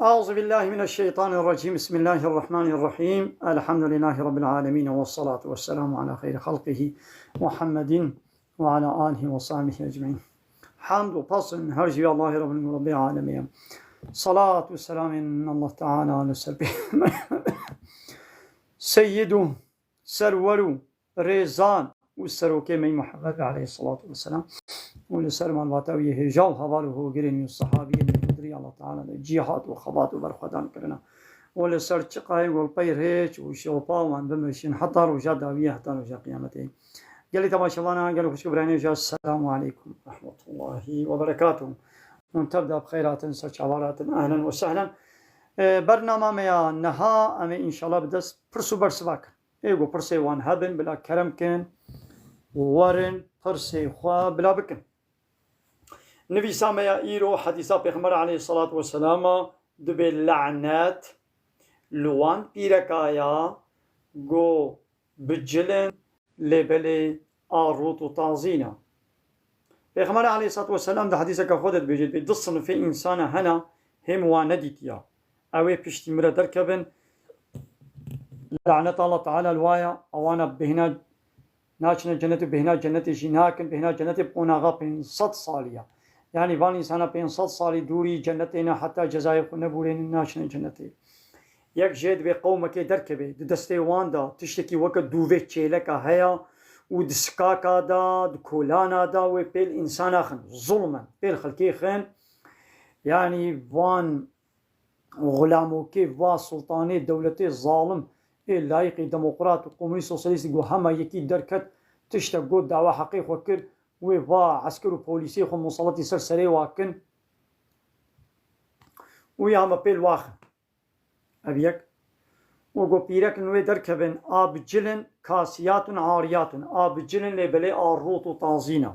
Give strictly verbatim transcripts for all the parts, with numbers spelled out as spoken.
أعوذ بالله من الشيطان الرجيم. بسم الله الرحمن الرحيم. الحمد لله رب العالمين، والصلاة والسلام على خير خلقه محمد وعلى آله وصحبه أجمعين. Hamd û pasên her jî Allahê Rabbin, Rabbê alemê ye. Salat û selamên Allah Teala li ser pê-, Seyyid û serwer û rêzan û serokê me Muhammed aleyhissalatu vesselam û li ser malbata wî hêja û heval û hogirên wî û sahabiyên wî, li dirî Allah Teala de cîhat û xebat û berxwedan kirine û li ser çiqayê golpey rêç û şopa wan bimeşin heta roja dawiyê, heta roja qiyametê. Gelî temaşevana, gelî xwişk û birayên hêja, Selamu aleykum rahmetullahi ve berekatuh. Hûn tev de bi xeyr hatin, ser çavan hatin, ehlen ve sehlen. E, bernama me ya niha, em ê înşallah bi dest pirs û bersiva kin. Ê ku pirsê wan hebin, bila kerem kin, werin pirsê xwe bila bikin. Nivîsa me ya îro, hedîsa Pêxember aleyhissalatu vesselama dibe lanet li wan pîreka ya ku bi cil in, lê belê a rût û tazîn e. Pêxember aleyhissalatu vesselam di hedîseke xwe de dibêje, dibê du sinifê însana hene, hêm wan nedîtiya. Ew ê piştî min re derkevin, laneta Allah Teala li wa ye, ewana bêhna naçine cennet û bêhna cennetê jî nakin, bêhna cennetê bi qonaxa pênc sed salî ye. Yanî van însana pênc sed salî dûrî cennetê ne, heta cezayê xwe nebûrênin, naçine cennetê. Yek jê dibê qewmekê derkeve, di destê wan de tiştekî weke dûvê çêleka heye û di sikaka de, di kolana de wê pêl însan axin, zulm e, pêl xelkê xin. Yanî van xulamokê, va sultanê, dewletê zalim, ê layîqî demokrat û komunîst sosyalîst ku hema yekî derket, tiştek got, dawa heqê xwe kir, wê va esker û polîsê xwe musaletî ser serê wa kin û ya hema pêl waxin. Ev yek. Û ku pîrek li wê derkevin, a bi cil in, kasiyatun ariyatun, a bi cil in lê belê a rût û tazîn e.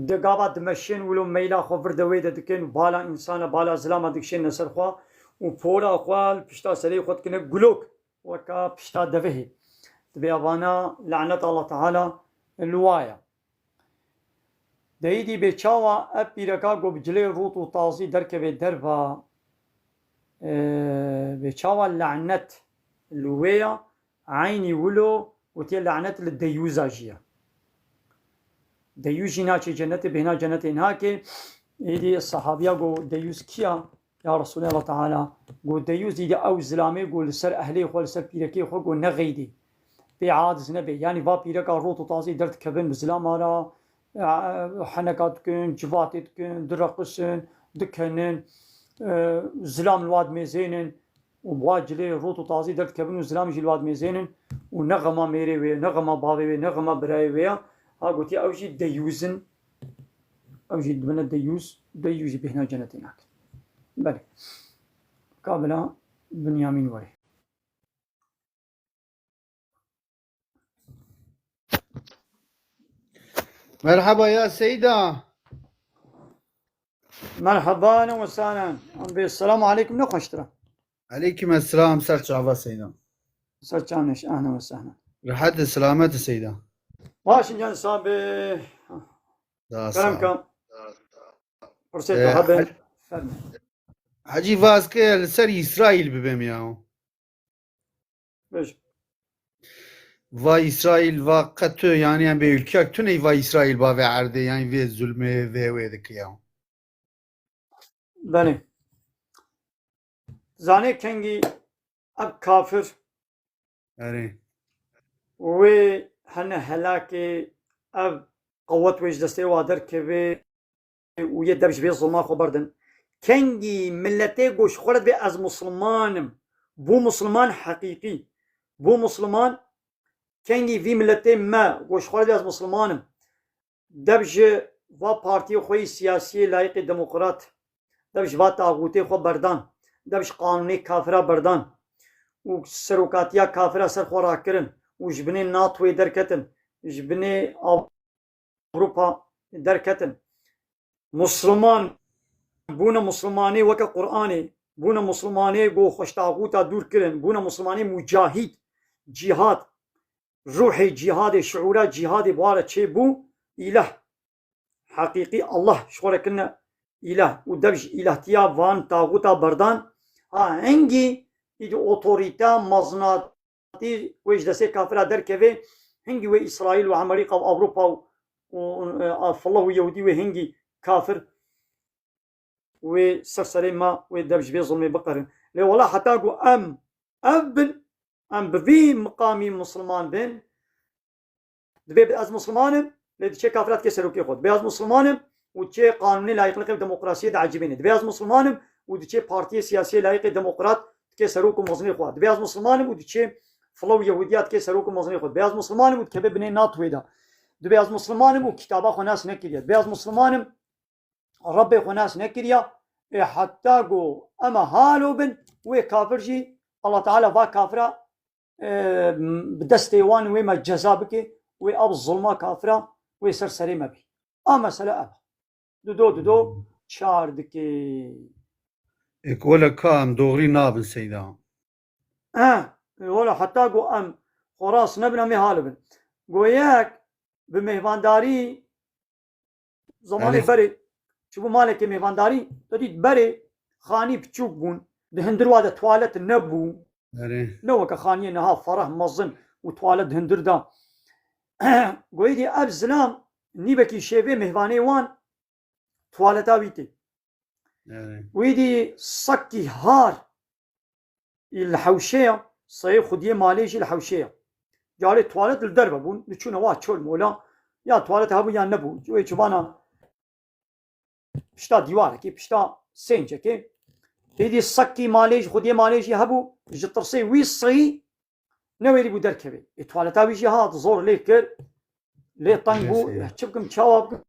Di gava dimeşin, wilo meyla xwe vir de wê de dikin û bala însana, bala zilama dikişêne ser xwe û pora xwe li pişta serê xwe dikine gulok, weka pişta devihê. Dibê evana lanet Allah Teala li wa ye. De îdî bê çawa ev pîreka ku bi cilê rût û tazî derkeve derva, e, bê çawa lanet li wê ya, eynî wilo gotiye lanet li deyûza jî ye. Deyûz jî naçe cennetê, bêhna cennetê nake. Îdî sahabiya got, deyûz kî ya? Ya Resulê Allah Teala, got, deyûz îdî ew zilamê got li ser ehlê xwe, li ser pîrekê xwe got nexeydî. Pê aciz nebe. Yanî va pîreka rot û tazî derdikevin bi zilama re, e, heneka dikin, civatê dikin, direqisin, dikenin, e, zilam li wa dimêzênin û bi wa cilê rot û tazî derdikevin û zilam jî li wa dimêzênin û ne xema mêrê wê, ne xema bavê wê, ne xema birayê wê ya. Ha gotiye ew jî deyûz in, ew jî dibine deyûz, deyûz jî bêhna cenetê nakin. Belê. Ka bila Binyamîn werê. Merhaba ya Seyda. Merhaba, ehlen ve sehlen. Abi, selamu aleykum, ne xweştir e. Aleykum esselam, ser çava Seyda. Ser çav neş, ehlen ve sehlen. Rehet e, selamet e Seyda. Baş in can sabi. Da Kerem sağ ol. Ka. Pursê Ee, tu hebin. Hac-, Fermi. Hacî vaz ke li ser Îsraîl bibêm ya. Bêj. Va Îsraîl, va qe tu, yanî em bê ülkeyek tune va Îsraîl bavê erdê, yanî vê zulmê vê wê dike ya. Belê. Zanê kengî ev kafir Erê. wê hene helakê ev qewet wê ji destê wa derkeve û yê dev ji vê zilma xwe berdin. Kengî miletê goş xwe re divê ez Musliman im. Bû Musliman heqîqî. Bû Musliman, kengî vî miletê me goş xwe re divê ez Musliman im. Dev ji va partiyê xwe yî siyasiyê layîqê demokrat, dev ji va taxûtê xwe berdan, dev ji qanûnê kafira berdan û serokatiya kafira ser xwe rakirin û ji binê NATOyê derketin, ji binê Ewropa derketin. Musliman bûne, Muslimanê weke Qur'anê bûne, Muslimanê ku xwe ji taxûta dûr kirin, bûne Muslimanê mucahîd, cîhad, ruhê cîhadê, şiûra cîhadê bi wa re çêbû, îlah, heqîqî Allah ji xwe re kirine îlah û dev ji îlahtiya van taxûta berdan, Ha, hingî îdî otorîte, mezinatî wê ji destê kafira derkeve, hingî wê Îsraîl û Amerîka û Ewropa û, û, e, a, Filla û Yehûdî wê hingî kafir wê ser serê me wê dev ji vê zilmê biqerin. Lê wela heta ku em ev bin, em bi vî miqamî misilman bin, Divê ez misilman im, lê diçê kafira dike serokê xwe. Divê ez misilman im û diçê qanûnê layiqlixê û demokrasiyê diecibîne. Divê ez misilman im û diçê partiyê siyasiyê layiqê demokrat dike serok û mezinê xwe. Divê ez misilman im û diçê fila û Yehûdiya dike serok û mezinê xwe. Divê ez misilman im û dikeve binê NATOyê de. Divê ez misilman im û kitaba xwe nas nekiriye. Divê ez misilman im Rebbê xwe nas nekiriya. Ê heta ku em halo bin, wê kafir jî, Allah Teala va kafira, e, bi destê wan wê me ceza bike, wê ev zulma kafira wê ser serê me bê. A mesele ev. Dido dido çar dike. Ê, wele ka em doğrî nabin Seyda. Eh, wele heta ku em xwe rast nebin, em ê hal bin. Go yek bi mêhvandarî Zamanê Erê. berê çûbû malekê mêvandarî, te dît berê xanî piçûk bûn. Di hundir wa de tuwalet nebû. Erê. Ne weke xaniyê niha fereh mezin û tuwalet di hundir de. Goyî dî ev zilam nîvekî şêvê mêvanê wan tuwaleta wî tê. Erê. Wî dî sekî har Î li hewşeya, seyê xwediyê malê jî li hewşeya. Carê tuwalet li derve bûn, diçûne wa çol mola, ya tuwalet hebû ya nebû. Wê çivana pişta dîwarekê, pişta sêncekê. Êdî sekî malê jî, xwediyê malê jî hebû, ji tirsê wî seyî newêrî bû derkevê. Ê tuwaleta wî jî hat, zor lê kir, lê teng bû, Neyse. ya çi bikim, çawa bikim?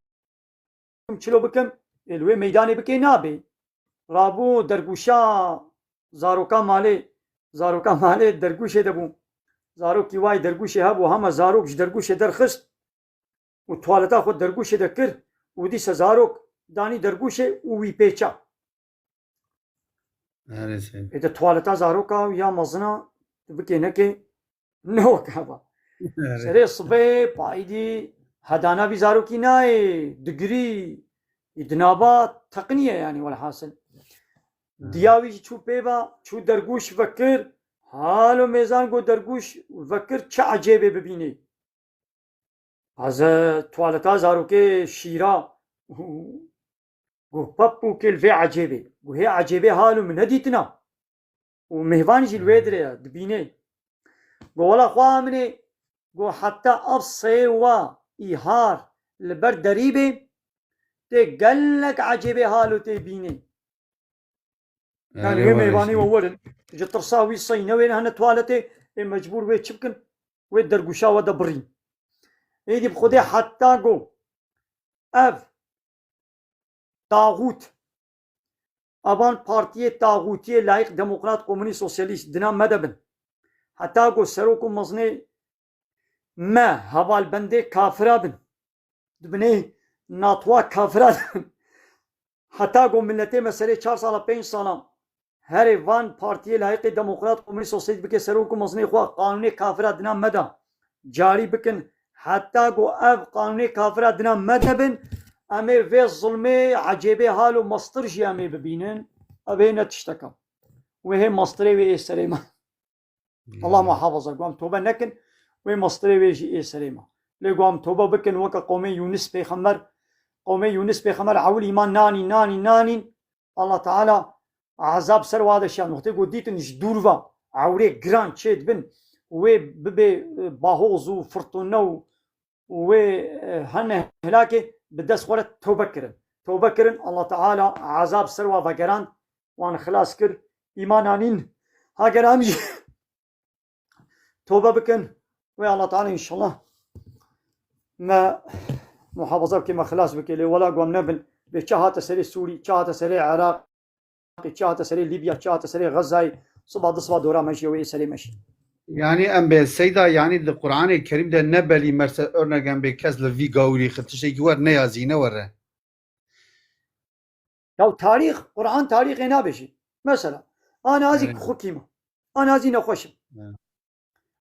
Çilo bikim, ê, li wê meydanê bikê nabê. Rabû dergûşa zaroka malê, zaroka malê dergûşê de bû. Zarokî wayî dergûşê hebû, hema zarok ji dergûşê derxist û tuwaleta xwe dergûşê de kir û dîsa zarok danî dergûşê û wî pêça. Erê seyî. Ê de tuwaleta zaroka ya mezina tu bikê nekê ne wek heva. Erê. Serê sibê payîdî hedana vî zarokî nayê, digirî, î dinaba teqiniye yanî welhasil. Erê. Diya wî jî çû pê ve, çû dergûş vekir, halo mêzan got dergûş vekir çi ecêbê bibînê. Ez e, tuwaleta zarokê şîra û got pep û kê li vê ecêbê. Got hê ecêbê halo min nedîtina. Û mêvan jî li wê dirê ye, dibînê. Got wela xweha min ê, got heta ev seyê wa îhar li ber derî bê, tê gelek ecêbê halo tê bînê. Yanî Erê wê were mêvanî seyî. we werin. Ji tirsa wî sey newêne hene tuwaletê, ê mecbûr wê çi bikin? Wê dergûşa we de birîn. Êdî bi xwedê heta go ev taxût, evan partiyê taxûtiyê layîq demokrat komunîst sosyalîst dina me de bin. Heta go serok û mezinê me hevalbendê kafira bin. Di binê natwa kafira de bin. Heta ku miletê me serê çar sala, pênc sala herê van partiyê layîqê demokrat, komunîst, sosyalîst bike serok û mezinê xwe, qanûnê kafira dina me de carî bikin. Heta ku ev qanûnê kafira dina me de bin, em ê vê zilmê, ecêbê hal û mestir jî em ê bibînin. Ev ê ne tişteka. Wê hê mestirê wê ê serê me. Allah muhafaza, ku em tobe nekin, wê mestirê wê jî ê serê me. Lê ku em tobe bikin, weke qomê Yûnis pêxember, qomê Yûnis pêxember ewil îman nanîn, nanîn, nanîn. Allah Teala ezab ser wa de şiyan. Wextê ku dîtin ji dûr ve ewrê giran çê dibin, wê bibê, e, bahoz û firtûne û û wê, e, hene helakê bi dest xwe re tobe kirin. Tobe kirin, Allah Teala ezab ser wa vegerand, wan xilas kir, îman anîn. Hager em jî tobe bikin, wê Allah Teala înşallah me muhafaza bike, me xilas bike. Lê wela ku em nebin, bê çi hate serê Sûrî, çi hate serê Iraq, Çi hate serê Lîbya, çi hate serê Xezayê, siba du siba dora me jî, ew ê serê me jî. Yanî em bê Seyda, yanî di Quranê Kerîm de ne belî merse örnek em bê kes li vî gawirî xil tiştekî wer neyazî, ne were. Ya tarîx, Quran tarîxê nabêjî. Mesela, ana ez ê Evet. kixukî me. Ana ez ê nexweş im. Evet.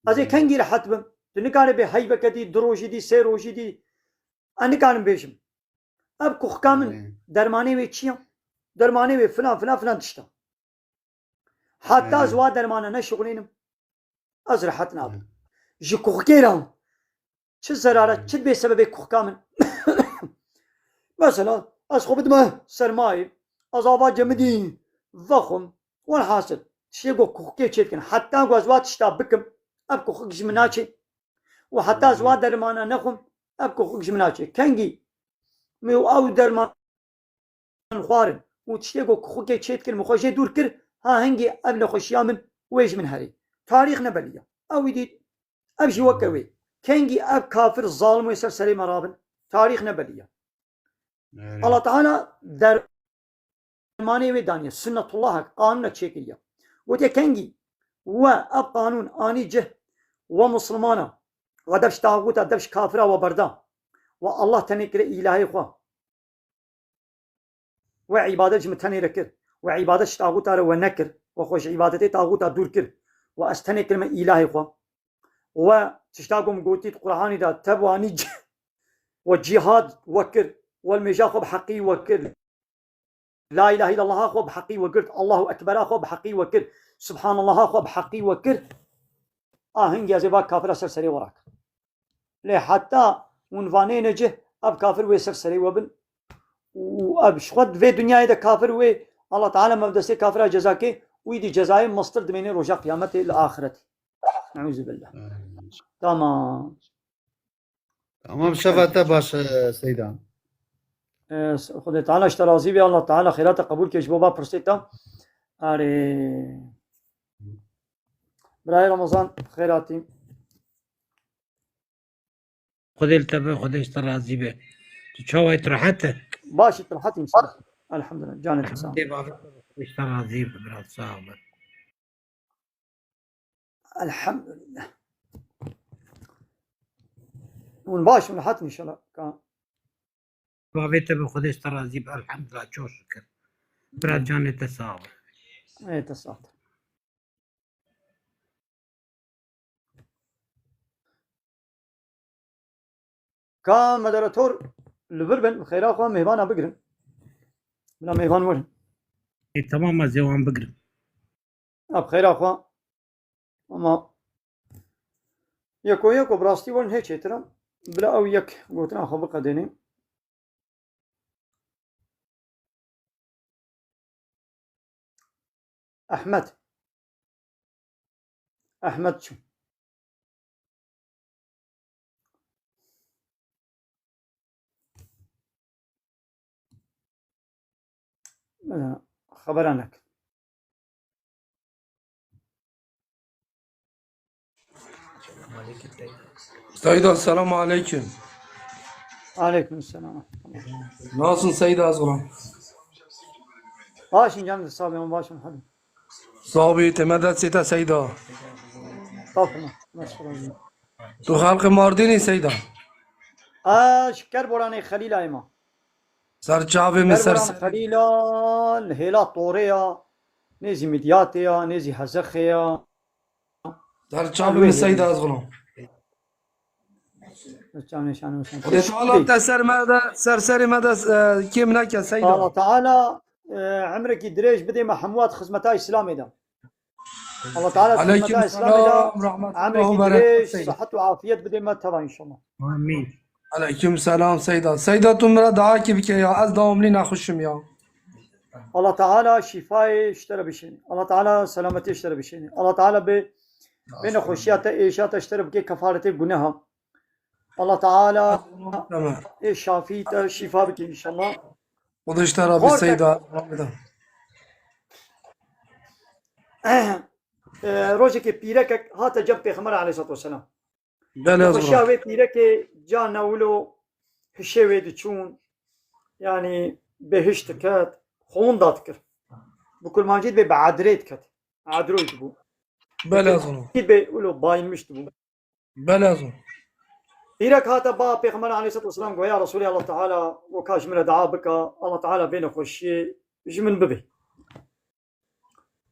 Ez ê kengî rehet bim? Tu nikarî bê heyveke dî, du rojî dî, sê rojî dî. Ez nikarim bêjim. Ev kuxika min, Evet. dermanê wê çi ye? Dermanê wê filan, filan, filan tişta. Heta ez wa dermana neşixulînim, ez rehet nabim. Ji kuxikê re çi zerara, çi dibê sebebê kuxika min? Mesela, ez xwe bidime sermayê, ez ava cemidî vexwim. Welhasil, tiştê ku kuxikê çê dikin, heta ku ez wa tişta bikim, ev kuxik ji min naçê. Û heta ez wa dermana nexwim, ev kuxik ji min naçê. Kengî min ew derman xwarin û tiştê ku kuxikê çê dikir, min xwe jê dûr kir, ha hingî ev nexweşiya min wê ji min herê. Tarîx nebeliya. Ew wî dît, ev jî weke wê. Kengî ev kafir zalim wê ser serê me rabin, tarîx nebeliya. Erê. Allah Teala dermanê wê daniye, sunnetullah, qanûnek çêkiriye. Gotiye kengî we ev qanûn anî cih, we Muslimana, we dev ji taxûta, dev ji kafira we berda. We Allah tenê kire îlahê xwe. We îbadet ji min tenê re kir. We îbadet ji taxûta re we nekir. We xwe ji îbadetê taxûta dûr kir. We ez tenê kirime îlahê xwe. We tişta ku min gotî di Qur'anî de, tev anî c-, we cîhad we kir. We li mêja xwe bi heqî we kir. La ilahe illallah xwe bi heqî we girt. Allahu Ekbera xwe bi heqî we kir. Subhanallaha xwe bi heqî we kir. A hingî ez ê va kafira ser serê we rakim. Lê heta hûn vanê necih, ev kafir wê ser serê we bin. Û ev ji xwe di vê dinyayê de kafir wê, Allah Teala me bi destê kafira ceza kê, wî dî cezayê mestir dimênê roja qiyametê li axiretê. Neûzubillah. Tamam. Tamam, şeva te baş, e, Seyda. E, s-, Xwedê Teala ji te razî be, Allah Teala xêra te qebûl ke ji bo va pirsê te. Erê. Birayê Ramazan, xêr hatî. Xwedê li te be, Xwedê ji te razî be. Tu çawa yî, tu rehet e? Baş î, tu rehet î, inşallah. Elhamdulillah. Canê te sağ ol. Xwedê bavê te be, Xwedê ji te razî be, bira, sağ ol. Elhamdulillah. Hûn baş in, rehet in inşallah. Ka- Bavê te bi Xwedê ji te razî be, elhamdulillah, çok şükür. Bira, canê te sağ ol. Ê te sağ ol. Ka moderator li vir bin, bi xêra xwe mêvana bigirin. Bila mêvan werin. Ê, tamam, ez ê wan bigirim. Ha, bi xêra xwe. Ama yeko yeko bi rastî werin hê çêtir e. Bila ew yek gotina xwe biqedênê. Ehmed. Ehmed çû. Xebera nekin. Seyda, selamu aleyküm. Aleyküm selam. Nasılsın Seyda Azgran? Başım canım, sağ olun, başım hadi. Sağ ol, te me destê te Seyda. Estağfurullah. Estağfurullah. Tu xelqê Mardînî Seyda? Ez ji Kerboranê Xelîlayê me. Ser çavê min ser Kerboran ser. Xelîla, li hêla Torê ya, nêzî Midyatê ya, nêzî Hezexê ya. Ser çavê min Seyda ez gulam. Xwedê Teala te ser me de, ser serê me de, e, kêm neke Seyda. Allah Teala, e, emrekî dirêj bidê me hemû xizmeta Îslamê de. Allah Teala hizmeta Îslamê de emrekî dirêj, sihet û afiyet bidê me teva inşallah. Amîn. Aleyküm selam Seyda. Seyda, tu min re duakî bike ya, ez dawamlî nexweş im ya. Allah Teala şîfayê ji te re bişêne. Allah Teala selametiyê ji te re bişêne. Allah Teala bi vê nexweşiya te, êşa te ji te re bike kefaretê guneha. Allah Teala ê şafî te şîfa bike inşallah. Xwedê ji te re be Seyda. E, rojekê pîrekek hate cem Pêxember aleyhissalatu vesselam. Belê, ez Nexweşiya wê pîrekê carna wilo hişê wê diçûn, yanî bêhiş diket, xewin da dikir. Bi kurmancî dibê bi edrê diket. Edroyî dibû. Belê, ez wilo bayinmiş dibû. Belê, ez wilo. Pîrek hate ba Pêxember aleyhissalatu vesselam, got, ya Resûlê Allah Teala, weka ji min re dua bike, Allah Teala vê nexweşiyê ji min bibe.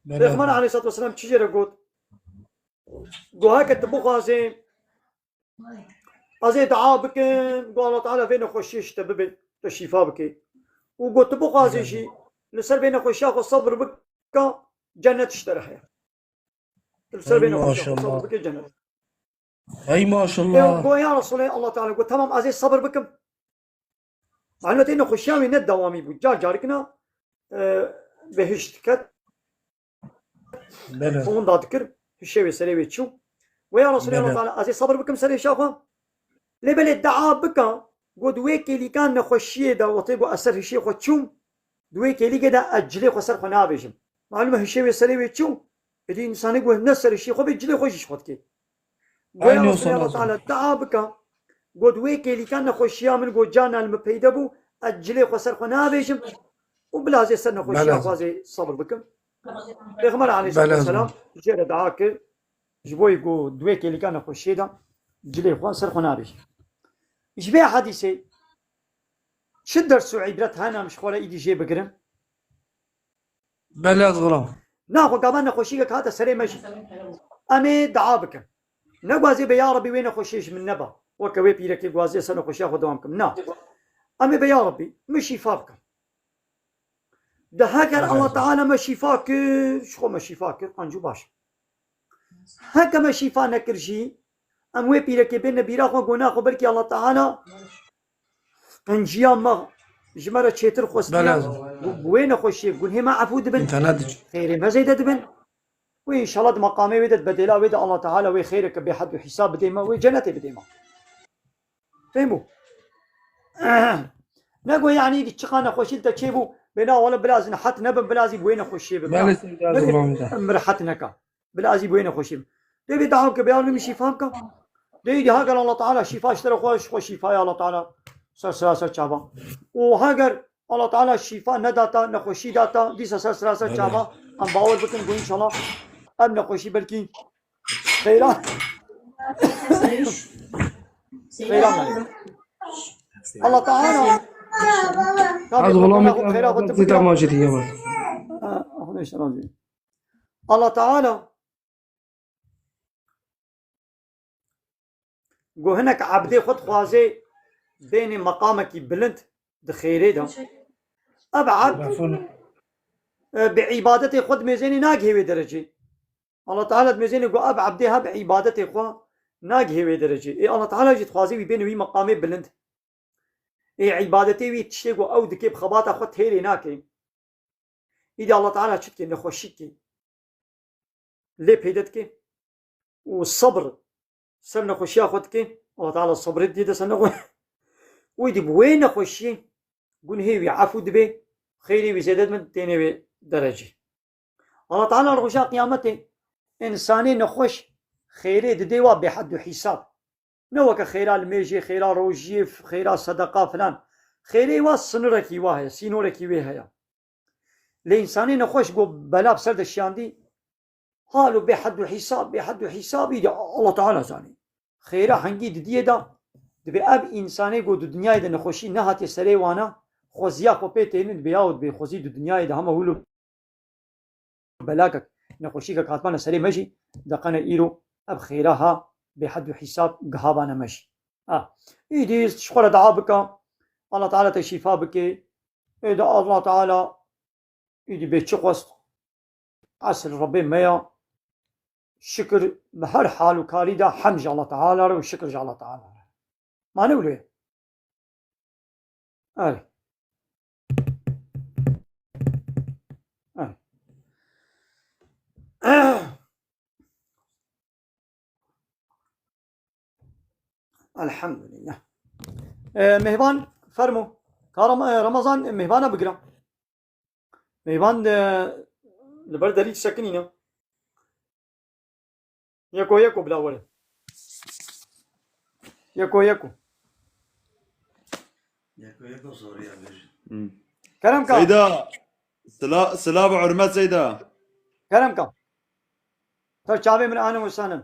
Belê. Pêxember aleyhissalatu vesselam çi jê re got? Got, heke tu bixwazê, ez ê dua bikim, got, Allah Teala vê nexweşiyê ji te bibe, te şîfa bike. Û got, tu bixwazê jî, li ser vê nexweşiya xwe sebir bike, Cennet ji te re heye. Tu li ser Ey vê nexweşiya xwe maşallah. Sabir bike cennet. Ey Ê maşallah. Go ya Resulê Allah Teala go tamam ez ê sabir bikim. Elbetê nexweşiya wê ne dewamî bû. Car carikina e, bihişt diket. Bele. Fonda dikir. Hişê wê serê wê çû. Ve ya Resulê Allah Bele. Teala ez ê sabir bikim serê şaxwe. Lê belê dua bika. Go di wê kêlîkan nexweşiyê de wextê go ez ser hişê xwe çûm. Di wê kêlîkê de ez cilê xwe ser xwe nabêjim. Malum e hişê wê serê wê çû. Êdî însanê ku ne ser hişê xwe bê cilê xwe jî ji xwe dikê. Goya Aynı o Resulê Allah sana Teala dua bika. Got wê kêlîka nexweşiya min got carna li min peyde bû. Ez cilê xwe ser xwe nabêjim. Û bila ez ê ser nexweşiya Belazim. Xwe ez ê sabir bikim. Pêxember aleyhissalatu Belazim. Vesselam jê re dua kir. Ji bo ku di wê kêlîka nexweşiyê de cilê xwe ser xwe nabêjim. Ji vê hadîsê çi ders û îbret hene em ji xwe re îdî jê bigirin? Belê ez xilam. Na xwe gava nexweşîkek hate serê me jî. Em ê dua bikin. Ne gwazê be ya Rebî wê nexweşiyê ji min neba. Weke wê pîrekê gwazê ser nexweşiya xwe dewam kim. Na. Em ê be ya Rebî min şîfa bikin. De heger Belê Allah ez Teala me şîfa kir, ji xwe me şîfa kir, qenc û baş. Heke me şîfa nekir jî, em wê pîrekê bêne bîra xwe, gona xwe belkî Allah Teala qenciya me ji me re çêtir xwestiye. Belê. Bi, bi wê nexweşiyê gunhê me efû dibin. Înternet diç. Xêrê me zêde dibin. Û înşallah di meqamê wê de, di bedêla wê de Allah Teala wê xêreke bêhed û hîsab bidê me, wê cenetê bidê me. Fêm bû? Ne go yanî çiqa nexweşî li te çêbû, bê na wele bilazî nihet nebin, bilazî bi wê nexweşiyê bibin. Belê, seyda Ne go zilamî de. Em rehet neka. Bila ez jî bi wê nexweşî bim. Dê vê dawam ke bê ya Rebî min şîfa bike. Dê îdî heger Allah Teala şîfa ji te re xwe, ji xwe şîfaya Allah Teala ser sira ser çava. Û heger Allah Teala şîfa nedata, nexweşî data, dîsa ser sira ser Belê. Çava, em bawer bikin ku înşallah ev nexweşî belkî xeyra. Xeyra me. Allah Teala. Tabii, Ez xulama xeyra xwe tu zî bike. Temaşe diye var. Ha, Xwedê ji te razî. Allah Teala Go hinek ebdê xwe dixwazê bênê meqamekî bilind di xêrê de. Ev ebd, Mefhûm. E, bi îbadetê xwe dimêzênê nagihê wê derecê. Allah Teala dimêzênê go ev ebdê ha bi îbadetê xwe nagihê wê derecê. Ê Allah Teala jî dixwazê wî bênê wî meqamê bilind. Ê îbadetê wî tiştê ku ew dikê bi xebata xwe têrê nake. Îdî Allah Teala çi dike? Nexweşî dike. Lê peyde dike. Û sebr ser nexweşiya xwe dike. Allah Teala sebrê didê ser nexwe-, Û îdî bi wê nexweşiyê gunhê wî efû dibe, xeyrê wî zêde dibe, têne wê derecê. Allah Teala li roja qiyametê însanê nexweş xêrê didê wa bêhed û hîsab. Ne weke xêra limêjê, xêra rojiyê, xêra sedeqa filan. Xêrê wa sinirekî wa heye, sînorekî wê heye. Lê însanê nexweş go bela bi ser de şiyandî, halo bêhed û hîsab, bêhed û hîsabî de Allah Teala zanî. Xêra hengî didiyê de, dibê ev însanê go di dinyayê de nexweşî nehatiye serê wana, xweziya xwe pê tênin, dibê yaw dibê xwezî di dinyayê de hema hûl û belakek, nexweşîkek hatmane serê me jî, deqene îro ev xêra ha bêhed û hîsab gihabane me jî. Ha. Îdî ji xwe re dua bike, Allah Teala te şîfa bike. Ê de Allah Teala îdî bê çi xwest, esil Rebbê me ya. Şikir bi her hal û karî de hemd ji Allah Teala re û şikir ji Allah Teala re. Mane wilo ye. Erê. Erê. Elhamdülillah. E, Mehvan, fermo. Ka Ram-, e, Ramazan, e, Mehvana bigira. Meyvan de li ber derî sekinîne. Yeko yeko bila were. Yeko yeko. Yeko yeko soruya bir. Hmm. Kerem ka. Seyda. Sila, silav û hurmet Seyda. Kerem ka. Ser çavê min anim û sanim.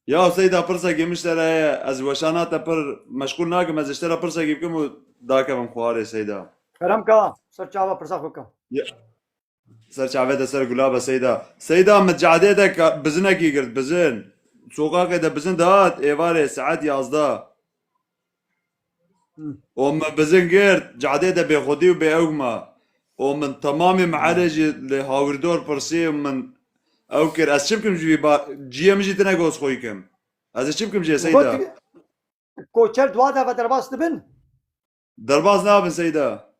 Ya Seyda, pirsekê min ji te re heye. Ez weşana te pir meşgûl nakim. Ez ji te re pirsekê bikim û dakevim xwarê Seyda. Kerem ka, ser çava pirsa xwe ke. Ya. Ser çavê te ser gula be Seyda. Seyda, min cadê de ka-, bizinekî girt, bizin. Soqaqê de bizin dihat, êvarê saet yazdeh. Hı. Û min bizin girt, cadê de bêxwedî û bêewk ma. û min temamê mehele jî li hawirdor pirsî û min ew kir. Ez çi bikim ji vî ba-, ciyê min jî tine goz xwe kim. Ez ê çi bikim jê Seyda? Got, koçer dua de ve derbas dibin? Derbas nabin Seyda.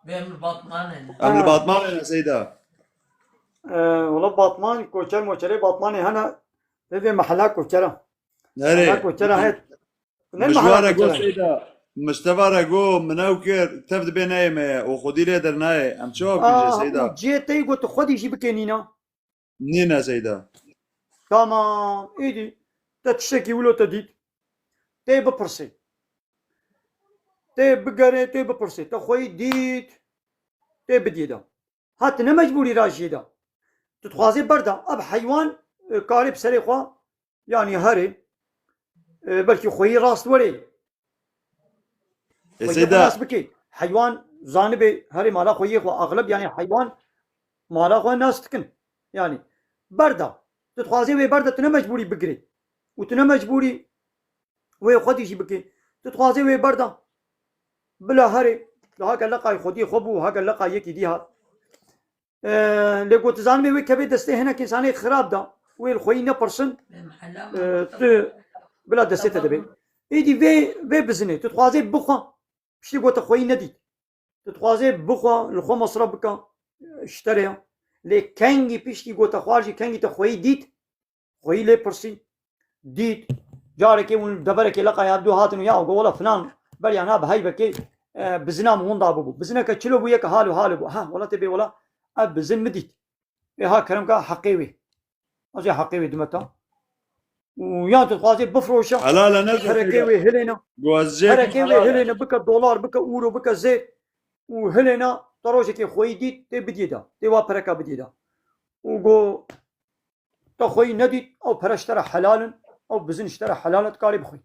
Em li Batmanê ne. Em li Ha. Batmanê ne Seyda. Ee, wala Batman, koçer moçerê Batmanê hene. Vê vê mehela koçera. Nerê? Mehela koçera het. Ne Mijwara mehela go koçera. Seyda. Mustafa re go min ew kir, tev dibê neyê me ye. Û xwedî lê dernayê. Em çawa bikin jê Aa, Seyda? Û cihê te yî got tu xwedî jî bikê nîna. Nîne Seyda. Tamam, êdî te tiştekî wilo te dît. Tê bipirsê. Tê bigerê, tê bipirsê. Te xweyî dît. Tê bidiyê de. Ha, tu ne mecbûrî rajiyê de. Tu dixwazê berda. Ev heywan, e, karê bi serê xwe, yanî herê, e, belkî xweyî rast werê. Ê Xwedî Seyda. Xwe nas bike. Heywan zanibê herê mala xwe yê xwe. Axleb yanî heywan mala xwe nas dikin. Yanî berda. Tu dixwazê wê berda, tu ne mecbûrî bigirê. Û tu ne mecbûrî wê xwedî jî bikê. Tu dixwazê wê berda. Bila herê. Li hake leqay xwedî xwe bû, hake leqay yekî dî hat. Ee, lê ku tu zanibê wê kevê destê hinek însanê xirab da, wê li xweyî nepirsin, Em helal ee, tu bila destê te dibê. Êdî vê, vê bizinê, tu dixwazê bixwe, piştî ku te xweyî nedît. Tu dixwazê bixwe, li xwe mesref bike, ji te re ya. Lê kengî piştî ku te xwar jî, kengî te xweyî dît, Xweyî lê pirsî, dît, carekê hûn deverekê leqay hev du hatin û ya go wela filan beriya na bi heyvekê, e, bizina min winda bûbû. Bizineke çilo bû, yeke hal û hal bû. Ha, wela tê bê wela ev bizin min dît. Ê ha kerem ka heqê wê. Ez ê heqê wê dime ta. Û ya tu dixwazê bifroşe, Helal e, ne perekê wê hilêne. Perekê wê hilêne, bike dolar, bike euro, bike zêr. Û hilêne, te rojekê xweyî dît, tê bidiyê de. Tê wa pereka bidiyê de. Û go, Te xweyî nedît, ew pere ji te re helal in, ew bizin ji te re helal e, tu karê bixwî.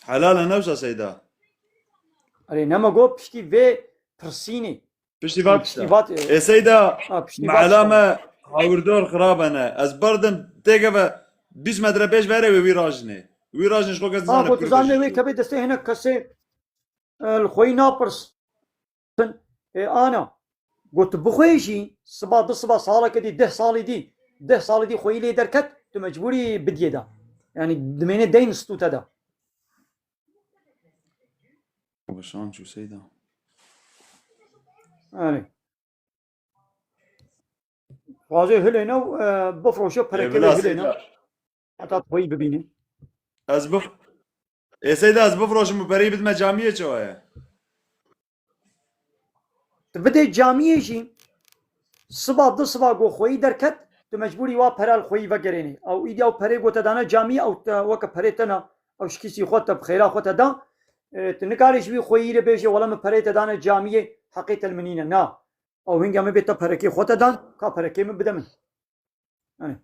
Helal e, ne wisa Seyda? Erê, ne me got, piştî vê pirsînê. Piştî va Piştî pişta. va, e, Ê Seyda, ha, piştî va meela pişta. me hawirdor xirab e ne. Ez berdim têkeve bîst metre pêş verê wê wî rajinê. Wî rajin ji xwe kes Ha, dizane got, tu pir zanê bêjî wê çû. kevê destê hinek kesê, e, li xweyî napirsin. Ê ana, got tu bixwê jî, siba du siba saleke dî, deh salî dî, deh salî dî xweyî lê derket, tu mecbûrî bidiyê de. Yanî dimêne deyn stû te de. Weşan çû Seyda. Erê. Xwazê hilêne û, e, bifroşe Ê, perekê bila hilêne. Seyda. Heta xweyî bibînî. Ez bif-, Ê Seyda, ez bifroşim û pereyî bidime camiyê, çawa ye? Tu bidê camiyê jî, siba du siba go xweyî derket, tu mecbûrî wa pere li xweyî vegerênî. Ew îdî ew perê go te dane camiyê, ew te weke perê te ne, ew ji kîsî xwe te bi xêra xwe te da. E, tu nikarî ji wî xweyî re bêje, wela min perê te dane camiyê, heqê te li min nîne. Na. Ew hingê min bê te perekê xwe te dan, ka perekê min bide min. Yanî.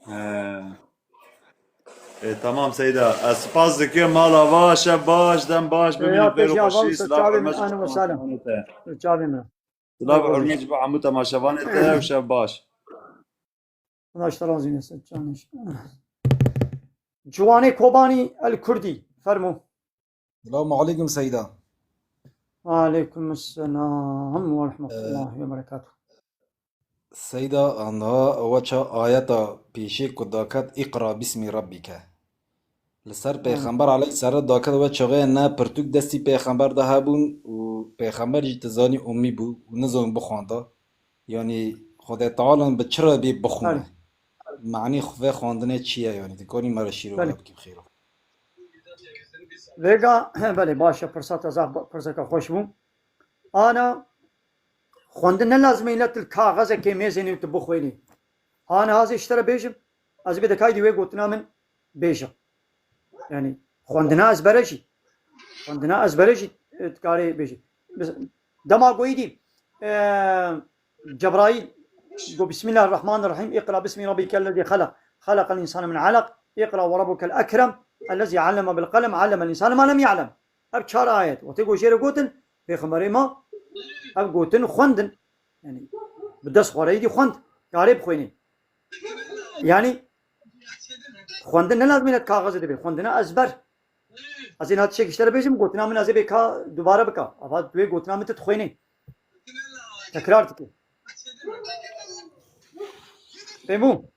He. E, tamam Seyda. Ez spas dikim. Mala va, şev baş, dem baş, bimînin xêr û xweşî. Silav, hurmet ji xanê te. Çavê min. Silav û hurmet ji bo hemû temaşevanê te û şev baş. Xweda ji te razî be, ser çavê min. Ciwanê Kobanî El Kurdî. Fermo. Selamu aleykum Seyda. Aleykum selam ve rahmetullahi ve berekatuh. Seyda, anha ewa ça ayeta pêşê ku daket, "Iqra bismi rabbike." Li ser Pêxember aleyhisselam daket, we çaxê ne pirtûk destî Pêxember de hebûn û Pêxember jî tu zanî ummî bû û nizanî bixwanda. Yanî Xwedê Teala bi çi re bê bixwîne? Belê. Manî xwe xwendinê çi ye yanî? Dikanî me re şîrove Belê. bikî bi xêra. Vêga, he, belê, baş e, pirsa te zaf ba-, pirseke xweş bû. Ana, xwendin ne lazim e îlla tu li kaxezekê mêzênî û tu bixwînî. Ana hazê ji te re bêjim, ez bê dekaydî wê gotina min bêje. Yanî xwendina ezbere jî. Xwendina ezbere jî, e, dikarê bêjî. Dema goyî dî, e, Cebraîl got, "Bismillahirrahmanirrahîm. Iqra bismi rabbikellezî xelaq. Xelaqel însane min elaq. Iqra ve rabbukel ekrem. Ellezî alleme bil qelem. Allemel însane ma lem ya'lem." Ev çar ayet. Wextê ku jê re gotin, Pêxemberê ma ev gotin xwendin. Yanî bi dest xwe re yî dî xwend. Karê bixwînê. Yanî xwendin ne lazim e kaxezê de bê. Xwendina ezber. Ez ê niha tiştekî ji te re bêjim, gotina min ez ê bê ka dubare bika. Ava tu wê gotina min tu dixwênî. Tekrar dike. Fehmû?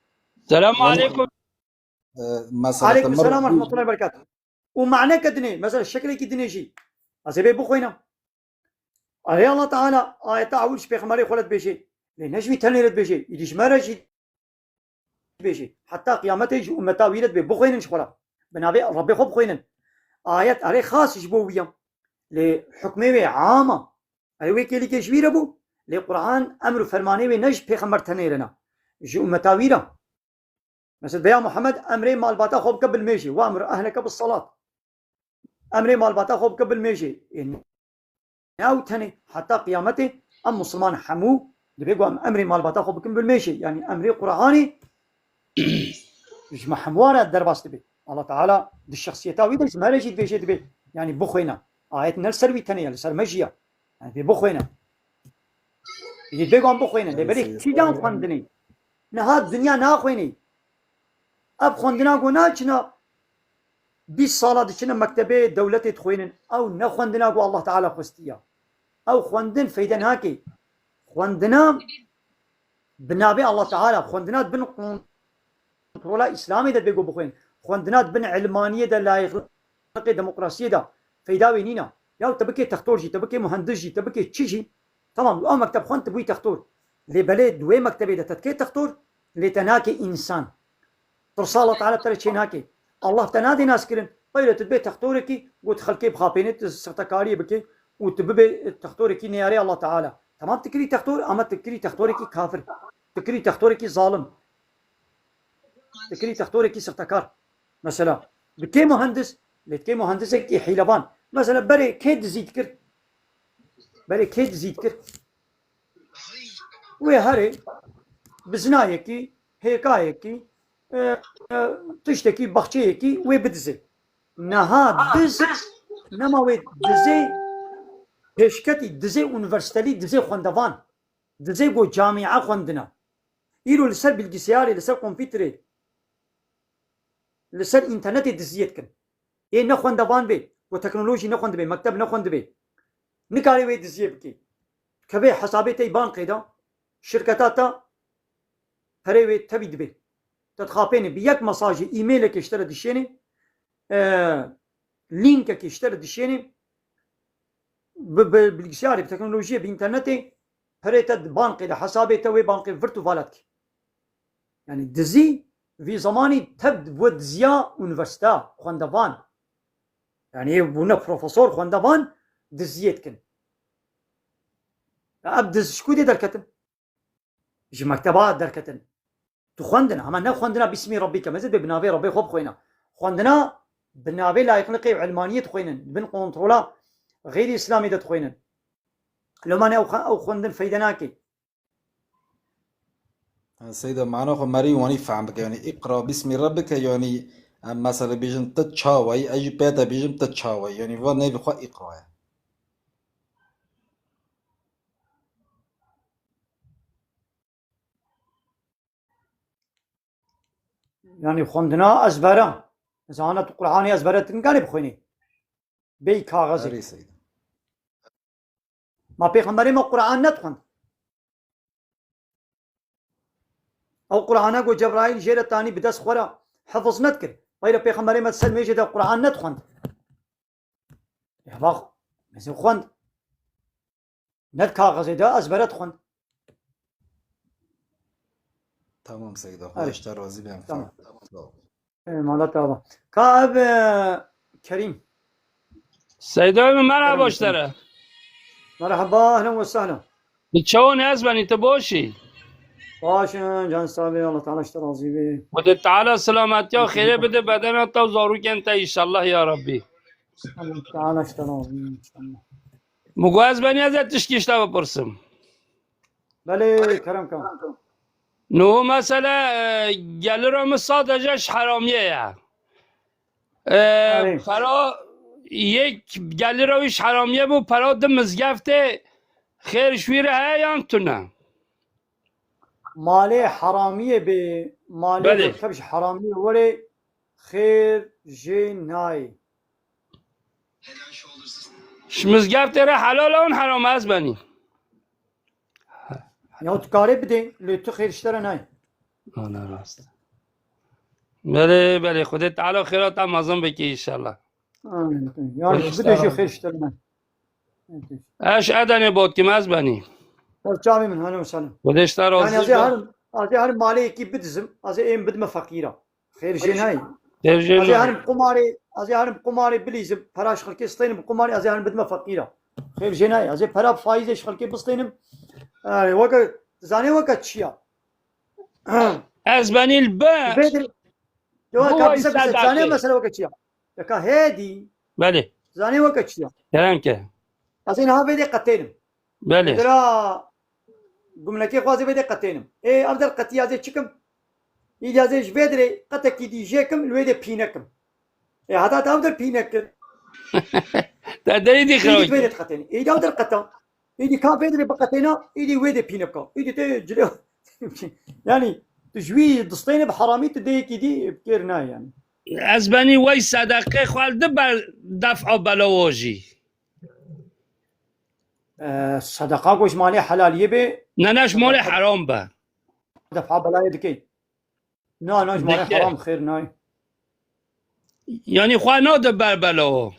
Selamun aleyküm. E, mesela Aleyküm selam ve rahmetullahi ve berekatuhu. Û maneke dinê, mesela şekilekî dinê jî. Ez ê bê bixwînim. Erê Allah Teala ayeta ewil ji pêxemberê xwe re dibêje. Lê ne ji wî tenê re dibêje. Îdî ji me re jî dibêje. Heta qiyametê ji ummeta wî re dibê. Bixwînin ji xwe re. Bi navê Rabbê xwe bixwînin. Ayet erê xas ji bo wî ya. Lê hukmê wê am a. Erê wê kêlîkê ji wî re bû. Lê Quran emr û fermanê wê ne ji pêxember tenê re ne. Ji ummeta wî re. Mesela, ya Muhammed, emrê malbata xwe bike bilmêjê. Ve emr ehleke bis salat. Emrê malbata xwe bike bilmêjê. Ê, ne ew tenê, heta qiyametê em musulman hemû dibê ku em emrê malbata xwe bikin bilmêjê. Yanî emrê Qur'anê ji me hemû re derbas dibe. Allah Teala di şexsiyeta wî de ji me re jî dibêje dibe. Yanî bixwêne. Ayet ne li ser wî tenê ye, li ser me jî ye. Yanî dibê bixwêne. Ê, dibê ku em bixwêne. Lê belê kîjan xwendinê? Niha dinya naxwênê. Ev xwendina ku naçine bîst sala diçine mektebê dewletê dixwênin. Ew ne xwendina ku Allah Teala xwestiye. Ew xwendin feyde nake. Xwendina bi navê Allah Teala, xwendina di bin kontrola Îslamê de dibê ku bixwên. Xwendina di bin ilmaniyê de, layîqliqê demokrasiyê de feyda wê nîne. Ya te bikê textor jî, te bikê muhendis jî, te bikê çi jî, Tamam, ew mekteb xwend, tu bûyî textor. Lê belê di wê mektebê de te dikê textor, lê te nake însan. Tirsa Allah Teala te re çê nake. Allah te nadê naskirin. Qeyre tu dibê textorekî, got xelkê bixapêne, tu sextekariyê bikê û tu bibê textorekî neyarê Allah Teala. Tamam, tu kirî textor, ama tu kirî textorekî kafir. Tu kirî textorekî zalim. Tu kirî textorekî sextekar. Mesela, dikê muhendis, lê dikê muhendisekî hîlevan. Mesela, berê kê dizî dikir? Berê kê dizî dikir? Wê herê biznayekî, hêkayekî, e, e, tiştekî, baxçeyekî wê bidizê. Niha diz, nema wê dizê pêşketî, dizê unîversîtelî, dizê xwendevan, dizê ku camîa xwendina. Îro li ser bilgisayarê, li ser kompîterê, li ser înternetê diziyê dikin. Ê nexwendevan bê, ku teknolojî nexwendibê, mekteb nexwendibê, nikarê wê diziyê bikê. Kevê hesabê te yî bankê de, şirketa te perê wê tevî dibê. Te dixapêne bi yek mesajê, e-mailekê ji te re dişêne, e, lînkekê ji te re dişêne, bi, bi bilgisayarê, bi teknolojiyê, bi înternetê perê te di bankê de, hesabê te wê bankê virt û vala dikê. Yanî dizî vî zemanî tev bû diziya unîversîte, xwendevan. Yanî bûne profesor, xwendevan diziyê dikin. Ya ev diz ji ku dê derketin? Ji mekteba derketin. Tu xwendin, hema ne xwendina Bismî Rabbîke, mezid be bi navê Rabbê xwe bixwêne. Xwendina bi navê layîqliqê û ilmaniyê dixwênin, bin kontrola xeyrî Îslamî de dixwênin. Loma ne ew xwe-, ew xwendin feyde nake. Seyda, mana xwe merî wanî fehm bike. Yanî, iqra bismî rabbike, yanî, em mesela bêjin, tu çawa yî, ez jî pê te bêjim, tu çawa yî. Yanî, va nêvê xwe iqra ye. Yanî, xwendina ezbere. Zana tu Qur'anê ezbere tu nikarî bixwînî. Bêyî kaxezê. Erê Seyda. Ma pêxemberê me Qur'an nedixwend? Ew Qur'ana ku Cebraîl jê re tanî bi dest xwe re hifiz nedikir. Weyre pêxemberê me di ser mêjê de Qur'an nedixwend. Ya bax, mezin xwend. Ne di kaxezê de ezbere dixwend. Tamam Seyda, Erê. Xwedê ji te razî be. Tamam. Sağ ol. Ê, mala te ava. Ka ev, e, Kerîm. Seyda min, merhaba ji te re. Merhaba, ehlen ve sehlen. Tu çawan, ez benî, tu boş î? Baş in, can sax bî, Allah Teala ji te razî bî. Xwedê Teala selametiya û xêrê bide bedena te û zarokên te înşallah ya Rabbî. Allah Teala ji te razî bî înşallah. Min got ez benî, ez ê tişkî ji te bipirsim. Belê, kerem ke. Niho mesele, e, gelira min sadece ji heramiyê ye. E, Erê. Pera yek gelira wî ji heramiyê bû, pera di mizgeftê xêr ji wî re heye yan tune? Malê heramiyê bê, malê Belê. Ku tev ji heramiyê were xêr jê nayê. Ji mizgeftê re helal e an heram e, ez benî? Ya tu karê bidê, lê tu xêr ji te re nayê. Ana rast. Belê, belê, Xwedê Teala xêra te mezin bike înşallah. Amin. Ya Xwedê ji bidê jî xêr ji te re nayê. Ez ji Edenê botkim, ez benî. Ser çavê min, hane mesela. Xwedê ji te razî be. Yani ez ê herim, ez ê herim malê yekî bidizim, ez ê êm bidime feqîra. Xêr jê nayê. Xêr jê nayê. Ez ê herim qumarê, ez ê herim qumarê bilîzim, pera ji xelkê stênim qumarê, ez ê herim bidime feqîra. Xêr jê nayê. Ez ê pera faîzê ji xelkê bistênim. Yani weke, zanê weke çi ya? Ez benî li ber. Vê dir-, Yo, bu ka vay bize, bize, zanê sadakê. Mesela weke çi ya? Ya ka hêdî. Belê. Zanê weke çi ya? Kerem ke. Ez ê niha vê dê qetênim. Belê. Dira gumlekê xwe ez ê vê dê qetênim. Ê, ev der qetî ez ê çikim? Îdî ez ê ji vê dirê qetekî dî jêkim, li wê dê pînekim. Ê, heta te ev der pînek kir. Te derî dî Îdî xew vê dê qetênim. Îdî ev der qeta. Îdî ka vê dirê biqetêna, îdî wê dê pîne bika. Îdî tê cilê. Yani, tu ji wî distêne bi heramî, tu dê yekî dî bi kêr nayê yani. Ez benî wey sedeqê xwe li di ber def'a belawo jî. Ee, sedeqa ku ji malê helaliyê bê. Ne, ne, ji malê heram be. Def'a belayê dikey. Na, na, ji malê heram xêr nayê. Yanî xwe nade ber belawo.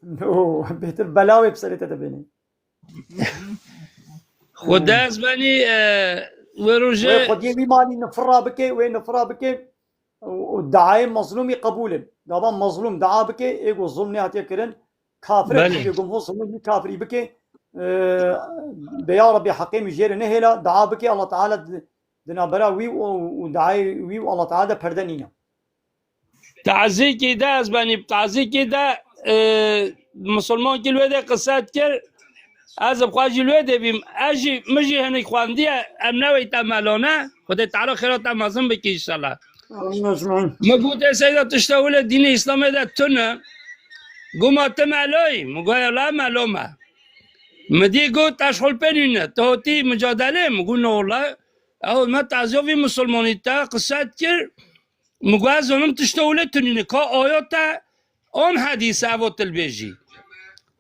No, bêtir bela wê bi serê te de bêne. Xwedê ez benî, e, wê rojê wê xwediyê wî malî nifira bike, wê nifira bike û, û diayê mezlûmî qebûl in. Gava mezlûm dia bike, ê ku zulm nehatiye kirin, kafir e, belê, bike, gumho zulmê wî kafirî bike, e, bê ya Rebî heqê min jê re nehêla, dia bike, Allah Teala di, di navbera wî û, û diayê wî û Allah Teala de perde nîne. Tazîkî de ez benî, tazîkî de, e, misilmankî li wê de qise dikir, ez bi xwe jî li wê de bîm. Ez jî, min jî hinek xwendiye, em neweyte melane. Xwedê Teala xêra te mezin bike înşallah. Amin ecmaîn. Min gotê seyda tişta wile dînê Îslamê de tune. Goma tu melayî? Min got, ya la melo me. Min dî got, te ji xwe li pê nîne, tu hatî micadelê? Min got, na wela. Ew me taziya vî misilmanî te qise dikir. Min got, ez zanim tişta wile tu nîne. Ka aya te an hedîse evo tu li bêjî.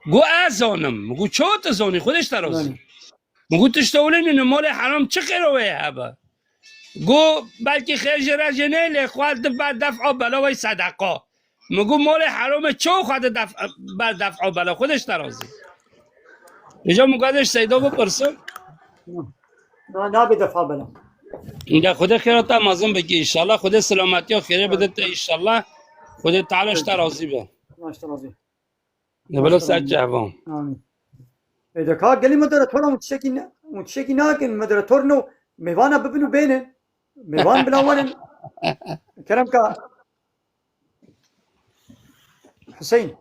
Got, ez zanim. Min got, çawa tu zanî? Xwedê ji te razî. Belê. Min got, tişta wile nîne, malê heram çi xêra wê hebe? Got, belkî xêr ji re jê neyê, lê xwe di ber def'a bela wey sedeqa. Min got, malê heramê çawa xwe di def-, ber def'a bela? Xwedê ji te razî. Îca min got, ez ji Seyda bipirsim. Na, nabê def'a bela. Înde Xwedê xêra te mezin bike înşallah. Xwedê selametiya xêrê bide te înşallah. Xwedê Teala ji te razî be. Xwedê ji te razî. Li vir ser çavan. Amîn. Ê, de ka gelî moderator hûn tiştekî ne, hûn tiştekî nakin, moderator no, mêvana bibin û bênin. Mêvan bila werin. Kerem ka. Hüseyin.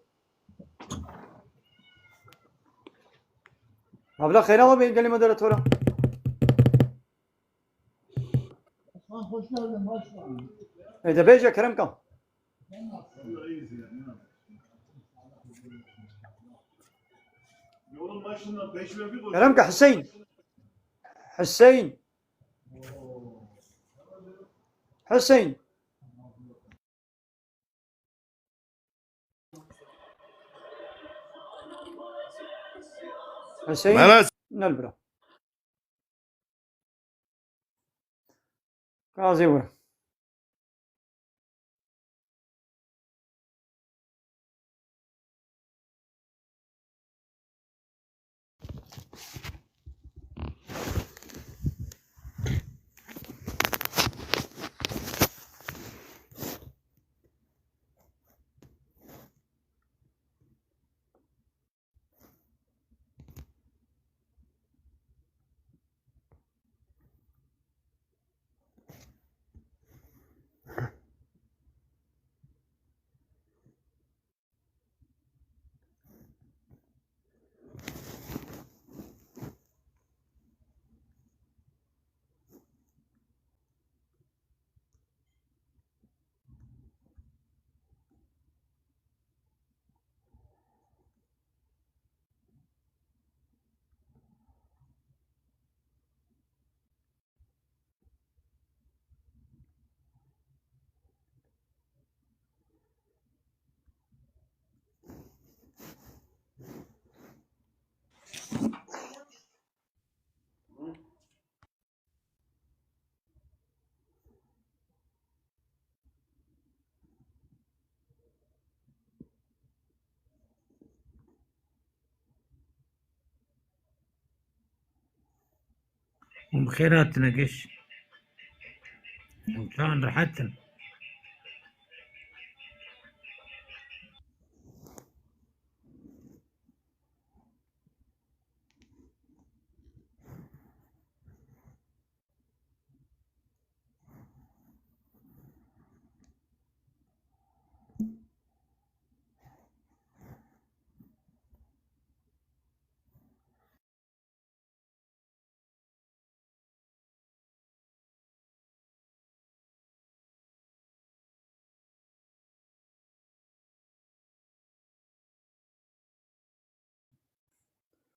Abla xêra we bê gelî moderatora. Ê, de bêje Kerem ka. Kerem ka Hüseyin. Hüseyin. Hüseyin. Hüseyin. Mehmet. Nel bira. Gazê were. Hûn bi xêr hatine geş. Hûn çawan rehet in.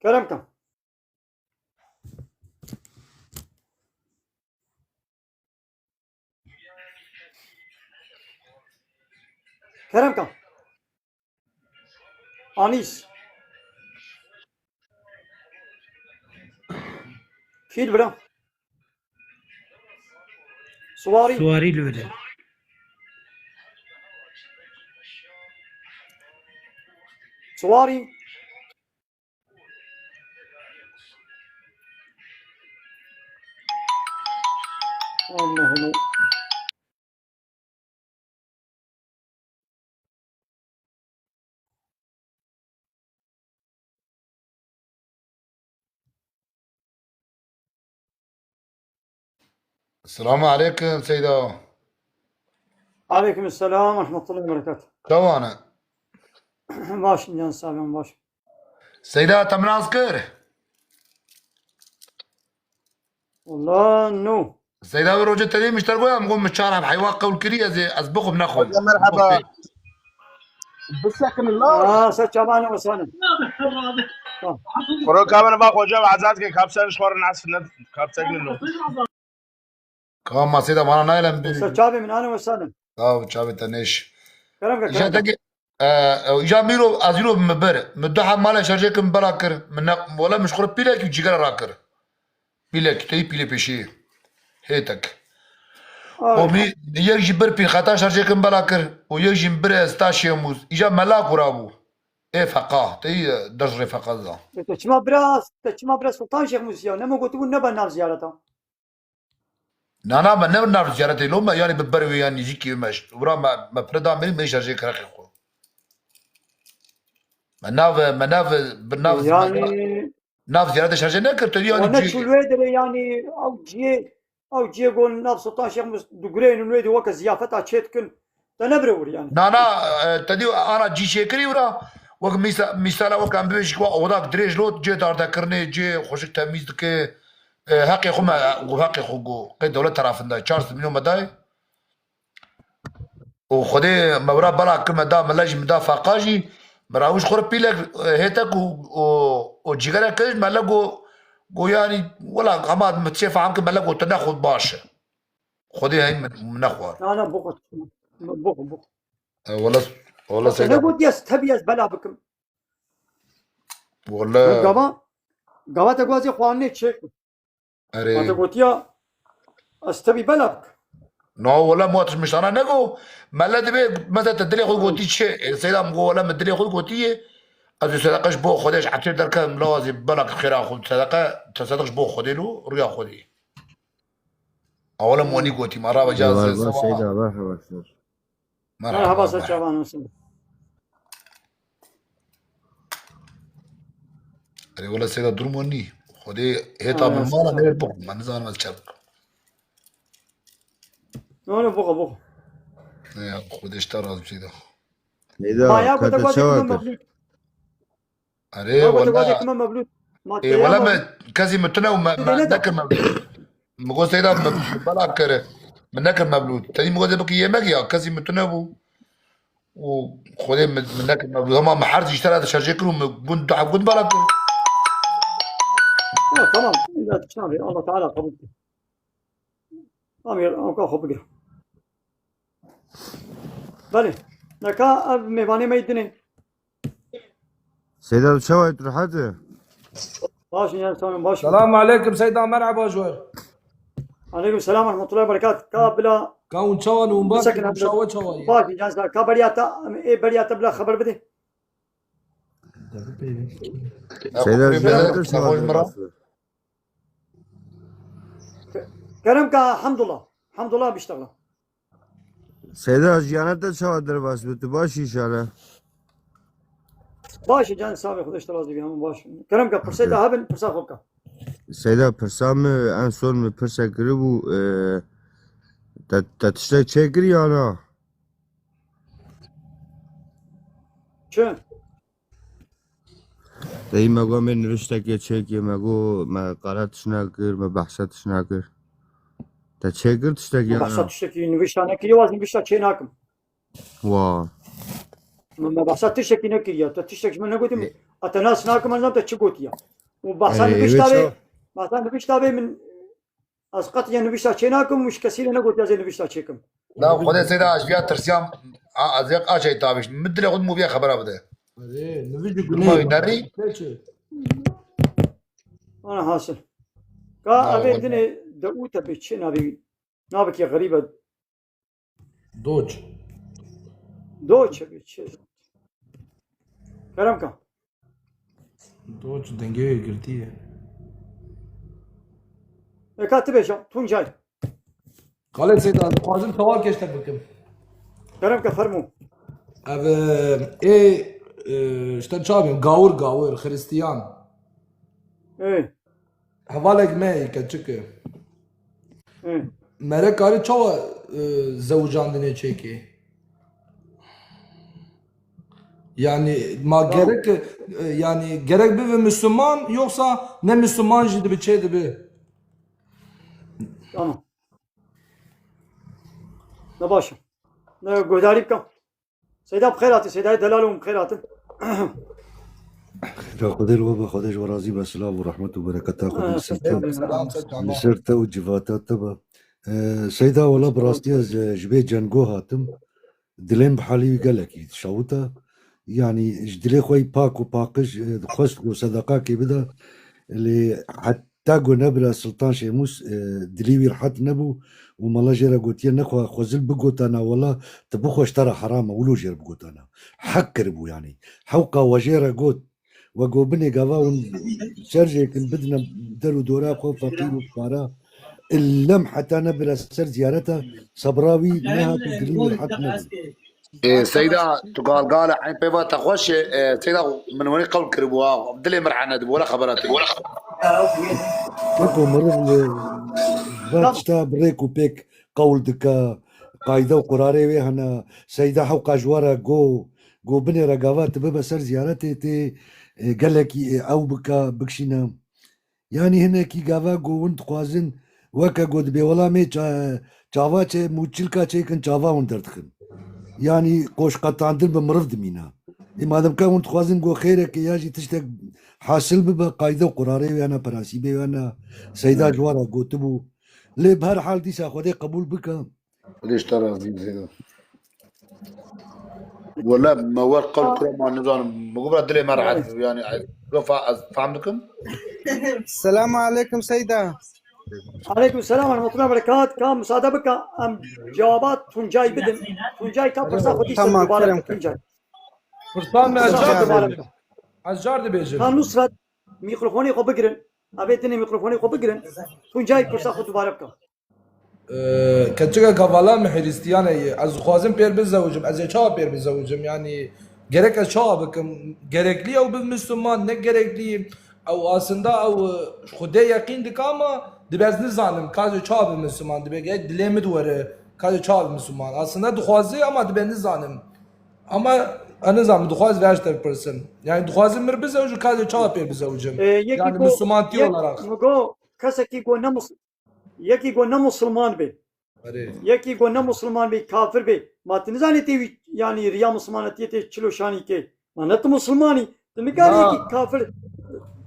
Kerem ke. Kerem ke. Anîs. Fîl bira. Suwarî. Suwarî li wir e. Suwarî. Allah'ım. Selamun aleyküm Seyda. Aleyküm selam ve rahmetullahi ve berekatuhu. Çawan e? Baş in can sabim baş. Seyda, te min nas kir? Wala no. Seyda, wê rojê te dî min ji te re goya, min got, min çar heb heywa qewl kirî, ez ê, ez bixwim nexwim. Hoca, merhaba. Bisekin la. Aa, ser çavan û salim. Kuro kamera bak hocam, azad ke kapsen şor nas ne kapsen lo. Ka ma Seyda, vana naylen bi. Ser çavê min ane û salim. Sağ ol, çavê te nêş. Kerem ke, kerem ke. Îja te ki, e, e, îja mîro, ez îro mi bir. Mi du heb malê şarjê kim bela kir. Min ne, wala min ji xwe re pîlek û cîgera rakir. Pîlek, teyî pîlê pêşî. Hêtek. Ay. O mi, yek jî bir pîl xeta şarjê kim bela kir. O yek jî bir esta şêmûz. Îja mela kura bû. Ê feqa. Teyî, e, ders rê feqa da. E, te çima biraz, te çima biraz Sultan Şêxmûz ya? Nema gotibû nebe nav ziyareta. Na, na, me ne nav ziyaretê lo me, yani bi ber wê, yani nêzîkî wê me. Wira me, me pire da mirî, me şarjê kirexê xwe. Me nav, me nav, bi nav, yani, me nav ziyaretê şarjê nekir, tu yani. Wana cî- çû wê dirê, yani, ew ciyê, ew ciyê gon nav Sultan Şêxmûz digureynin wê de weke ziyafeta çê dikin. Te nebire wir yani. Na, na, e, te dî ana cî çêkirî wira. Wek mîsa-, mîsala wek em bibêjin ku odak dirêj lo, cê dardekirinê, cê xweşik temîz dike. E, heqê xwe me, û heqê xwe got. Qey dewlet tarafında çar sed milyon me dayê. Û Xwedê me wira bela kir me da, mele jî me da faqa jî. Me rawij xwe re pîlek, e, hêtek û, û, û cîgerek kir, mele got, got yani, wela hema me çê feham kir, mele got, te nexwit baş e. Xwedê hey min, min nexwar. Na, na, bixwe. Bixwe, bixwe. E, wele, wele Te Seyda. Negotiye ez tebî ez bela bikim. Wele. Gava, gava te gazê xwarinê çêk. Erê. Ma te gotiya ez tebî bela bikim. No, wele, ma tu miştana nego. Mele dibe, mesela te dilê xwe gotî çi? E, Seyda, min go, wele, min dilê xwe gotî ye. Ez ê sedeqe ji bo Xwedê ji etê derkem, lawazî bela xêra xwe sedeqe, te sedeq ji bo Xwedê lo, rûya Xwedê. Awala monî gotî, ma rava ca Eyvallah, se-, Seyda, merhaba, şer. Merhaba, merhaba, ser çavan olsun. Erê, wele Seyda, durum o nî. Xwedê hêta min mala, ne bixwim, ma nizanim ez çi bikim. No, no, bixwe, bixwe. Ne, Xwedê ji te razî, Seyda. Seyda, ma ya ku te gotî çawa kir? Erê, wele, ê, wele me, kesî min tune û me, me nekir mevlûd. Min got Seyda, min bela kir. Min nekir mevlûd. Tedî min got bikî yemek ya, kesî min tune bû. Û Xwedê min, min nekir mevlûd. Hema min her tişt te re şarjê kir û min gund, du heb gund bela kir. Ya, tamam. Allah Teala kabul kir. Amir, anka xwe bigire. Belê. Neka ev mêvanê me yê dinê. Seyda, tu çawa, tu rehet e? Baş in, yani, tamam, baş in. Selamun aleyküm Seyda, merhaba ji we. Aleyküm selam ve rahmetullahi ve berekat. Ka bila. Ka hûn çawa ne, hûn baş in, şawe çawa ye? Baş in, yani, ka beriya te, ê beriya te bila xeber bide. Seyda, ji me re çawa ye? Xwe ji min re. Baş e. Kerem ka, hemdullah. Hemdullah biştexla. Seyda, jiyana te çawa derbas bi? Tu baş î înşallah? Baş e can, sağ ol, Xwedê ji te razî be, hemû baş. Kerem ka, pirsê te hebin, pirsa xwe bike. Seyda, pirsa min, en son min pirsek kiribû, e, te, te tiştek çêkir ya na? Çi? Dayî me got, me niviştekê çêkê, me got, me qala tişt nekir, me behsa tişt nekir. Te çêkir tiştekê? Me behsa tiştekî nivişta nekiriye, waz nivişta çê nakim. Wa. Me, me behsa tiştekî nekiriye. Te tiştek ji min negotiye. E, a te nas nakim, ez nam te çi gotiye. Û behsa e, nivişta bê, behsa nivişta bê min, ez qet ya nivişta çê nakim û ji kesî re negotiye ez ê nivişta çêkim. Na, Xwedê Seyda, ez viya tirsiyam, a, ez yek a şey tabîşt. Min dilê xwe dimû viya xebera bide. Erê, nivî ji Duma gunê nerî? Ana hasil. Ka evê dinê de û te bê çi nabî? Nabikê xerîbe. Doç. Doç bê çi? Kerem ka. Doç dengê wê girtiye. Eka tu bêje, Tuncay. Xalê Seyda, dixwazim tewal keştek bikim. Kerem ke, fermo. Ev, e, ê, e, işte çavên gawir, gawir, Xristiyan. Ê. Hevalek me yê keçik e. Ê. Mere karî çawa, e, zewicandinê çêkê? Yani ma gerek, e, yani gerek bibe Müslüman, yoksa ne Müslüman jî dibe çê dibe? Tamam. Ne baş e. Ne guhdarî bike. Seyda bi xêr hatî, Seydayê delal û bi xêr hatin. Xêra Xwedê li we be, Xwedê ji we razî be, silav û rehmet û bereketa Xwedê li ser te, li ser te û civata te be. E, Seyda, wela bi rastî ez, e, ji vê cengo hatim. Dilê min bi halî wî gelekî dişewite. Yanî ji dilê xwe yî pak û paqij, e, dixwest ku sedaqakê bide. Lê heta ku nebira Sultan Şêmûs, e, dilî wî rihet nebû û mala jê re gotiye, nexwe xwezil bigotana, wela tu bixwe ji te re heram e, wilo jê re bigotana. Hek kiribû yanî. Hewqa we jê re got, we got binê gava hûn şerjêkin bidine der û dora xwe feqîr û fukara. Illem heta nebira ser ziyareta, sebra wî nehat û dilî wî rihet nebû. Ê, Seyda, tu galgal e, eyn peyva te xweş e. Ê, Seyda, min wenî qewl kiribû ha. Dilê min rihet nedibû, wela xebera te. Weko meriv li van tişta bi rêk û pêk qewl dike, qayde û qurarê wê hene. Seyda hewqa ji we re go, go binê re gava tu bibe ser ziyaretê tê, ê, gelekî, ê, ew bike, bikişîne. Yanî hinekî gava ku hûn dixwazin, weke ku dibê welamê ça-, çava çê, mûçilka çêkin, çava hûn derdixin. Yanî qoşqetandin bi miriv dimîne. Ê madem ka hûn dixwazin ku xêreke ya jî tiştek hasil bibe, qayde û qurarê wê hene, prensîbê wê hene, Seyda ji we re gotibû. Lê bi her hal dîsa Xwedê qebûl bike. Xwedê ji te razî be, Seyda. Wele me wer qewl kira, ma nizanim. Me got bira dilê me rehet, yani, ez, ez fehm dikim. Selamu aleykum Seyda. Aleykum selam ve rahmetullah ve berekat. Ka müsaade bike, em cevaba Tuncay bidin. Tuncay ka pirsa xwe dîsa Tamam, dubare kerem bike, Tuncay. Pirsa me ez car dibêjim. Ez car dibêjim. Ka Nusret, mikrofonê xwe bigirin. Evê dinê mikrofonê xwe bigirin. Tuncay pirsa xwe dubare bike. Ee, keçikek hevala min Hristiyan e yê. Ez dixwazim pêr bizewicim. Ez ê çawa pêr bizewicim? Yani gerek ez çawa bikim? Gerekli ew bi Müslüman, ne gerekli? Ew aslında ew, e, Xwedê yeqîn dike ama dibe ez nizanim. Ka ez ê çawa bi Müslüman? Dibe ge dilê min diwere. Ka ez ê çawa bi Müslüman? Aslında dixwaze ama dibe nizanim. Ama ez nizanim, dixwaz vê ji te bipirsim. Yani dixwazim mir bizewicim, ka ez ê çawa pêr bizewicim? Ee, yekî Yani go, Müslümantiye yek, olarak. Mi go, kesekî go ne Mus-, Yekî go ne musulman be. Erê. Yekî go ne musulman be, kafir be. Ma tu nizanî tê wî, yanî riya musulmanetiyê tê çilo şanî ke. Ma ne tu musulmanî. Tu nikarî Na. Yekî kafir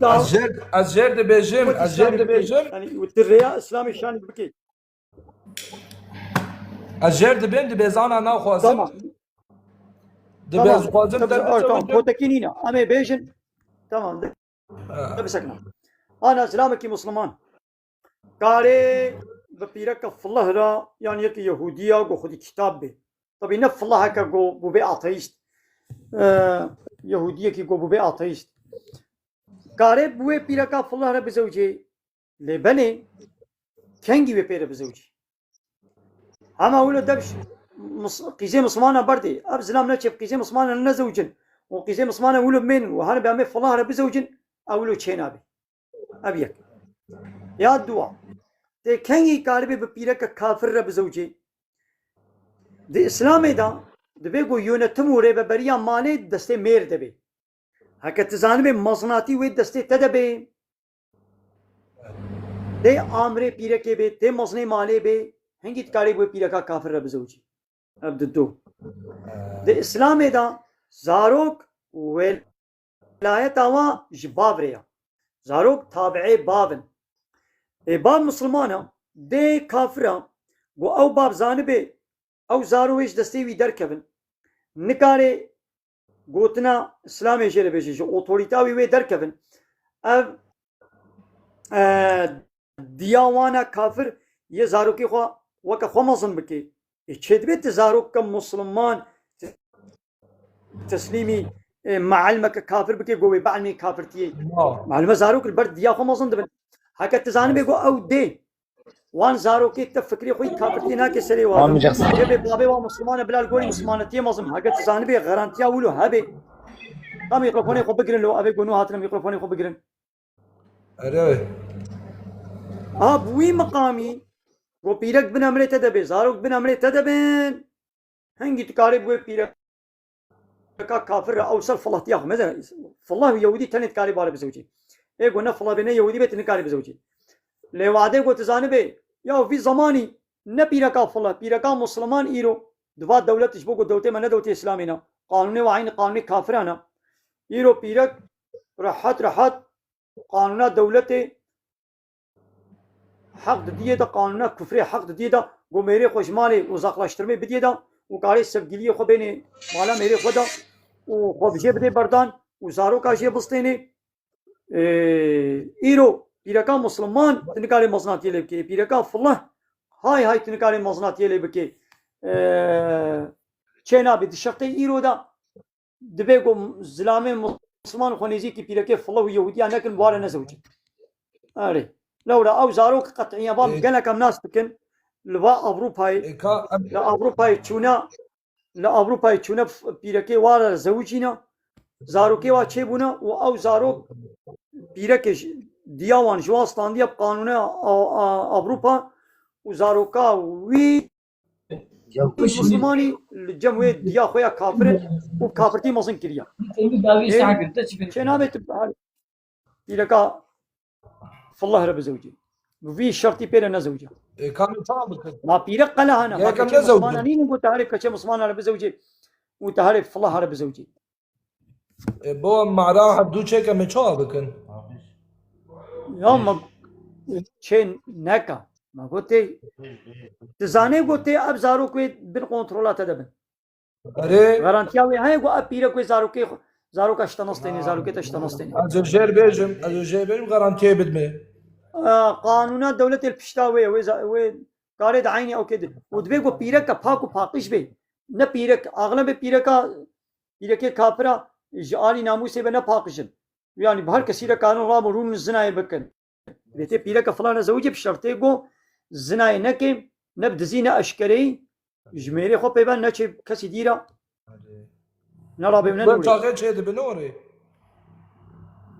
da Ez jêr, ez jêr dibêjim, wekî ez jêr şanî bike. Dibêjim. Yanî tu riya Îslamê şanî bike. Ez jêr dibêm, dibê zana naxwazim. Tamam. Dibê Tamam. Xwazim Tabii, te tamam, bicewicim. Kotekî nîne. Em ê bêjin. Tamam. Ha. Te bisekna. Ana zilamekî musulman. Karê bi pîreke filih re yan yekî Yehûdî ya ku xwedî kitab bê. Tabî ne filiheke ku bûbê ateîst. E, Yehûdiyekî ku bûbê ateîst. Karê bi wê pîreka filih re bizewicê. Lê benê kengî wê pê re bizewicî. Hema wilo dev ş-, mis-, qîzê mismana berdê. Ev zilam neçê bi qîzê mismana nezewicin. Û qîzê mismana wilo bimênin. Û hene bi em ê filah re bizewicin. Ew wilo çênabê. Ev yek. Ya dua. Tê kengî karibê bi pîreke kafir re bizewicê. Di Îslamê de divê ku yönetim û rêveberiya malê destê mêr de bê. Heke tu zanibê mezinatî wê destê te de bê. Tê amrê pîrekê bê, tê mezinê malê bê, hingî dikarê wê pîreka kafir re bizewicî. Ev di du. Di Îslamê de zarok welayeta wa ji bav re ye. Zarok tabiê bav in. Ê bav misilman e, dê kafir e, ku ew bav zanibê, ew zaro wê ji destê wî derkevin. Nikare gotina Îslamê jê re bêje, ji otorîta wî wê derkevin. Ev, e, diya wana kafir yê zarokê xwe weke xwe mezin bike. Ê çê dibe tu zaroke musliman teslîmî, e, mealimeke kafir bike, go wê beilmê kafirtiyê. Mealime zarok li ber diya xwe mezin dibin. Heke tu zanibê go ew dê wan zarokê te fikrê xwe yî kafirtiyê nake serê wan. Cebê babê wan musliman e, bila li gorî muslimanetiyê mezin. Heke tu zanibê garantiya wilo hebe. Ka mîkrofonê xwe bigirin lo, evê go nû hatine mîkrofonê xwe bigirin. Ere. A bi wî miqamî go pîrek bin emrê te de bê, zarok bin emrê te de bin. Hingî dikarê bi wê pîreka kafir re ew ser filahtiya xwe. Meze, filah û yewidî tenê dikarê bare bizewicî. Ê go ne filah bê ne yewidî bê tu nikarê bizewicî. Lê wadê go tu zanibê, ya vî zemanî ne pîreka filah, pîreka musliman îro diva dewlet ji bo ku dewletê me ne dewletê Îslamê ne. Qanûnê we eynî qanûnê kafiran e. Îro pîrek rehet rehet qanûna dewletê heq didiyê de, qanûna kufrê heq didiyê de, ku mêrê xwe ji malê uzaklaştirmê bidiyê de û karê sevgiliyê xwe bênê mala mêrê xwe de û xwe bi jê bidê berdan û zaroka jê bistênê. Ee, îro pîreka musliman tu nikarê mezinatiyê lê bikê. Pîreka filah hay hay tu nikarê mezinatiyê lê bikê. Ee, çê nabê di şertê îro de dibe ku zilamê musliman xwe nêzîkî pîrekê filah û yehudiya nekin, ware nezewicin. Erê. Lewra ew zarok qet'iya van Ê- gelek em nas dikin. Li va Ewropayê, Ê ka em li Ewropayê çûne, li Ewropayê çûne f-, pîrekê ware zewicîne. Zarokê wa çêbûne û ew zarok pîrekê ji, diya wan ji wan standiye bi qanûna a, a, Ewropa û zaroka wî Mislimanî li cem wê diya xwe ya kafir in û kafirtî mezin kiriye. Ê, çê nabê tu pîreka fillah re bizewicî. Bi vî şertî pê re nezewicî. Ê, ka em çawa bikin? Ma pîrek qelehan e. Ma Yek em keçê nezewicî. Mislimana nînin ku teharê keçê Mislimana re bizewicî û teharê fillah re bizewicî. E, bo em mara hevdû çêke me çawa bikin? Ya me çê neka. Me gotê, tu zanê gotê ev zarok wê bin kontrola te de bin. Erê. Garantiya wê heye ku ev pîrek wê zarokê xwe, zaroka ji te nestênê, zarokê te ji te nestênê. Ez ê jêr bêjim, ez ê jêr bêjim garantiyê bidme. E, qanûna dewletê li pişta wê ye, wê za-, wê karê di eynî ew kê di. Û divê ku pîreke pak û paqij bê. Ne pîrek, axlebê pîreka Pîrekê kafira ji alî namûsê ve ne paqij in. Yanî bi her kesî re karin rabin rûn zinayê bikin. Vê tê pîreke filane zewicê bi şertê ku zinayê neke, ne bi dizî ne eşkereyî, ji mêrê xwe pê ve neçê kesî dî re. Erê. Ne rabê ne Wen nûrê. Çaxê çê dibin orê.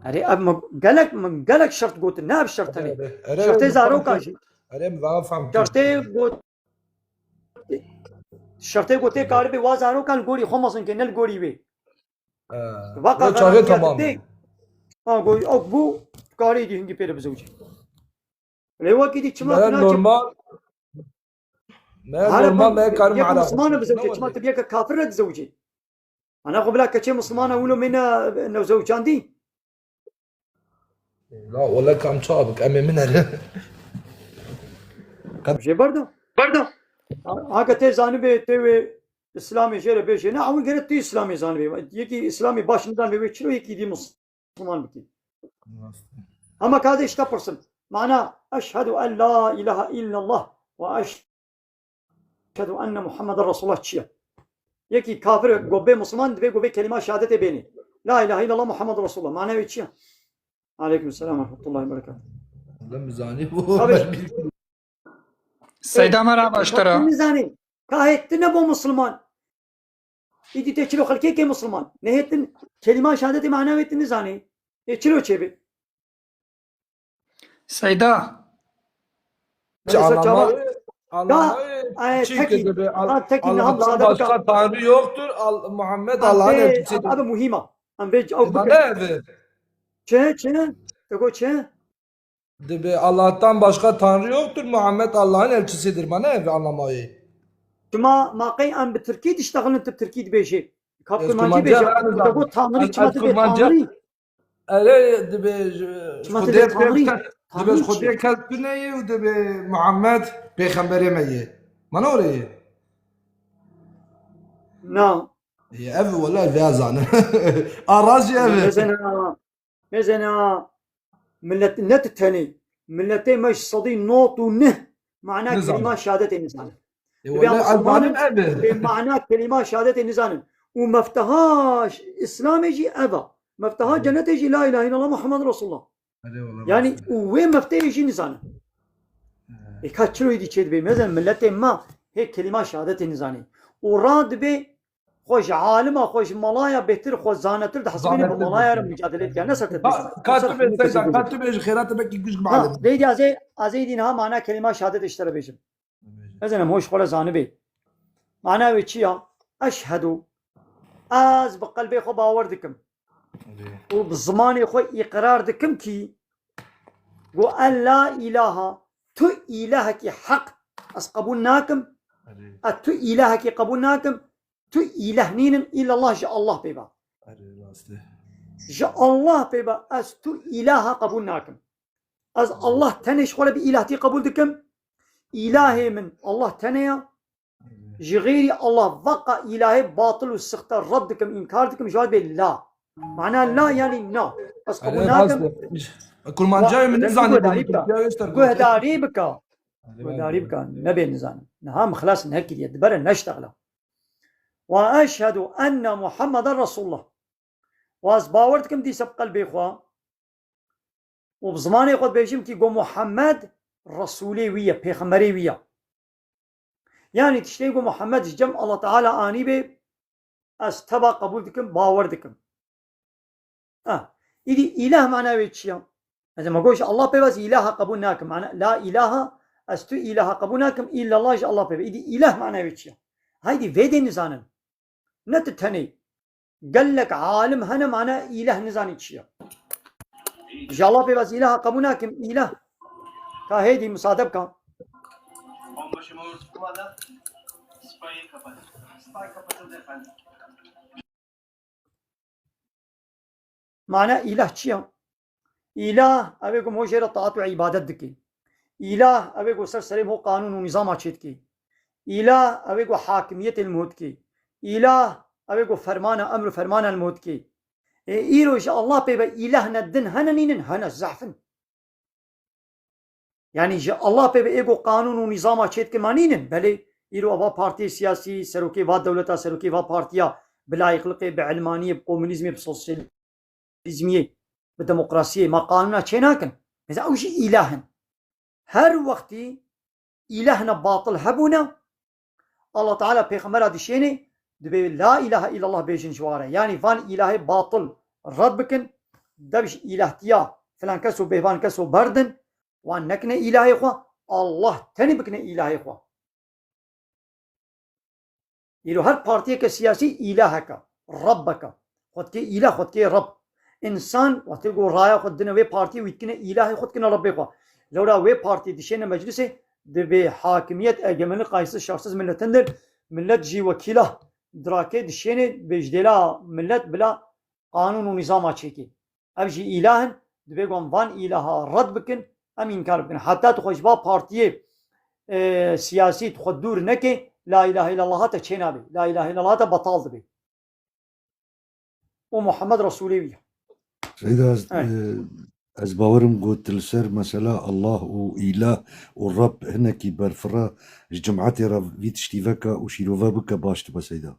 Erê ev min gelek, min gelek şert gotin, ne ev şert tenê. Erê, erê, Şertê min zaroka jî. Erê, min daha fam. Şertê got, Şertê ku tê karibê wa zarokan li gorî xwe mezin ke, ne li gorî wê. Ee, Vaka vê çaxê garantîya tamam. Tê. Ha, go, ok bû, karê dî hingî pê re bizewicî. Lê wekî dî çima Me tu naçî normal, me Hare normal, ben me karim yek Arap. Mislimane bizewicî, çima tu yeke kafir re dizewicî? Ana xwe bila keçê Mislimane wilo mê ne, ne zewicandî. La wele kam çawa bik, em ê min ere. Jê berda. Berda. Ha, haka tê zanibê, tê wê Îslamê jê re bêjê. Ne, ew gere tu Îslamê zanibê. Yekî Îslamê baş nizanibê, wê çilo yekî dî Misliman bikî. Ama ka dê işte pirsin. Mana, eşhedü en la ilahe illallah ve eş-, Eşhedü enne Muhammeden Resulullah çi ye? Yekî kafir go bê Misliman, divê go vê kelîma şehadetê bênê. La ilahe illallah Muhammeden Resulullah. Mane wê çi ye? Aleyküm selam ve rahmetullahi ve berekatuhu. Lan bizanî bu. Tabii. Seyda, merhaba ji te re. Nizanî. Ka hê tu ne bo Musliman. Îdî tê çilo xelkê ke Musliman. Nehê tu kelîma şehadetê mana wê tu nizanî. Ê çilo çêbê. Seyda. Melisa çawa? Anlamayı, anlamayı, ay, çi ki dibe, Al-, Allah'tan başka Tanrı yoktur, Al-, Muhammed Allah'ın elçisidir. Abi muhîm a. Em vê ew bana evi. Çi, çi? Te got çi? Dibe, Allah'tan başka Tanrı yoktur, Muhammed Allah'ın elçisidir. Bana evi anlamayı. Çima ma qey em bi tirkî diştexilin, tu tirkî dibêjî? Kap kurmancî bêje. Te got Tanrı, çima tu bê Tanrı? Erê, dibe, Xwedê pêk kes, dibe Xwedê kes tu ne yê û dibe Muhammed pêxemberê me yê. Mana orê yê? Na. Yê ev wela vê zanim. A rast jî ev e. Mezena, mezena millet ne tu tenê. Milletê me ji sedî nod û neh mana kelîma şehadetê nizanin. Ê, wele ez zanim ev e. Bê mana kelîma şehadetê nizanin. Û mefteha ş-, Îslamê jî ev a. Mefteha cenetê jî la ilahe illallah Muhammed Resulullah. Erê, wele rast e. Yanî û wê mefteyê jî nizanin. Ê, ka çilo êdî çê dibê? Mezin milletê ma hê kelîma şehadetê nizanî. Û ra dibê xwe ji alima, xwe ji malaya bêhtir, xwe zanetir dihesibîne, bi malaya re mucadele dike. Ne ser te bêjim. Ka tu bê Seyda, ka tu bê ji xêra te belkî gişk bielîme. Deydî ez ê, ez ê dî niha mana kelîma şehadetê ji te re bêjim. Bêje. Mezenem hoş xwe re zanibê. Mana wê çi ya? Eşhedu. Ez bi qelbê xwe bawer dikim. Erê. Û bi zimanê xwe îqrar dikim kî go en la ilaha, tu îlahekî heq ez qebûl nakim. Erê. Ez tu îlahekî qebûl nakim. Tu îleh nînin, îllallah ji Allah pê be. Erê, rast e. Ji Allah pê be, ez tu îlaha qebûl nakim. Ez Allah tenê ji xwe re bi îlahtî qebûl dikim. Îlahê min Allah tenê ya. Ji xêrî Allah veqa îlahê batil û sixte red dikim, înkar dikim, ji wan dibê la. Mana la yanî na. Ez qebûl nakim. Kurmancayê min nizanî, guhdarî bike. Guhdarî bike. Guhdarî bike. Nebê nizanin. Niha min xilas nekiriye. Dibere neştexla. Wa eşhedu enne Muhammeden Resulullah. Wa ez bawer dikim dîse bi qelbê xwe û bi zimanê xwe dibêjim kî go Muhammed Resûlê wî ye, pêxemberê wî ye. Yanî tiştê go Muhammed ji cem Allah Teala anî bê, ez teba qebûl dikim, bawer dikim. Ha, îdî îlah mana wê çi ya? Ez ma goş Allah pê ve ez îlaha qebûl nakim. Mana la ilaha, ez tu îlaha qebûl nakim, îllallah ji Allah pê ve. Îdî îlah mana wê çi ya? Haydî vê dê nizanin. Ne tu tenê. Gelek alim hene mana îlah nizanî çi ya. Ji Allah pê ve ez îlaha qebûl nakim, îlah. Ka hêdî misade bika. Mana îlah çi ya? Îlah, ew ê ku ho jê re taat û îbadet dike. Îlah, ew ê ku ser serê ho qanûn û nîzama çêdike. Îlah, ew ê ku hakimiyetê li ho dike. Îlah, ew ê ku fermana, emr û fermana li ho dike. Ê, îro ji Allah pê ve îlah ne din hene nînin, hene zehf in. Yanî ji Allah pê ve ê ku qanûn û nîzama çêdike ma nînin. Belê, îro eva partiyê siyasî, serokê va dewleta, serokê va partiya bi layîqliqê, bi ilmaniyê, bi komunîzmê, bi sosyalîzmiyê, bi demokrasiyê ma qanûna çê nakin. Mesela ew jî îlah in. Her wextî îlehna batil hebûne, Allah Teala pêxembera dişênê, dibê la ilahe illallah bêjin ji ware. Yanî van îlahê batil red bikin, dev ji îlahtiya filan kes û bêvan kes û berdin, wan nekine îlahê xwe, Allah tenê bikine îlahê xwe. Îro her partiyeke siyasî îlaheke, rebbeke. Xwe dikê îlah, xwe dikê reb. Însan, wextê ku raya xwe didine wê partiyê, wî dikine îlahê xwe, dikine rebbê xwe. Lewra wê partiyê dişêne meclisê, dibê hakimiyet, egemenlik qayîsiz şersiz milletindir. Millet jî wekîla dirakê dişêne, bê ji dêla millet bila qanûn û nîzama çêkê. Ev jî îlah in, divê ku em van îlaha red bikin, em înkar bikin. Heta tu xwe ji va partiyê, e, siyasî tu xwe dûr nekê, la ilahe illallah te çê nabe. La ilahe illallah te betal dibe. Û Muhammed Resûlê wî ye. Seyda, ez, Evet. e, ez bawerim got li ser mesela Allah û îlah û Reb hinekî berfira ji cimetê re vî tiştî veke û şîrove bike baş dibe Seyda.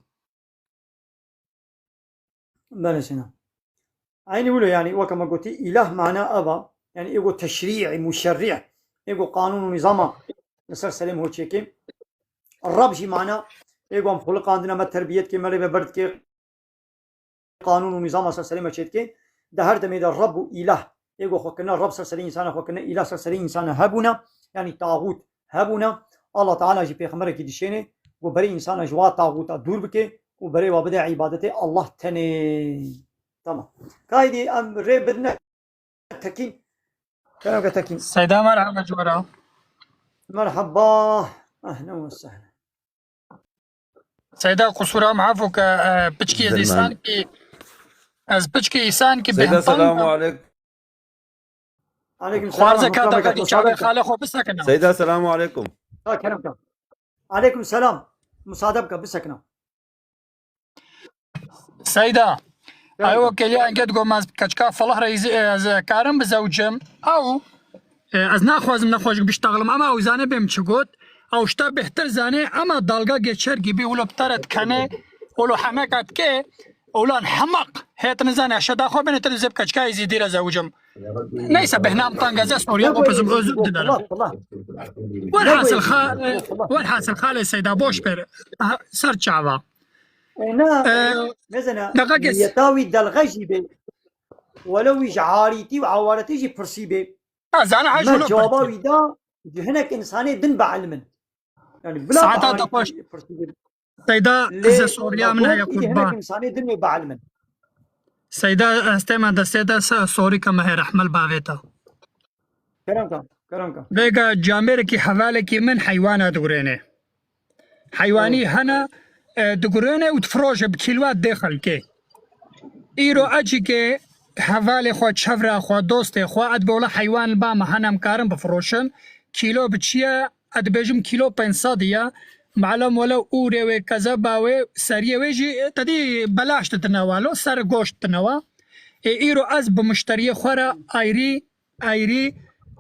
Belê Seyda. Eynî wilo yanî weke me gotî îlah mana ev a. Yanî ê got teşrî, muşerrî. Ê got qanûn û nîzama Li ser serê me ho çêkê. Reb jî mana, ê ku em xuliqandine me terbiyet kê, me rê veber dikê, qanûn û nîzama ser serê me çêdikê. Di her demê de Reb û Îlah, ê ku xwe kirine Reb ser serê însana, xwe kirine Îlah ser serê însana hebûne, yanî taxût hebûne. Allah Teala jî pêxemberekî dişêne ku berê însana ji wa taxûta dûr bike û berê wa bide îbadetê Allah tenê. Tamam. Kaydî em rê bidine Tekîn. Kerem ke Tekîn. Seyda, merhaba ji we re. Merhaba. Ehlen ve sehlen. Seyda, qusûra min efû ke, e, piçkî ez Zilman. Îsankî, ez piçkî îsankî Seyda, bêhempan selamu aleykum. Aleykum selam. Xwarze ka daqa ki çavê xalê xwe bisekine. Seyda, selamu aleykum. Ha, kerem ke. Aleykum selam. Musade bike, bisekine. Seyda, Seyda. Ew keliya enget go maz keçka Felih Reîsî, e, ez karim bizewcim. Ew, e, ez naxwazim nexweşik biştaxlim, ama ew zane bêm çi got. Ew şta bêhtir zane, ama dalga geçer gibi wilo bi te re dikene, wilo hemeka dike, ulan hemaq, hê tu nizane, şeda xwe bêne tu dizê bi keçka Êzîdî re zewcim. Neyse, behnam tang ez, ez Suriye bopizim, özür dilerim. Welhasil, xa-, e, welhasil, xalê Seyda, boş ver. Ha, ser çava. E, na, e, mezena, deqa kes. Niyeta wî delxe jî bê. Welew wî ji arîtî û awaretî jî pirsî bê. Ha, zana haj me wilo cewaba pirsî. Wî da, ji hinek însanê din bi ilm in. Yani, bila Saeta te xweş. Pirsî bê. Seyda, lê ze Soriya min heye qurban. Hinek însanê din wê bi ilm in. Seyda, ez tême destê de se-, sorî ke me hê rehmel bavê te. Kerem ka, kerem ka. Vêga camêrekî hevalekî min heywana digurêne. Heywanî hene, e, digurêne û difiroşe bi kîlwa dê xelkê. Îro ecîkê hevalê xwe, çevra xwe, dostê xwe, ez bi wela heywan ba me hene em karin bifiroşin. Kîlo bi çi ye? Ez dibêjim kîlo pênc sed ye. Malum wele ûrê wê, kezeba wê, seriyê wê jî, e, tedî belaş didine wa lo, ser goşt dine wa. Ê, îro ez bi muşteriyê xwe re ayrî Eyrî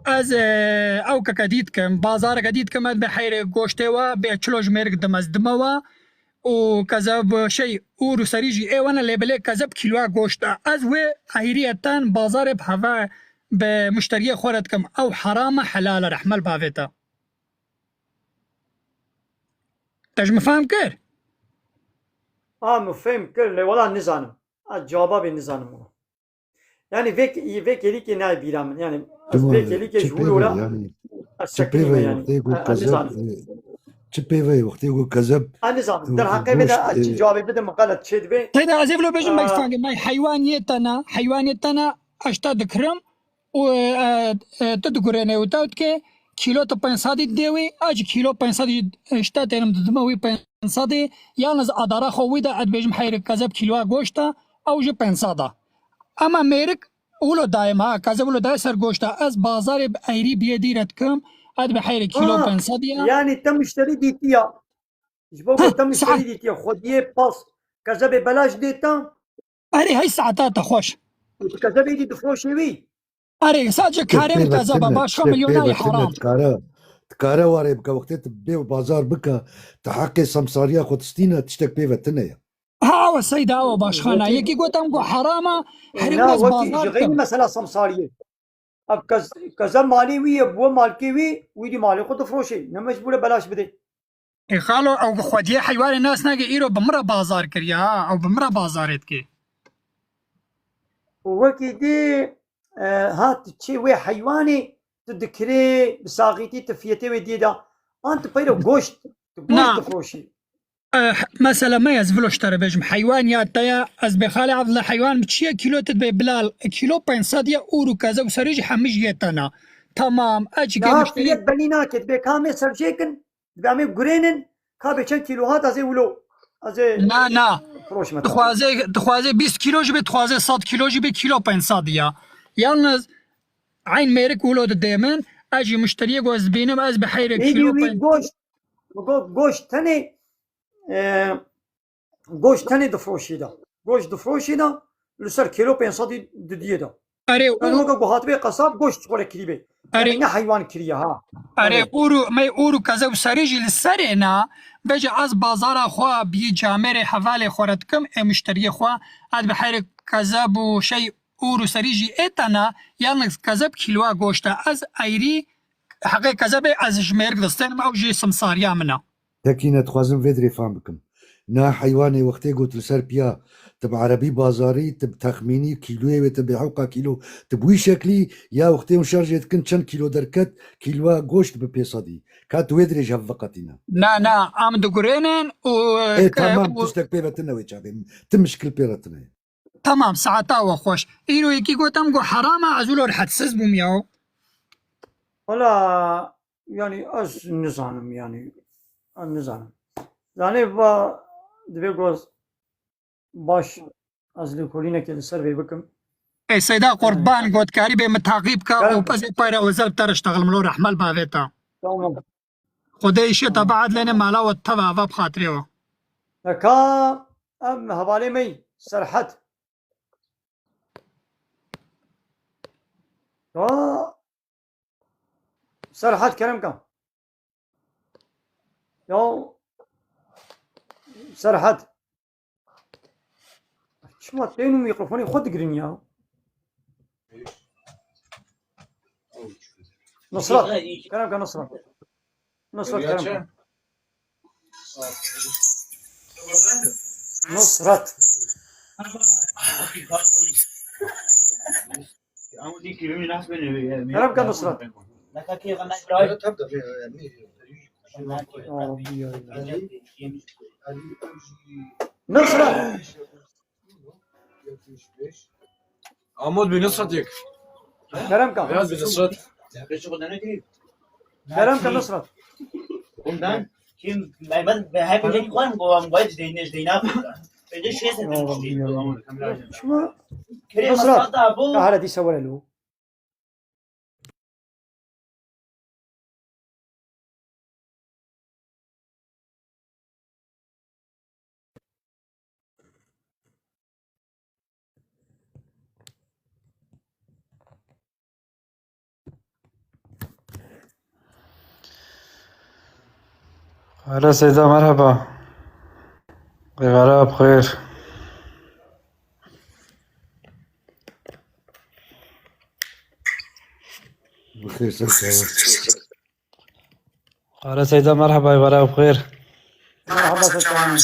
ez, e, ew keke dît kim, bazareke dît kim, ez bê heyrê goştê we, bê çilo ji mêrik dim ez dime we û kezeb şey ûr û serî jî ê we ne, lê belê kezeb kîloya goşt e. Ez wê eyriyeten bazarê bi heve bi muşteriyê xwe re dikim. Ew heram e, helal e, rehmel bavê te. Te ji min fehm kir? A, min fehm kir, lê wela nizanim. Ez cewaba bê nizanim. Yani vê, vê kelîkê nayê bîra min. Yani ez vê kelîkê ji wilo re yani, ez çi pêve sekinîme yani. Wextê ku kezeb, e, çi pêve wextê ku kezeb, ez nizanim. Derheqê vê de ez çi cevabê bidim, xelet çê dibe. Teyda ez ê vilo bêjim, me fangê, me heywan yê te ne, heywan yê te ne, ez te dikirim û, e, e, tu digurêne û te dike, kîlo tu pênc sedî dê wî, ez jî kîlo pênc sedî ji te tênim didime wî pênc sedî, yalnız adara xwe wî de ez dibêjim heyrik kezeb kîloya goşt e, ew jî pênc sed e. Ama mêrik wilo dayê me, ha, kezeb wilo dayê ser goşta. Ez bazarê bi eyrî biyê dî re dikim, ez bi heyrê kîlo pênc sed ya. Yani te muşterî dîtiya. Ji bo ku te muşterî dîtiya, xwediyê pas kezebê belaş dê te. Erê, hey saeta te xweş. Û tu kezebê dî difiroşê wî. Erê, sadece karê min kezeba, başka milyona yî heram. Dikare, dikare warê bike, wextê tu bê bazar bike, tu heqê semsariya xwe distîne, tiştek pê ve tune ye. Ha, ew seyda, ew başxana. Yekî gotam ku herama, herî mez bazar. Ji xeynî mesela samsariyê. Ev kez, keze malê wî ye, bûye malkê wî, wî dî malê xwe difiroşê. Ne mecbûr e belaş bidê. Ê xalo, ew bi xwediyê heywanê nas nake, îro bi min re bazar kiriye, ha, ew bi min re bazarê dike. Û wekî dî, e, ha, tu çê wê heywanê, tu dikirê, bi saxîtî tu fiyetê wê diyê de. An tu peyro goşt, tu goşt difiroşî. Eh, mesela me ez vilo ji te re bêjim, heywan ya te ya, ez bê xalê Abdullah heywan bi çi ye, kîlo tu dibê Bilal, kîlo pênc sed ye, ûr û keze û serî jî hemî jî yê te ne. Tamam, ez çi Niha fiyet belî nake, dibê ka em ê serjêkin, dibê em ê gurênin, ka bê çend kîlo hat, ez ê wilo, ez ê Na, na. Firoşme te. Dixwaze, dixwaze bîst kîlo jî bê, dixwaze sed kîlo jî bê, kîlo pênc sed ya. Yalnız, eyn mêrik wilo didê min, ez jî muşteriyê ku ez dibînim, ez bi heyrê kîlo pênc. Goşt, go-, goşt tenê, e, Goşt tenê difiroşî de. Goşt difiroşî de, li ser kîlo pênc sedî didiyê de. Erê, û weke ku hatibê qesab goşt ji xwe re kirîbê. Erê. Yanî ne heywan kiriye ha. Erê, erê. Ûr û, me ûr û keze û serî jî li serê ne, bêje ez bazara xwe biyî camêrê hevalê xwe re dikim, ê muşteriyê xwe, ez bi heyrê kezeb û şey ûr û serî jî ê te ne, yalnız kezeb kîloya goşt e. Ez eyrî Heqê kezebê ez ji mêrik distênim, ew jî simsariya min e. Tekîne, dixwazim vê dirê fam bikim. Na heywanê wextê got li ser piya, tu bi erebî bazarî, tu bi texmînî kîloyê wê, tu bêhewqa kîlo, tu bi wî şeklî, ya wextê hûn şerjê dikin çend kîlo derket, kîloya goşt bi pê sedî. Ka tu wê dirê ji hev veqetîne. Na, na, em digurênin û, Ê, e, tamam, û tiştek pê ve tine wê çaxê. Ti mişkil pê re tine. Tamam, saeta we xweş. Îro yekî got, em got, heram e, ez wilo rehetsiz bûm ya. Wela, yanî ez nizanim, yanî, ez nizanim. Zanê va divê got, baş, ez lêkolînekê li ser vê bikim. Ey Seyda Qurban, gotkarî bê min taqîb ke û pezê payra wezar bi te re ştexlim lo rehmel bavê te. Tamam. Xwedê îşê te biedlêne mala we teva ava bi xatirê we. Neka em hevalê me yî, Serhed. Ya Serhed, kerem ke. Ya Serhed. Çima tên û mîkrofonê xwe digirin ya? Nusrat. Kerem ke Nusrat. Nusrat, kerem ke. Nusrat. Kerem ke Nusrat. Ya Rabbi ya. Nusrat. Amod bi Nusrat yek. Kerem ke. Beyaz bi Nusrat. Kerem ke Nusrat. Bundan kim? Ben, ben hep bir koyarım, koyarım, koyarım, işte, işte, işte, ne yapayım? Öyle şey Ya Rabbi ya. Şuna Kerem Nusrat. Nusrat da bu. Kahre dîsa were lo. Alo Seyda, merhaba. Êvara bi xêr. Bi xêr ser çawa. Alo Seyda, merhaba, êvara bi xêr. Merhaba, ser çawa.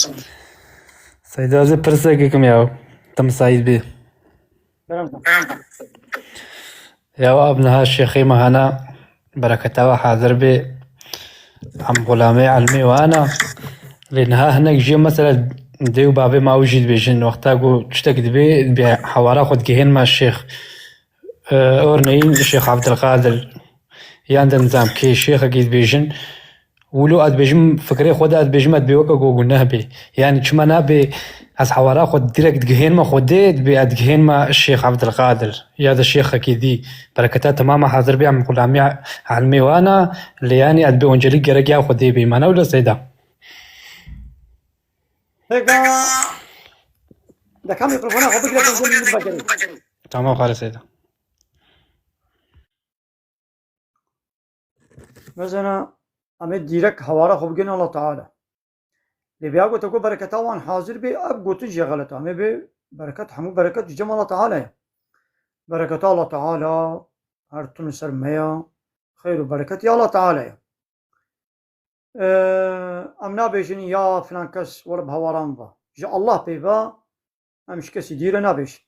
Seyda, ez ê pirsek bikim ya. Te misaît bî. Kerem ke. Ya ev niha şêxê me hene, bereketa we hazir bê. Em xulamê ilmê wan e. Lê niha hinek jê mesela dê û bavê me ew jî dibêjin. Wexta ku tiştek dibê, dibê hewara xwe digihên me şêx. E, örneğin Şêx Abdulkadir. Yan de nizam kê şêxekî dibêjin. Wilo ez dibêjim, fikrê xwe de ez dibêjim, ez dibê weke ku guneh bê. Yani çima nabê, ez hewara xwe direkt digihênme Xwedê, dibê ez digihênme Şêx Evdilqadir ya da şêxekî dî. Bereketa temama hazir bê, em xulamî elmê wan a, lê yani ez dibê oncelî gerek ya Xwedê bê. Mana wilo Seyda? Pêka, deka mikrofona xwe bigire, tu jî min vegerî. Tamam, xalê Seyda. Mesela, em ê dîrek hewara xwe bigihînin Allah Teala. Lê vêya gote ku bereketa wan hazir bê, ev gotin jê xelet e. Em ê bê bereket, hemû bereket ji cem Allah Teala ye. Bereketa Allah Teala her tim li ser me ya. Xeyr û bereket ya Allah Teala ye. Ee, em nabêjin ya filan kes were bi hewara min ve. Ji Allah pê ve, em ji kesî dî re nabêjin.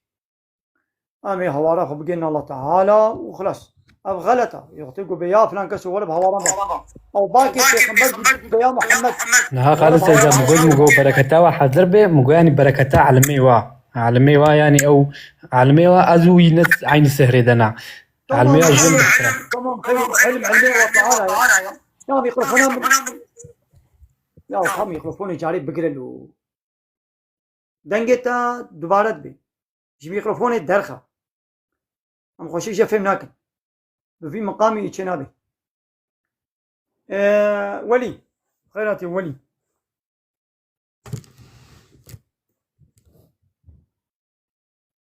Em ê hewara xwe bigihînin Allah Teala û xilas. Ev xelet e. Yê wextê ku bê ya filan kes were bi hewara min ve. Ew bakê pêxember dî bê ya Muhammed. Niha Xalid Seyda, min got, min got bereketa we hazir bê, min got yani bereketa elmê wa. Elmê wa yani ew, elmê wa ez û wî ne eynî sehrê de ne. Tamam, elmê wa jin bikira. Tamam, tamam, elm, elmê wa Teala ya. Ya mikrofona min. Ya tam mikrofonê carê bigire lo. Dengê te dubare dibe. Ji mîkrofonê derxe. Em xweşik jê fêm nakin. Bi vî miqamî çê nabe. Ee, Welî. Xeyr hatî Welî.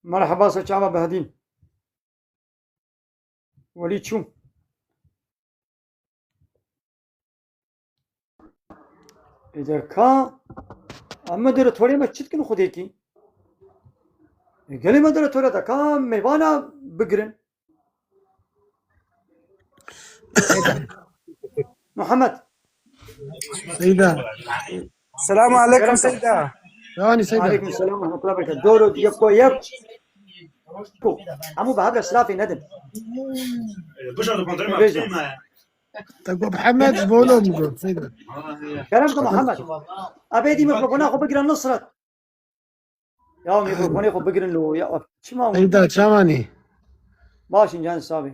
Merheba, ser çava Behedîn. Welî çû. Êde ka, em moderatörê me çi dikin xwedêkî? E, gelê moderatörê de ka mêvana bigirin. Muhammed. Seyda. Selamu aleykum Seyda. Yani Seyda. Aleykum selam ve rahmetullah ve berekatuh. Doğru, yek ko yek. Hemû bi hev re silafê nedin. Te got Mihemed ji bo lo min got Seyda. Kerem ki Muhammed. Ebê dî mikrofona xwe bigire Nusret. Ya mîkrofonê xwe bigirin lo ya. Çima hûn? Seyda çawanî? Baş in can sabê.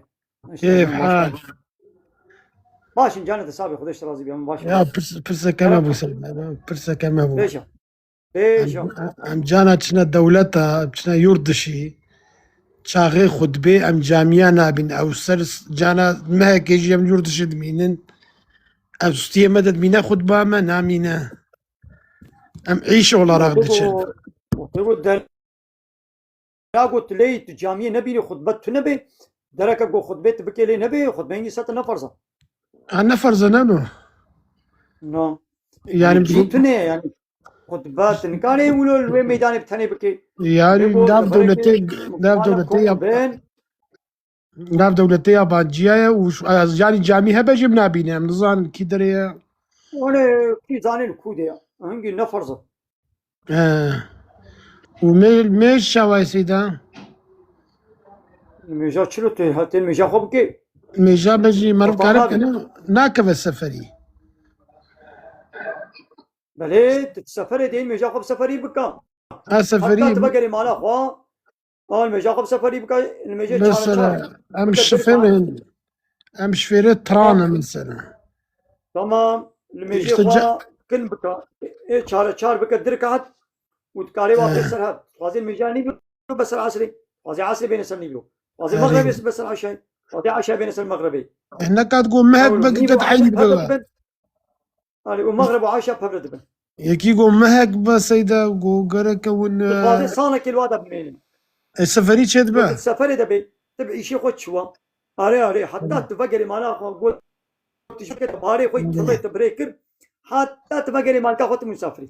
Kêf hal. Baş in canê te sabê, Xwedê ji te razî be, em baş in. Ya pirs, pirseke me bû Seyda. Pirseke me bû. Pêşa. Pêşa. Em, em cana çine dewleta, çine yurt dişî. Çaxê xutbê em camiya nabîn. Ew ser s-, cana mehekê jî em yurt dişî dimînin. Ev stiyê me de dimîne xutba me namîne. Em îş olarak diçin. Wextê ku dera ku tu lê tu camiyê nebînî xutbe tu nebê, dereke ku xutbê tu bikê lê nebê, xutbeyê hîngî ser tu ne ferz e. Ha, ne ferz e, ne no? No. Yani, yani cî bu tune yani. Xutbe tu nikarê wilo li wê meydanê bi tenê bikê. Yani, nav dewletê, nav dewletê ya, ben Nav dewletê yabanciya ye û ş-, ez, yani camî hebe jî min nabîne, em nizan kî derê ye. Wane kî zanê li ku de ye. Hingî ne ferz e. He. Û mê-, mêj çawa ye Seyda? Mêja çilo tê, ha, tên mêja xwe bike. Mêja be jî meriv kare bike, ne, nakeve seferî. Belê, tu seferê dê mêja xwe bi seferî bike. Ha, seferî. Heta tu vegerê mala xwe. Al mêja xwe bi seferî bike, li mêjê çar çar. Mesela, em şifêrin, em şifêrê tran e mesela. Tamam, li mêjê xwe kin bike. Ê çar çar bike dirke hat û dikarê wextê ser hat. Xwazê mêja nî bî be ser esrê. Xwazê esrê bêne ser nîvro. Xwazê mexrebê be ser eşay. Xwazê eşay bêne ser mexrebê. E, nekat go mehek be, ket eynî be. Yanî û mexreb û eşa pevre dibin. Yekî got mehek be Seyda, got gereke win, e, dixwaze salekê li wa de bimênin. E, seferî çê dibe? Got seferê de bê, tu bi îşê xwe çiwa. Arê, arê, heta tu vegerê mala xwe got, tu ji ke barê xwe, hmm, kirê te birê kir. Heta tu vegerê malka xwe tu musafirî.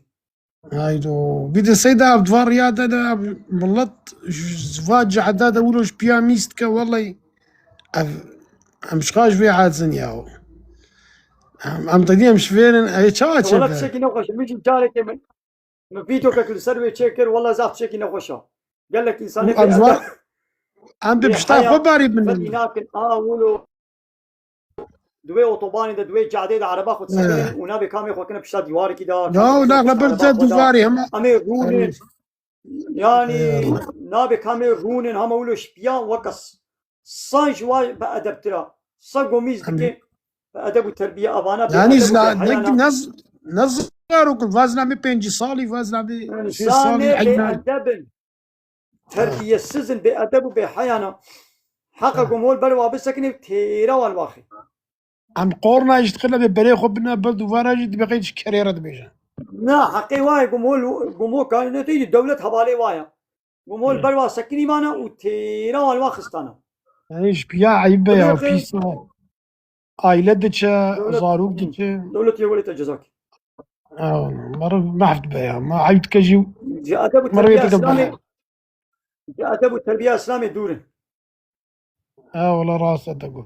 Haydo. Bir de Seyda, ev di va riya de de, ev milet ji va cehda de wilo ji piya mîst ke, wellahî. Ev, em ji xwe ji vê hazin ya. Em, em te dî em şivêrin, ê, çawa çêbe? Wala tiştekî nexweş e. Min jî carekê min, min vîdeokek li ser wê çêkir, wala zaf tiştekî nexweş e. Gelek însanê bêedeb, em bi pişta xwe barî binin. Ferqî nakin, a wilo. Di wê otobanê de, di wê cadê de araba xwe disekinin û navê kamê xwe kine pişta dîwarekî de. Ya, naxle ber te dîwarê hema. Em ê rûnin. Yani, navê kamê rûnin, hema wilo ji piya weke s-, san ji wa bi edebtir a. Sa gomîz dike, bi edeb û terbiye avana, bi edeb û bi heyana. Yani, ne z-, ne zarok, vazna me pêncî salî, vazna me şêst salî, bê edeb in. Terbiyesiz in, bê edeb û bê heya ne. Heqa gomol ber wa bisekine û têra wan waxê. Em qorna jî dixine bê berê xwe bine ber duvara jî dibê qey ji kerê re dibêje. Na, heqê wa ye gomol, gomol kanî ne teyî dewlet hevalê wa ye. Gomol ber wa sekinî mane û têra wan wa xistane. Yani ji piya eyb be ya, pîs e. Aile diçe, zarok diçe. Dewlet yê welê te cezak. Ew, meriv mehf dibe ya. Ma eyb dike jî. Ji edeb û terbiya Îslamê, ji edeb û terbiya Îslamê dûr in. Ew, wala rast e te got.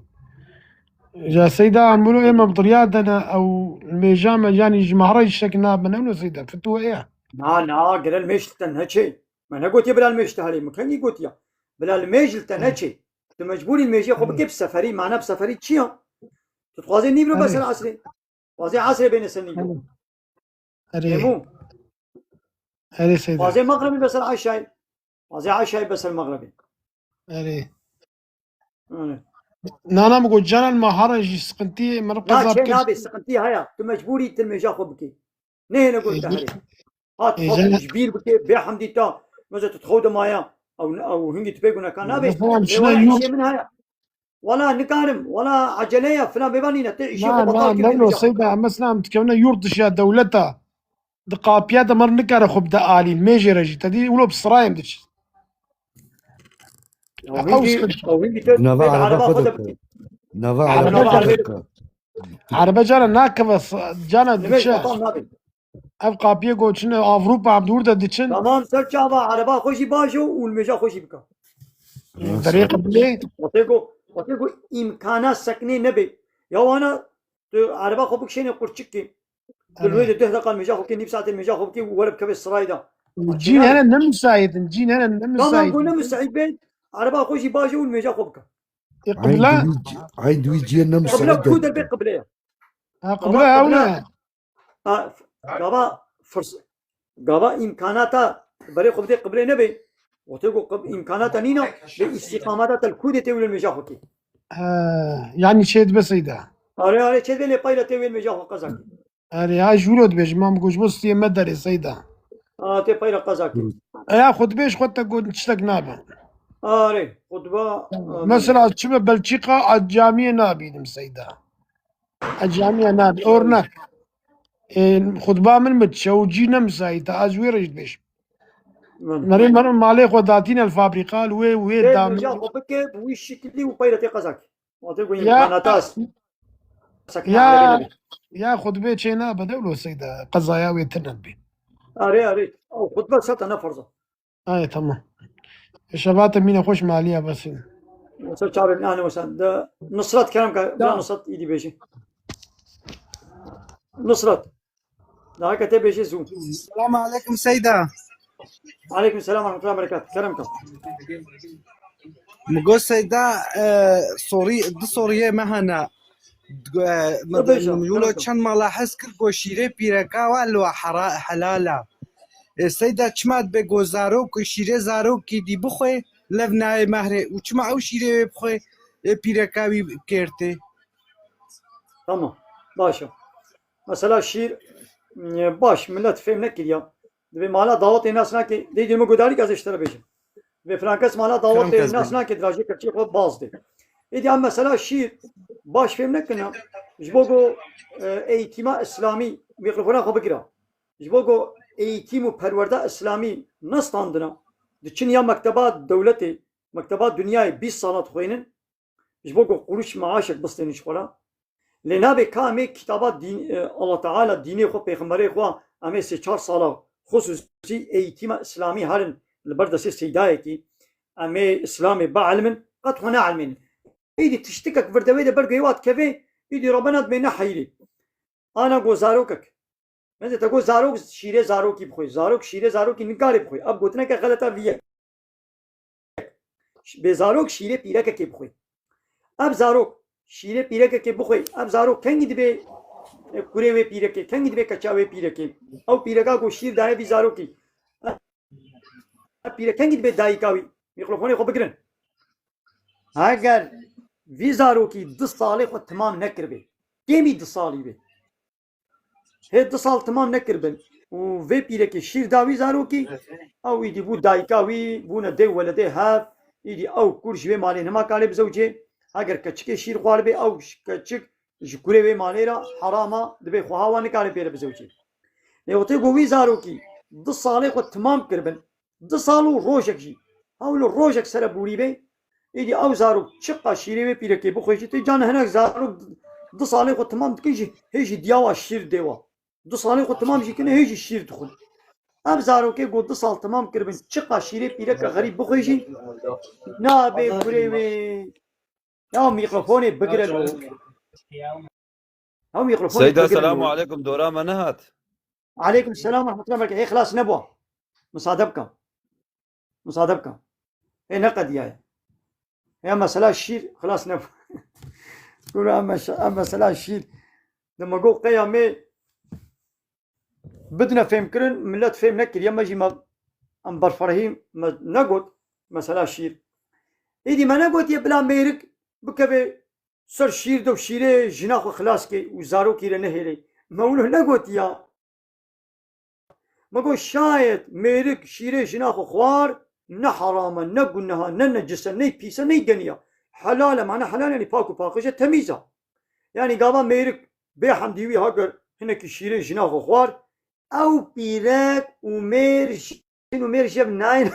Ya Seyda, em wilo ê me bi diriya de ne, ew mêja me, yanî ji mehra jî şek nabe, ne wilo Seyda, fitwe ye. Na, na, gere li mêj li te neçê. Me negotiye bila li mêj te herê, min kengî gotiya. Bila li mêj li te neçê. Tu mecbûrî mêjê xwe bikê bi seferî, mane bi seferî çi ya? Tu dixwazê nîvro be ser esrê. Dixwazê esrê bêne ser nîvro. Erê. Hemû. Erê Seyda. Dixwazê mexribî be ser eşayê. Dixwazê eşayê be ser mexribê. Erê. Erê. Nana min got, canan me hara jî siqintiyê min qeza çê bikir. Nabê, siqintî haya. Tu mecbûrî tu mêja xwe bikî. Nehêne got te herê. Hat xwe ji bîr bike, bê hemdî ta. Mesela tu xew de maya. Ew, ew hingî tu pê guneka nabê. Mesela em çine yurt. Wala nikarim, wala ecele ye, filan bêvan nîne. Te îşê xwe betal kir. Na, na, Seyda, em mesela em dikevine yurt dişiya dewleta. Di qapiya de mer nikare xwe bide alî, mêjê re jî. Te dî wilo bi sirayê em diçin. Nava ereba xwe dike. Nava ereba xwe dike. Erebe cara nakeve, cana diçe. Ev qapiyê goçine Avrupa, em dûr de diçin. Tamam, ser çava ereba xwe jî bajo û li mêja xwe jî bika. Berê qebilê. Wextê ku, wextê ku îmkana seknê nebe. Ya wana tu ereba xwe bikişênê qurçikî. Tu li wê Ere. de deh deqa mêja xwe bikê, nîv saetê mêja xwe bikê û were bikevê sirayê de. Ma Cîn çênabe. Here ne müsait in, cîn here ne Tamam, müsait go in. ne müsait be. Ereba xwe jî bajê û mêja xwe bike. E, Eyn qibla, di wî cî-, eyn di wî ciyê ne Qibla müsait ku e. derbê qibleya. ha, Gava qibla ew qibla, ne. ha, gava firs-, gava îmkanata berê xwe bidê qiblê nebe. Wextê ku qib-, îmkanata nîna, lê îstîqamata te li ku dê tê wilo mêja xwe kê. Ha, yani şey dibe Seyda. Are, are, çê dibê lê payla tê wê mêja xwe qeza kê. Erê, ha, ji wilo dibêjim, mam goş bo stiyê me derê Seyda. A, tê payla qeza kê. Eya xwe dibêj xwe te got tiştek nabe. Are, xutba, a, Mesela çi be Belçîka a camiyê nabînim Seyda. A camiye nabî. Örnek. E, xutba min bi çewcî ne müsait. Az wê re jî dibêjim. Min. Nerê merin malê xwe datîne li fabrîka, li wê, wê Tê dam- mêja xwe bike, bi wî şiklî û peyre tê qeza kê. Wate ku Ya, îmkanata as-, sakine ya, alevê nebe. Ya xutbê çê nabe dewlo Seyda, qezaya wê tine bî. Are, are. Ew xutbe seta ne ferz e. Ay, tamam. Şebat Emine xweş maliye besin. Mesela çavê nane mesela de Nusret kerem ka, Ya. Nusret îdî bêjî. Nusret. Daha ke tê bêjî zû. Selamu aleykum Seyda. Aleykum selam ve rahmetullahi ve berekatuhu. Kerem ka. Min got Seyda, e, sorî, du soriyê me hene. E, me Bêje, wilo kerem ka. çend mala hez kir ku şîrê pîreka wa li we hera-, helal e. E, Seyda çima dibe ku zarok, şîrê zarokî dî bixwe, lev nayê mehrê û çima ew şîrê wê bixwe, e, pîreka wî kêrtê? Tamam. Baş e. Mesela şîr, e, baş, millet fêm nekiriya. Divê mala dawetê nas nake, dê dîrme godarî ez ji te re bêjim. Divê filan kes mala Filan dawetê kes nas bêjim. nake, dirajê keçê xwe baz dê. Êdî em mesela şîr baş fêm nekirina. Ji bo ku, e, eğitîma îslamî, mîkrofona xwe bigira. Ji bo ku eğitîm û perwerda îslamî nestandina, diçin ya mekteba dewletê, mekteba dinyayê bîst sala dixwênin, ji bo ku qurûş meaşek bistênin ji xwe re. Lê nabe ka em ê kitaba dîn, e, Allah Teala dînê xwe, pêxemberê xwe, em ê sê çar sala xusûsî eğitîma îslamî herin li ber destê seydayekî, em ê îslamê bielimin, qet xwe neelmênin. Êdî tiştikek vir de wê de ber guhê wa dikeve, êdî rabena dibê ne heyrê. Ana go zarokek. Mesela te got zarok şîrê zarokî bixwe. Zarok şîrê zarokî nikare bixwe. Ev gotineke xeleta vî ye. Bê zarok şîrê pîrekekê bixwe. Ev zarok şîrê pîrekekê bixwe. Ev zarok kengî dibe, e, kurê wê pîrekê, kengî dibe keça wê pîrekê. Ew pîreka ku şîr daye vî zarokî. Ev pîrek kengî dibe dayika wî. Mîkrofonê xwe bigirin. Heger vî zarokî du salê xwe timam nekiribe, kêmî du salî be. Hê du sal timam nekiribin û vê pîrekê şîr da wî zarokî, ew îdî bû dayika wî, bûne dê weledê hev, îdî ew kur ji wê malê nema kare bizewcê. Heger keçikê şîr xwaribê, ew ş-, keçik ji kurê wê malê re herama, dibê xweha wan nikare pê re bizewcê. Lê wextê ku wî zarokî du salê xwe timam kiribin, du sal û rojek jî, hewlo rojek sere bûrî be, êdî ew zarok çiqa şîrê wê pîrekê bixwe jî, tê can hinek zarok du salê xwe timam dikin jî, hê jî diya wa şîr dê wa. Du salê xwe timam jî kine, hê jî şîr dixwin. Ev zarokê ku du sal timam kiribin, çiqa şîrê pîreke xerîb bixwe jî, nabe kurê wê. Ya mîkrofonê bigire lo. Ya mîkrofonê Seyda, bigire selamu lo. aleykum, dora me nehat. Aleykum selam ve rahmetullah ve berekatuhu. Hê xilas nebû. Misade bike. Misade bike. Hê neqediyaye. Ya mesela şîr xilas nebû. Gura em mes-, em mesela şîr. Dema got qeya me bidine fêmkirin, millet fêm nekiriye, me jî me, em berfirehî me negot, mesela şîr. Êdî me negotiye bila mêrik bikeve ser şîr de û şîrê jina xwe xilas ke û zarokî re nehêle. Me wilo negotiya. Me got şayet mêrik şîrê jina xwe xwar, ne heram e, ne guneha, ne necis e, ney pîs e, ney genî ya. Helal e, mane helal e, yanî pak û paqij e, temîz e. Yanî gava mêrik bê hemdî wî heger hinekî şîrê jina xwe xwar, ew pîrek û mêr, jin û mêr jev nayêne,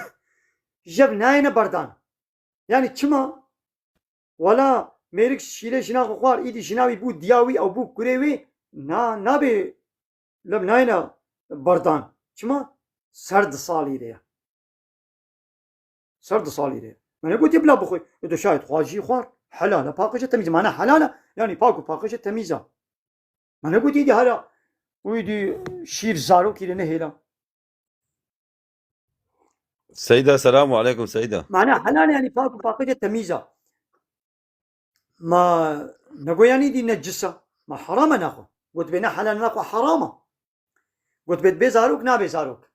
jev nayêne berdan. Yanî çima? Wela mêrik şîrê jina xwe xwar, îdî jina wî bû diya wî ew bû kurê wî, na, nabê lev nayêne berdan. Çima? Ser du salî re ye. Ser du salî re ye. Me negotiye bila bixwe. Ê de şayet xwar jî xwar. Helal e, paqij e, temîz e. Mane helal e. Yanî pak û paqij e, temîz e. Me negotî dî hela wî dî şîr zarokî lê nehêla. Seyda, selamu aleykum Seyda. Mana helal e, yanî pak û paqij e, temîz e. Ma negoyanî dî necis e. Ma heram e naxwe. Gotibê ne helal e, naxwe heram e. Gotibê dibê zarok, nabê zarok.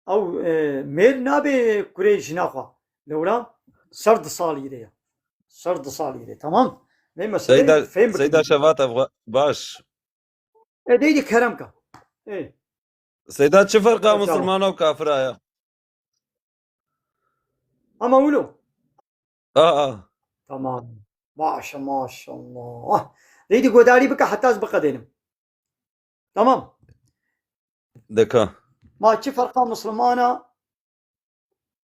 Ew, e, mêr nabê kurê jina xwe. Lewra ser di salî rê ye. Ser di salî rê. Tamam. Vê meseleyê Seyda, fêm bikin. Seyda Şevat, ev baş. E, dey dî kerem ka. E. Seyda, çi ferqa Tamam. Musulmana û kafira ya? Ama wilo. Aa. Tamam. Maşa maşallah. Dey dî godarî bike heta ez biqedênim. Tamam. Deka. Ma çi ferqa Musulmana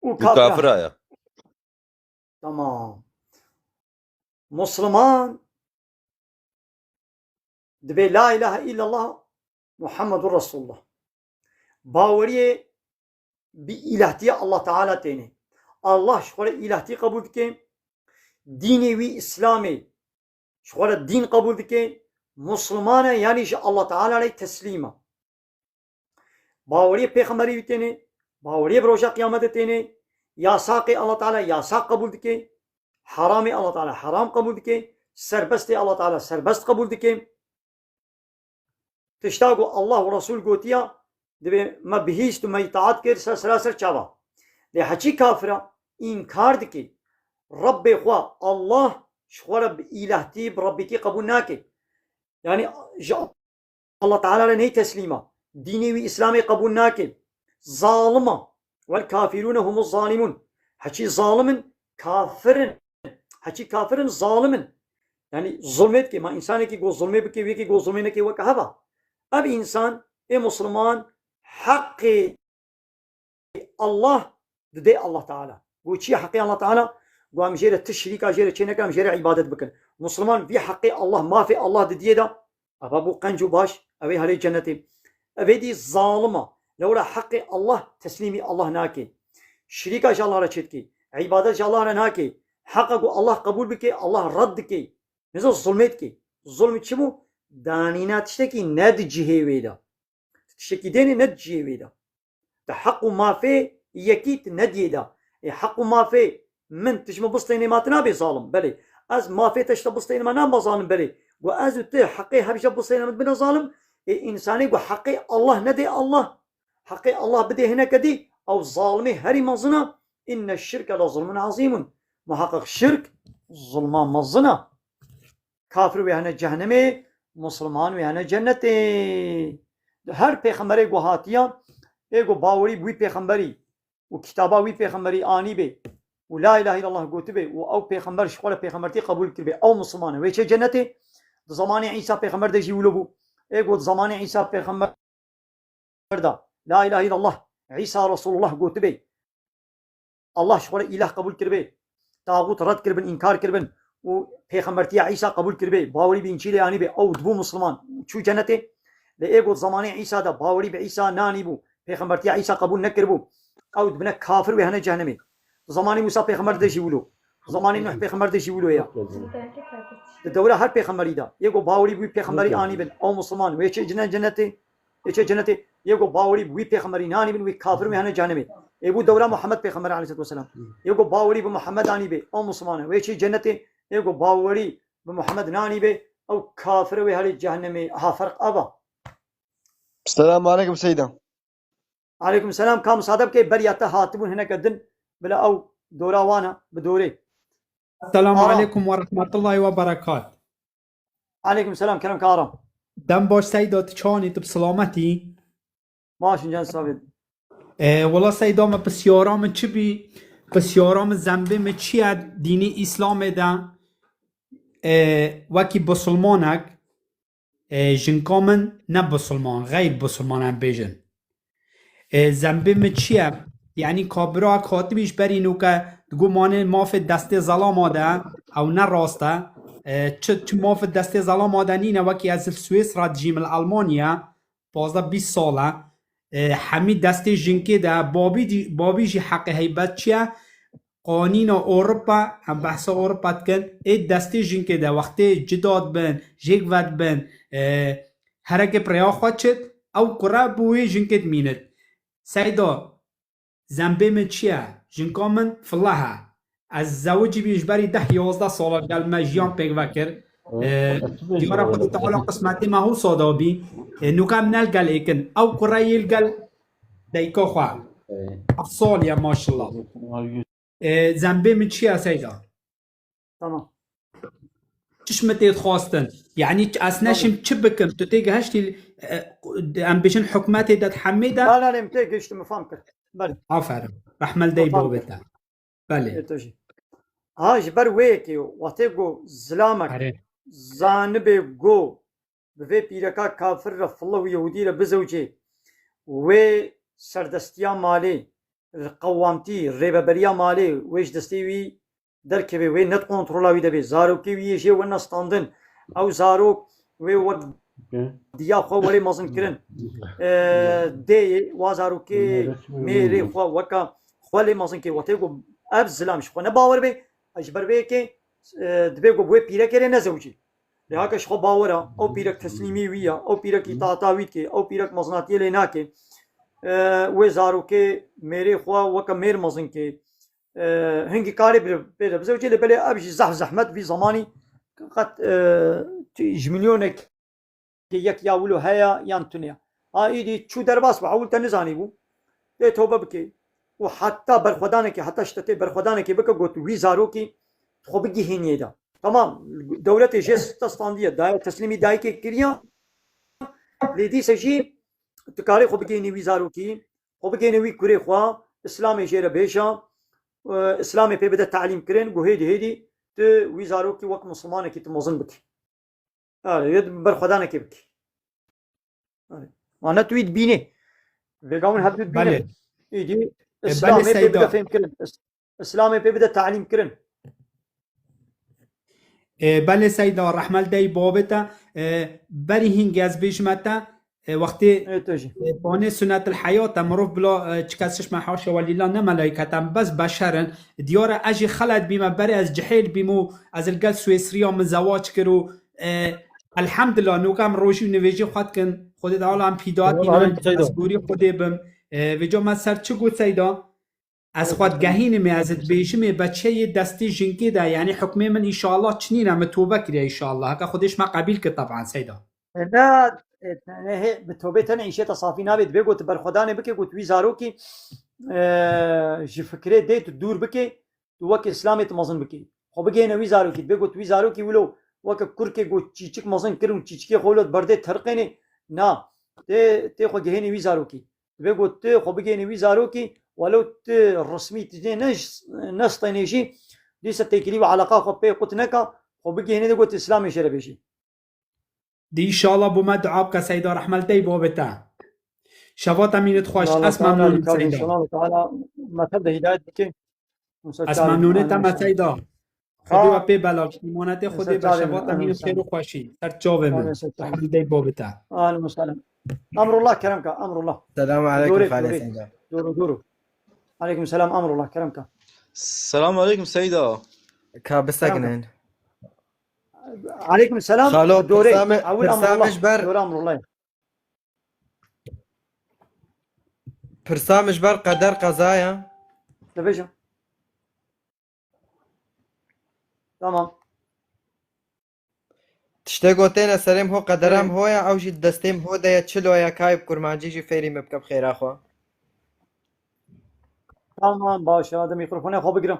û Bu kafira? Kafira ya. Tamam. Musliman dibê la ilahe illallah Muhammedur Resulullah. Baweriyê bi îlahtiya Allah Teala têne. Allah ji xwe re îlahtî qebûl dike. Dînê wî Îslamê ji xwe re dîn qebûl dike. Musliman e, yanî ji Allah Teala re teslîm e. Baweriyê pêxemberî wî têne, baweriyê bi roja qiyametê têne, yasaqê Allah Teala yasaq qebûl dike, heramê Allah Teala heram qebûl dike, serbestê Allah Teala serbest qebûl dike. Tişta ku Allah û Resul gotiya, divê me bihîst û me îtaat kir, ser sera ser çava. Lê heçî kafira înkar dike. Rebbê xwe, Allah, ji xwe re bi îlahtî, bi rebbîtî qebûl nake. Yanî ji Allah Teala re ney teslîm e. Dînê wî Îslamê qebûl nake. Zalim e. Wel kafirûne humuz zalimûn. Heçî zalim in, kafir in. Heçî kafir in, zalim in. Yanî zulmê dike. Ma însanekî ku zulmê bike, yekî ku zulmê neke weke hev e. Ev însan ê Musliman heqê Allah didê Allah Teala. Ku çi ye heqê Allah Teala? Ku em jê re ti şirîka jê re çê nekin, em jê re îbadet bikin. Musliman vî heqê Allah, mafê Allah didiyê de, eva bû qenc û baş, ew ê herê cenetê. Ev ê dî zalim e. Lewra heqê Allah teslîmî Allah nake. Şirîka ji Allah re çê dike. Îbadet ji Allah re nake. Heqa ku Allah qebûl bike, Allah red dike. Nizam zulmê dike. Zulm çi bû? Danîna tiştekî ne di cihê wê de. Tiştekî dênê ne di cihê wê de. Di heq û mafê yekî tu nediyê de. Ê heq û mafê min tu ji min bistênê ma tu nabê zalim. Belê. Ez mafê te ji te bistênim ma nabim zalim. Belê. Ku ez û tu heqê hev ji hev bistêne min bine zalim. Ê însanê ku heqê Allah nedê Allah. Heqê Allah bidê hineke dî, ew zalimê herî mezin e. Înne şirke le zulmun ezîmun. Muheqeq şirk zulma mezin e. Kafir wê hene cehennemê, Musliman wê hene cennetê. Her pêxemberê ku hatiya, ê ku bawerî bi wî pêxemberî û kitaba wî pêxemberî anîbê û la ilahe illallah gotibê û ew pêxember ji xwe re pêxembertî qebûl kiribê, ew Musliman e, wê çê cennetê. Di zamanê Îsa pêxember de jî wilo bû. Ê ku di zamanê Îsa pêxember de la ilahe illallah, Îsa Resulullah gotibê, Allah ji xwe re îlah qebûl kiribê, taxût red kiribin, înkar kiribin û pêxembertiya Îsa qebûl kiribê, bawerî bi Încîlê anîbê, ew dibû Musliman, çû cenetê. Lê ê got zemanê Îsa de bawerî bi Îsa nanîbû, pêxembertiya Îsa qebûl nekiribû, ew dibine kafir wê hene cehennemê. Zemanê Mûsa pêxember de jî wilo. Zemanê Nuh pêxember de jî wilo ya. Di dewra her pêxemberî de. Yê got bawerî bi wî pêxemberî anîbin, ew Musliman, wê çê cine cenetê. Ê çê cenetê, yê ku bawerî bi wî pêxemberî nanîbin, wî kafir wê hene cehennemê. Ê bû dewra Muhammed pêxember aleyhisselatu vesselam. Yê ku bawerî bi Muhammed anîbê, ew Musliman e. Wê çê cenetê, yê ku bawerî bi Muhammed nanîbê, ew kafir wê herê cehennemê. Aha, ferq ava. Selamu aleykum Seyda. Aleykum selam, ka musade bike, beriya te hatibûn hineke din, bila ew dora wana bi dorê. Selamu aleykum ve rahmetullahi ve berekat. Aleykum selam, kerem ka Aram. Dem baş Seyda, tu çawanî, tu bi silametî? Baş in can sabit. E, wela Seyda, me pisyara min çi bî? Pisyara min, zembê min çi ye dînî Îslamê de? E, wekî bisilmanek, e, jinka min ne bisilman, xeyr bisilman em bêjin. E, zembê min çi ye? Yanî ka bira hatibî ji berî nûke digot manê mafê destê zelama de, ew ne rast e. E, çi, çi mafê destê zelama de nîne, wekî ez li Swîsra dijîm, li Almanya, pazdeh bîst sal e. E, hemî destê jinkê de, babî dî-, babî jî heqê heybet çi ye? qanîna Ewropa, em behsa Ewropa dikin, ê destê jinkê de wextê cida dibin, jêk vedibin, e, hereke bi rêya xwe çit, ew kure bi wê jinkê dimînit. Seyda, zembê min çi ye? Jinka min file he. Ez zewicî bî ji berî deh yazdeh sala gel me jiyan pêk vekir. E, diyara Xwedê Teala qismetê me hewsa da bî. E, nûka em ne li gel êkin. Ew kure yê li gel dayika xwe. Heft sal ye maşallah. E, zembê min çi ye Seyda? Tamam. Çi ji min tê dixwastin? Yanî ez neşim çi bikim? Tu tê gihiştî, e, em bêjin hikûmetê de, di hemê de? Na, na, em tê gihiştin, min fam kir. Belê. Aferin. Rehmel dey babê te. Belê. Ê, tu jî. Ha, ji ber wê yekê, wextê ku zilamek, Erê. Zanibê ku bi vê pîreka kafir re, file û yehûdî re bizewicê, wê serdestiya malê, qewamtî, rêveberiya malê, wê ji destê wî derkeve, wê ne di kontrola wî de bê. Zarokê wî yê jê wene standin. Ew zarok wê wek diya xwe were mezinkirin. E, dê yê wa zarokê mêrê xwe weke xwe lê mezin kê. Wextê ku ev zilam ji xwe ne bawer bê, ji ber vê yekê, e, dibê ku bi wê pîrekê rê nezewicê. Lê heke ji xwe bawer e, ew pîrek teslîmî wî ye, ew pîrek îtaata wî dike, ew pîrek mezinatiyê lê nake. E, wê zarokê mêrê xwe weke mêr mezin kê. E, hingî karê bi-, pê de bizewicê, lê belê ev jî zehf zehmet vî zemanî qet, e, tu-, ji milyonek yek ya wilo heye yan tune ye. Ha, îdî çû derbas bû, ewil te nizanîbû. Tê tobe bike. Û heta berxwedanekê, heta ji te tê berxwedanekê bike, got wî zarokî xwe bigihîniyê de. Tamam, dewletê jê site standiye, daye teslîmî dayikê kiriye. Lê dîse jî tu karê xwe bigihînî wî zarokî, xwe bigihînî wî kurê xwe, Îslamê jê re bêje, e, Îslamê pê bide talîm kirin, ku hêdî hêdî tu wî zarokî wek misilmanekî tu mezin bikî. Erê, yê berxwedanekê bikî. Erê. Ma ne tu wî dibînî. Vêga hûn hevdû dibînin. Belê. Îdî E, belê Îslamê pê bide Seyda. Fêm kirin. Îs-, Îslamê pê bide talîm kirin. E, belê Seyda, rehmel dey babê te. E, berî hingê ez bêjime te, e, wextê, Ê, tu jî. e, panê sunetil heyat e, mirov bila, e, çi kes çişme haşa welîla ne melaîket em, bes beşer in. Diyar e ez jî xelet bîme, berê ez cihêl bîm û ez li gel Swêsriya min zewac kir û, e, elhemdulillah, nûka em rojî û nivêjî xwe dikin. Xwedê Teala em pîdayet Eyvallah, bînin, aleyküm Seyda. Ez gorî Xwedê bim. E, vêca me ser çi got Seyda? Ez xwe digehînim ê, ez dibêjim ê beçeyê destê jinkê de, yanî hukmê min înşallah çinîne, min tobe kiriye înşallah. Heke Xwedê ji me qebîl kir, teban Seyda. E, ne, e, ne, hê, bi tobê te ne îşê te safî nabê. Dibê got tu berxwedanê bike, got wî zarokî, e, ji fikrê dê tu dûr bike, tu wek Îslamê tu mezin bikî. Xwe bigihêne wî zarokî. Dibê got wî zarokî wilo weke kurkê got çîçik mezin kir û çîçikê xwe wilo di berdê terqênê. Na, tê, tê xwe gihênî wî zarokî. Dibê got tu xwe bigihênî wî zarokî, welo tu resmî tijê ne, nestênê jî, dîsa têkilî û eleqa xwe pê qut neka, xwe bigihênê de got Îslamê jê re bêjî. Di înşallah bo me dua bike Seyda, rehmel dey babê te. Şeva te mînit xweş, ez memnûnim Seyda. Înşallah Teala me tev de hidayet bike. Ez memnûnê te me Seyda. Xwedê we pê belal, îmanetê Xwedê be, şeva te mînit xêr û xweşî. Ser çavê min. Rehmel dey babê te. Aleyküm selam. Emrullah kerem ka, emrullah. Selamu aleyküm Xalê Seyda. Dûrê, dûrê. Aleyküm selam, emrullah kerem ka. Selamu aleyküm Seyda. Ka bisekinin. Aleyküm selam. Xalo, pirsa min, pirsa min ji ber, pirsa min ji ber qeder qeza ye. Dibêjim. Tamam. Tiştê gotêne serê min ho, qederê min ho ye, ew jî destê min ho de ye, çilo ye, kayê bi kurmancî jî fêrî min bike bi xêra xwe. Tamam, baş e, hadi mîkrofonê xwe bigirim.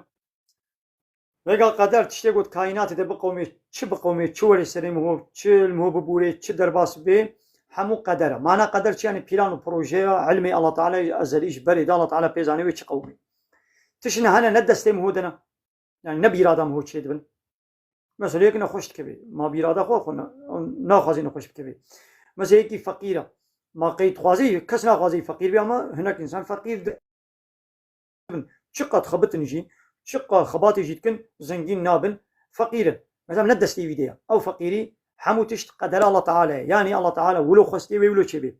Vêga qeder tiştê got kaînatê de biqewimê, çi biqewimê, çi were serê min ho, çi li min ho bibûrê, çi derbas bê, hemû qeder e. Mana qeder çi? Yanî plan û projeya ilmê Allah Teala ezelî ji berê de Allah Teala pê zanê wê çi qewimê. Tişt ne hene ne destê min ho de ne. Yanî ne bi îrada min ho çêdibin. Mesela yek nexweş dikeve. Ma bi îrada xwe xwe ne-, naxwazî nexweş bikeve. Mesela yekî feqîr e. Ma qey dixwazî, kes naxwazî feqîr be ama hinek însan feqîr dibin. Çiqas xebitin jî, çiqas xebatê jî dikin, zengîn nabin, feqîr in. Mesela ne destê wî de ye. Ew feqîrî hemû tişt qedera Allah Teala ye. Yanî Allah Teala wilo xwestiye wê wilo çêbe.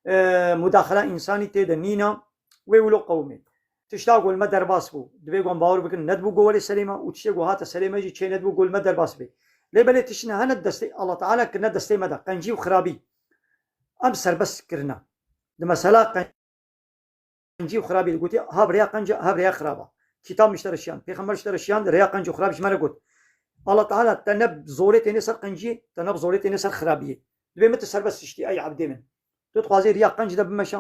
E, mudaxela însanî tê de nîna, wê wilo qewimê. Tişta ku li me derbas bû, divê ku em bawer bikin, nedibû ku welê serê me û tiştê ku hate serê me jî çê nedibû ku li me derbas bê. Lê belê tişt hene destê, Allah Teala kirine destê me de, qencî û xirabî. Em serbest kirine. Di mesela qencî û xirabî de gotî, ha bi rêya qenc e, ha bi rêya xirab e. Kitab min ji te re şiyand, pêxember ji te re şiyand, rêya qenc û xirab ji me re got. Allah Teala te ne bi zorê têne ser qenciyê, te ne bi zorê têne ser xirabiyê. Divê min tu serbest tiştî, ey ebdê min. Tu dixwazî riya qenc de bimeşe,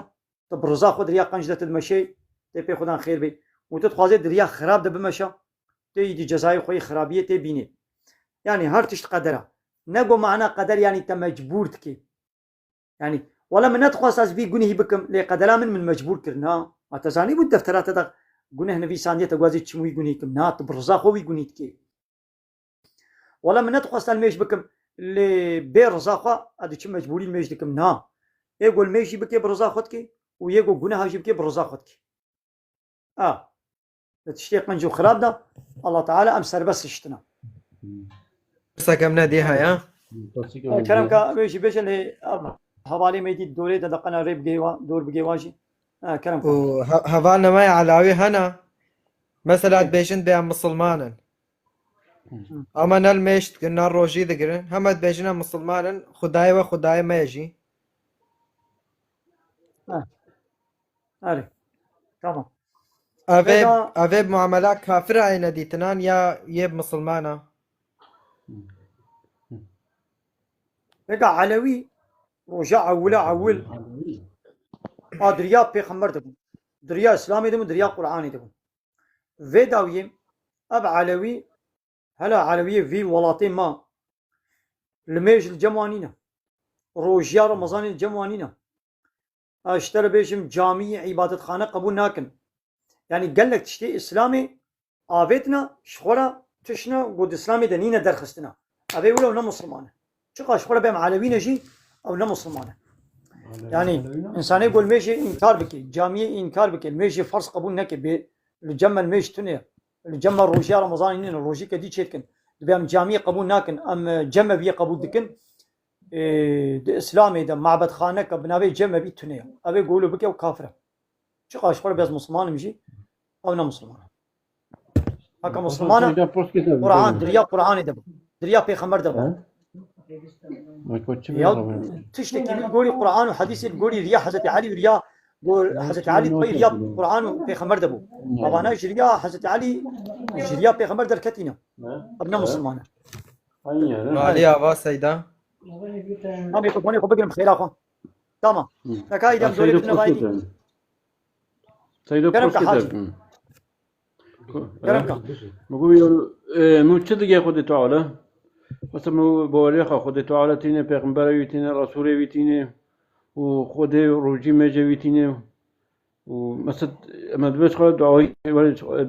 tu bi riza xwe di riya qenc de tu dimeşê, tê pê xwedan xêr bê. Û tu dixwazê di riya xirab de bimeşe, tê îdî cezayê xwe yê xirabiyê tê bînê. Yanî her tişt qeder e. Ne go mana qeder yanî te mecbûr dikê. Yanî, wela min nedixwest ez vî gunehî bikim, lê qedera min min mecbûr kir. Na, ma te zanîbû deftera te de guneh nivîsandiye te guazî çim wî gunehî kim. Na, tu bi riza xwe wî gunehî dikê. Wela min nedixwest ez mêj bikim, lê bê riza xwe ez diçim mecbûrî mêj dikim. Na. Ê ku mêj jî bikê bi riza xwe dikê û yê ku guneha jî bikê bi riza xwe dikê. A. Li tiştê qenc û xirab de Allah Teala em serbest hiştine. Pirsekem ne dê heye? Kerem ka wê jî bêje lê ev hevalê me dî dorê de deqena rê bigê wa, dor bigê wa jî. Ha, kerem ka. Û he-, hevalne me ya Elawî hene. Mesela dibêjin bê em misilman in. Ama ne li mêj dikin, ne rojî digirin. Heme dibêjin em misilman in. Xwedayê we xwedayê me ye jî. Ha. Erê. Tamam. Ev ê, Vêga ev ê muamela kafira êne dîtinan ya yê misilmana? Vêga Elewî roja ewila ewil a diriya pêxember de bû. Diriya Îslamê de bû, diriya Qur'anê de bû. Vê dawiyê ev Elewî Hela Elewiyê vî welatê ma li mêj li cem wan nîne. Rojiya Remezanê li cem wan nîne. Ez ji te re bêjim camî îbadetxane qebûl nakin. Yanî gelek tiştê Îslamê avêtina ji xwe re tiştine ku di Îslamê de nîne derxistina. Ev ê wilo ne Musulman e. Çiqa ji xwe re bêm Elewî ne jî ew ne Musulman e. Yanî însanê ku li mêjê înkar bike, camiyê înkar bike, li mêjê ferz qebûl neke, bê li cem me li mêj tune ye. Li cem me rojiya Remezanê nîne, rojîke dî çêdikin. Dibê em camiyê qebûl nakin, em, e, cemeviyê qebûl dikin. Ê, di Îslamê de mabetxaneke bi navê cemevî tune ye. Ev ê ku wilo bike ew kafir e. Çiqa ji xwe re bê ez Musulman im jî, ew ne Musulman e. Haka Musulman e, Quran, diriya Quranê de bû. Diriya Pêxember de bû. Ya tiştekî li gorî Quran û hedîsê li gorî riya Hezretî Elî û riya go-, Hezretî Elî pey riya Quran û Pêxember de bû. Evana ji riya Hezretî Elî, ji riya Pêxember derketîne. Ev ne Musulman e. Malî ava Seyda. Tamam, mikrofonê xwe bigirim xêra xwe. Tamam. Neka îdem dorê bitine vayî. Seydo Kerem ke Hacî. Kerem ke. Min got, e, min çi digê Xwedê Teala? Mesela min baweriya xwe Xwedê Teala tîne, Pêxembera wî tîne, Resûlê wî tîne û Xwedê rojî mêjê wî tîne û mesela em divê xwe dua,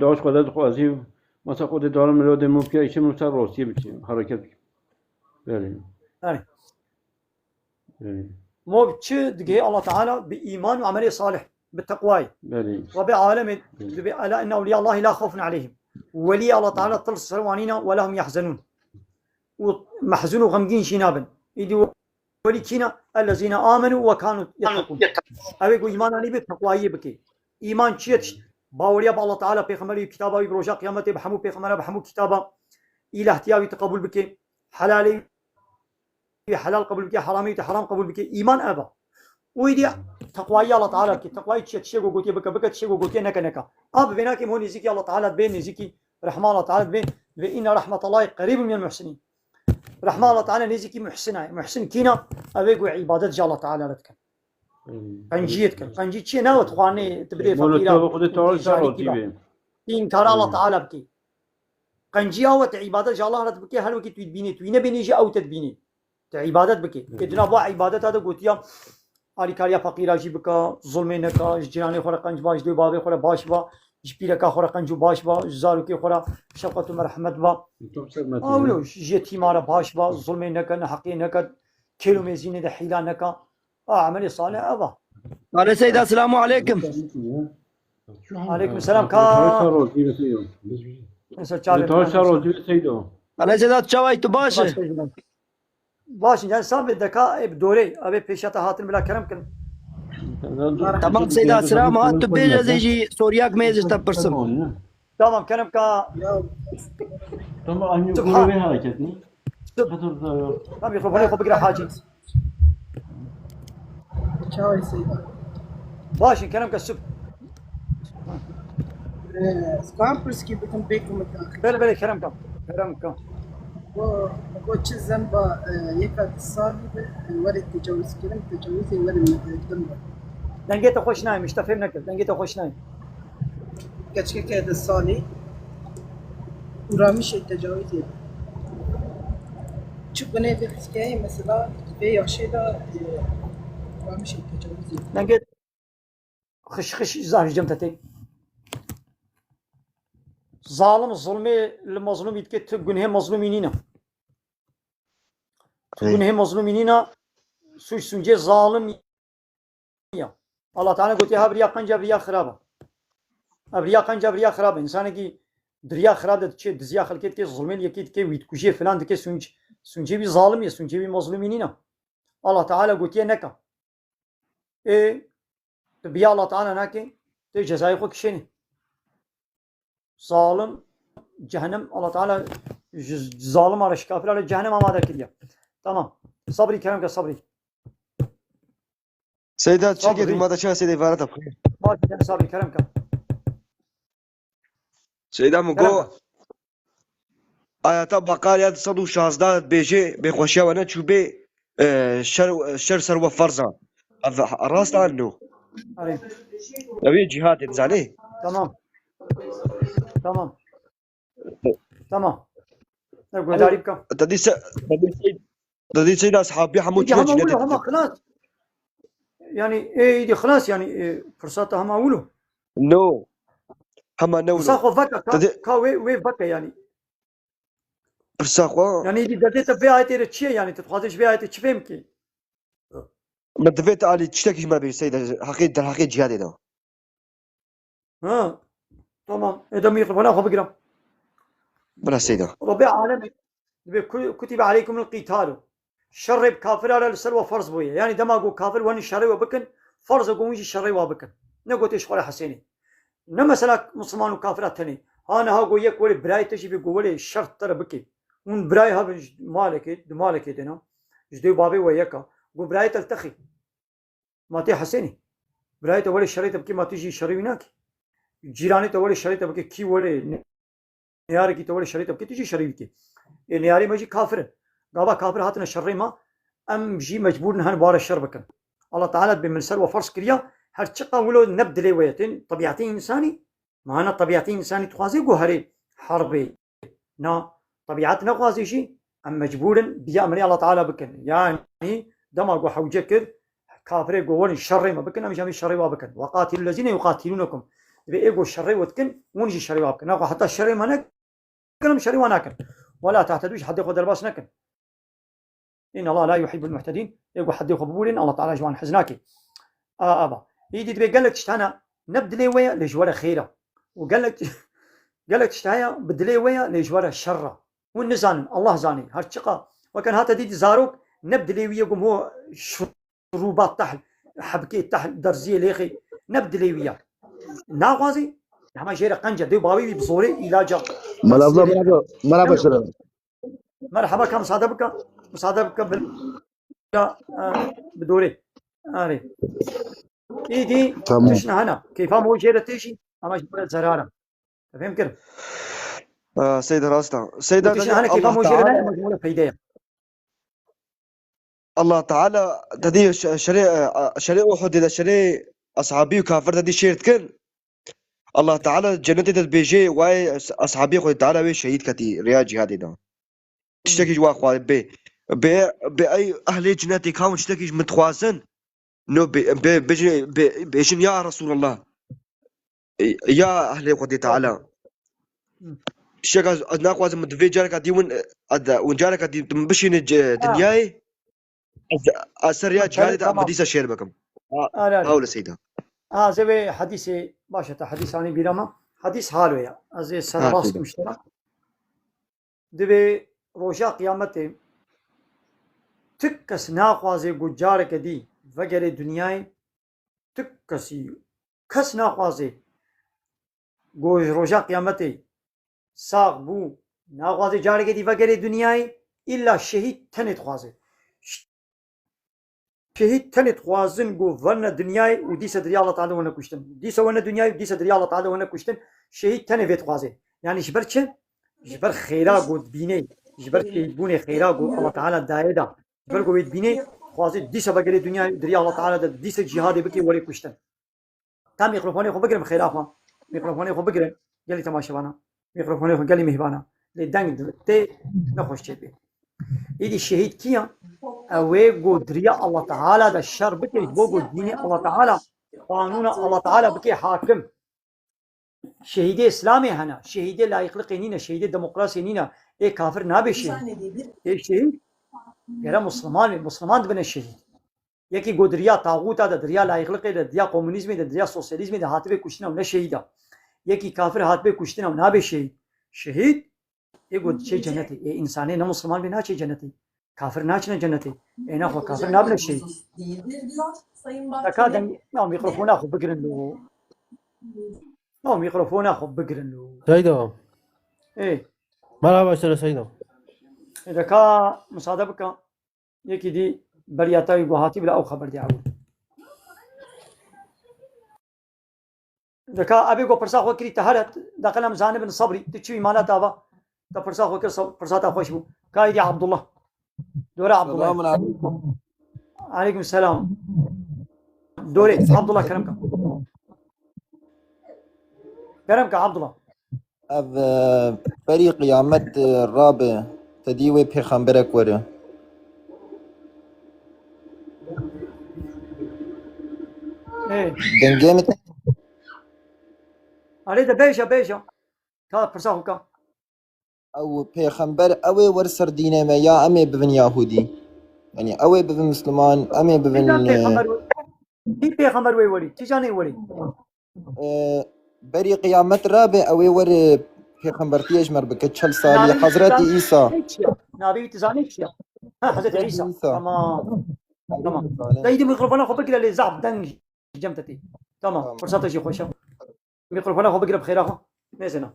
dua ji Xwedê dixwazî, mesela Xwedê Teala min lê dê min bike, îşê min ser rastiyê bike, hereket bike. Belê. Belê. Belê. Mo bi çi digihê Allah Teala? Bi îman û emelê salih, bi teqwayê. Belê. Rabê alemê dibê, "Ela inne ewliya Allahi la xawfun aleyhim." Weliyê Allah Teala til ser wan nîne, "Ve la hum yahzenun." Û mehzun û xemgîn jî nabin. Îdî welî kî ne? "Ellezîne amenu ve kanu yettekûn." Ew ê ku îman anî bi teqwayiyê bike. Îman çi ye? Tişt, baweriya bi Allah Teala, pêxemberî, kitaba wî, bi roja qiyametê, bi hemû pêxembera, bi hemû kitaba, îlahtiya wî tu qebûl bike. Helalê wî helal qebûl bike, heramê wî tu heram qebûl bike. Îman ev e. Û îdî teqwayî Allah Teala bike. Teqwayî çi ye? Tiştê ku gotiye bike, bike, tiştê ku gotiye neke, neke. A bi vê nakê mo nêzîkî Allah Teala dibê, nêzîkî rehma Allah Teala dibê. Ve inne rahmetallahi qerîbun minel muhsinin. Rehma Allah Teala nêzîkî muhsina ye. Muhsin kîna? Ev ê ku îbadet ji Allah Teala re dikin. Qenciyê dikin. Qencî çi ye? Ne wet xwanê tu bidê feqîra. Xwedê Teala ser razî be. Înkara Allah Teala bike. Qenciya we tu îbadet ji Allah re dibike, her wekî tu dibînî, tu nebînî jî ew te dibînî. Tu îbadet bike. Ê dina va îbadeta de gotiya alîkariya feqîra jî bika, zulmê neka, ji ciranê xwe re qenc ba, ji dê bavê xwe re baş ba, ji pîreka xwe re qenc û baş ba, ji zarokê xwe re şefqet û merhemet ba. A wilo ji yetîma re baş ba, zulmê neke, neheqiyê neke, kêl û mêzînê de hîla neka. A emelê salih ev a. Alê Seyda, selamu aleykum. Aleykum selam ka. Mesela çavê. Alê Seyda, tu çawa yî, tu baş î? Baş, yani sabê deka, e, bi dorê, abi pêşa te hatin bila kerem kin. Tamam Seyda, selam. Ha, tu bêje ez ê jî soriyek me ez ji te pirsim. Tamam, kerem ka. Tamam, aynı Subhan. Görevi hareketini. Sub. Tamam, xwe, xwe bigire hacî. Çawê Seyda. Baş in, kerem ke, sub. Ee, Skan pirskî bikim pê ku min daxil. Belê, belê, kerem ke. Kerem ke. Ku, ku çi zenba, e, yeka di salî de, e, were tecawizkirin, tecawizê were mekirtin be. Dengê te xweş nayê, min ji te fêm nekir. Dengê te xweş nayê. Keçikeke di salî û ramîşê tecawizê be. Çi gunê vê qîskeyê mesela vê yaşê de, e, ramîşê tecawizê be. Dengê xişxişî zaf ji cem te tê. Zalim zulmê li mezlûmî dike, tu gunhê mezlûmî nîne. Tu Hey. gunhê mezlûmî nîne, sûc sûcê zalim ya. Allah Teala gotiye, ha viriya qenc, ha viriya xirab e. Ha viriya qenc, ha viriya xirab e. Însanekî di riya xirab de diçe, diziya xelkê dike, zulmê li yekê dike, wî dikujê, filan dike, sûc, sûcê wî zalim ye, sûcê wî mezlûmî nîne. Allah Teala gotiye neke. Ê, tu biya Allah Teala nake, tu cezayê xwe kişênî. Zalim, cehennem, Allah Teala ji zalima re, ji kafira re cehennem amade kiriye. Tamam. Sabrî, kerem ke, sabrî. Seyda, çi Sabrî. Duma da çi Seyda, îbaret e. Baş, kerem, sabrî, kerem ke. Seyda min Kerem got, ke. Ayeta Beqara ya du sed û şazde dibêje, bêxweşiya we neçûbê, e, şer, şer ser we ferz e. Ev rast an no? Arê. Ew yê cîhadê, dizanî? Tamam. Tamam. Tamam. Ne guhdarî bikim. Te dî se-, te dî se-, te dî Seyda, eshabî hemû Peki, çûne hema cîhadê wilo, hema didin. Xilas. Yani, ê, îdî xilas, yani, ê, firsata hema wilo. No. Hema ne wilo. Pirsa xwe veke, ka, Te dî ka wê, wê veke, yani. Pirsa xwe. Yani, îdî derdê te vê ayetê re çi ye, yani, tu dixwazî ji vê ayetê çi fêm kî? Min divê tu alî tiştekî ji me bêjî Seyda, heqê, derheqê cîhadê de. Ha, tamam. Ê, demî xwe, bana xwe bigirim. Bila Seyda. Rebê alemê, dibê ku-, kutibe aleykumul qîtalu. Şerê bi kafira re li ser we ferz bûye. Yani dema ku kafir werin şerê we bikin, ferz e ku hûn jî şerê we bikin. Ne gotê ji xwe re Hesênê. Ne mesela Musulman û kafira tenê. Ha niha ku yek were birayê te jî bê ku were şer te re bike. Hûn birayê hebin ji malekê, di malekê de ne. Ji dê û babê we yek e. Ku birayê te li texî. Ma tê Hesênê. Birayê te were şerê te bike, ma tu jî şerê wî nakî. Cîranê te were şerê te bike, kî were ne-, neyarekî te were şerê te bike, tu jî şerê wî dikî. Ê neyarê me jî kafir in. Gava kafir hatine şerê me, em jî mecbûr in hen bare şer bikin. Allah Teala dibê min ser we ferz kiriya, her çiqa wilo ne bi dilê we ye, tên tebîetê însanî, Mana tebîetê însanî dixwaze ku herê herbê. Na, tebîet nexwaze jî, em mecbûr in biya emrê Allah Teala bikin. Yanî dema ku hewce kir, kafirê ku werin şerê me bikin, em jî em ê şerê wa bikin. Ve qatilû lezîne yuqatilûnekum. Divê ê ku şerê we dikin, hûn jî şerê wa bikin. Na ku heta şerê me nekin, em şerê wa nakin. Ve la tehtedû, ji hedê xwe derbas nekin. Inna Allah la yuhibbul muhtedin. Ê ku hedê xwe bibûrên, Allah Teala ji wan hez nake. A, ava. Îdî dibê gelek tişt hene, ne bi dilê we ye, lê ji we re xêr e. Û gelek, gelek tişt heye, bi dilê we ye, lê ji we re şer e. Hûn nizanin, Allah zanî. Her çiqa. Weke hate dîtî zarok, ne bi dilê wî ye, gum ho şuruba tehl, hebkê tehl, derziyê lêxê, ne bi dilê wî ye. Naxwazî, hema jê re qenc e, dê û bavê wî bi zorê îlaca. Mala abla, merhaba, merhaba, Em- şeref. Merhaba, ka misade bike. Misade bike bil-, ya, e, bi dorê. Arê. Îdî Tamam. tişt nehene. Keyfa mo jê re têjî, ama ji bo re zerar e. Te fêm kir? Aa, Seyda, rast e. Seyda, Tişt nehene, keyfa Allah mo jê re Teala ne, ama ji bo re peyde ye. Allah Teala te dî şe-, şerê, e, şerê Uhudê de şerê eshabî û kafir te dî şêr dikin. Allah Teala cennetê de dibêje, wayê es-, eshabê Xwedê Teala wê şehîd ketî rêya cîhadê de. Tiştekî ji wa xwe bê. Bê, bê ey ehlê cennetê ka hûn tiştekî ji min dixwazin. No bê, bê, bêjin, bê, bêjin ya Resulallah. E, ya ehlê Xwedê Teala. Tiştek ez, ez naxwazim min divê careka dî win, e, ed-, win careka dî min bişîne ce-, Ha. dinyayê. Ez, ez ser ya Ha, cihadê de tamam. Em dîsa şêr bikim. Ha, Are, are. Hawle Seyda. Ha, ez ê vê hedîsê, baş e, te hedîs anî bîra me. Hedîs halo ye. Ez ê Ha, serbas Seyda. kim ji te re. Divê roja qiyametê tu kes naxwaze ku careke dî vegerê dinyayê, tu kesî, kes naxwaze ku ji roja qiyametê sax bû, naxwaze carekê dî vegerê dinyayê, îlla şehîd tenê dixwaze. Şehîd tenê dixwazin ku verne dinyayê û dîsa di riya Allah Teala werne kuştin. Dîsa werne dinyayê û dîsa di riya Allah Teala werne kuştin. Şehîd tenê vê dixwaze. Yani ji ber çi? Ji ber xêra ku dibînê, ji ber şehîdbûnê xêra ku Allah Teala daye da. Ji ber ku wê dibînê, dixwaze dîsa vegerê dinyayê û di riya Allah Teala de dîsa cîhadê bike were kuştin. Ka mîkrofonê xwe bigirim xêra xwe. Mîkrofonê xwe bigirim. Gelî temaşevana. Mîkrofonê xwe gelî mihbana. Lê deng tê nexweş çêbê. Îdî şehîd kî ya? Ew ê ku di riya Allah Teala de şer bike, ji bo ku dînê Allah Teala, qanûna Allah Teala bike hakim. Şehîdê Îslamê hene, şehîdê layîqliqê nîne, şehîdê demokrasiyê nîne, ê kafir nabe şehîd. Ê şehîd, gere Musliman, Musliman dibine şehîd. Yekî ku di riya taxûta de, di riya layîqliqê de, di riya komunîzmê de, di riya sosyalîzmê de hatibe kuştin ew ne şehîd e. Yekî kafir hatibe kuştin ew nabe şehîd. Şehîd, ê ku diçe cenetê. Ê însanê ne Musliman bê naçe cenetê. Kafir naçine cenetê. Ê nexwe kafir nabine şehîd. Deka deng, ya mîkrofona xwe bigirin lo. Ya mîkrofona xwe bigirin lo. Seyda. Ê. Merhaba, Seyda. Ê, deka, misade bike. Yekî dî beriya te wî ku hatî bila ew xeber dê ewil. Deka ebê ku pirsa xwe kirî te here, deqel em zanibin sebrî, tu çi wî mala te ava, te pirsa xwe kir, sab-, pirsa te xweş bû. Ka êdî Abdullah. Dore Abdullah. Selamun aleyküm. Aleyküm selam. Dore Abdullah, kerem ka. Kerem ka Abdullah. Ev, e, berî qiyamet, e, rabe, te dî wê pêxemberek were. Ê. Dengê min te Alê de bêje, bêje. Ka pirsa xwe ka. Ew pêxember, ew ê wer ser dînê me, ya em ê bibin Yahûdî? Yanî ew ê bibin Misliman, em ê bibin, Kîjan e, pêxember we-, kî pêxember wê werî? Kîjanê werî? E, berî qiyamet rabe, ew ê were pêxembertiyê ji me re bike, çel salî, Navê wî Hezretî tizan-, Îsa. Navê wî tizanî çi ya? Ha, Hezretî Hezretî Îsa. Îsa. Tamam. Tamam. Zalim. Dayî, di mikrofona xwe bigire lê zaf deng ji cem te tê. Tamam. Tamam. Firseta jî xweş e. Mikrofona xwe bigire bi xêra xwe. Nêzêna.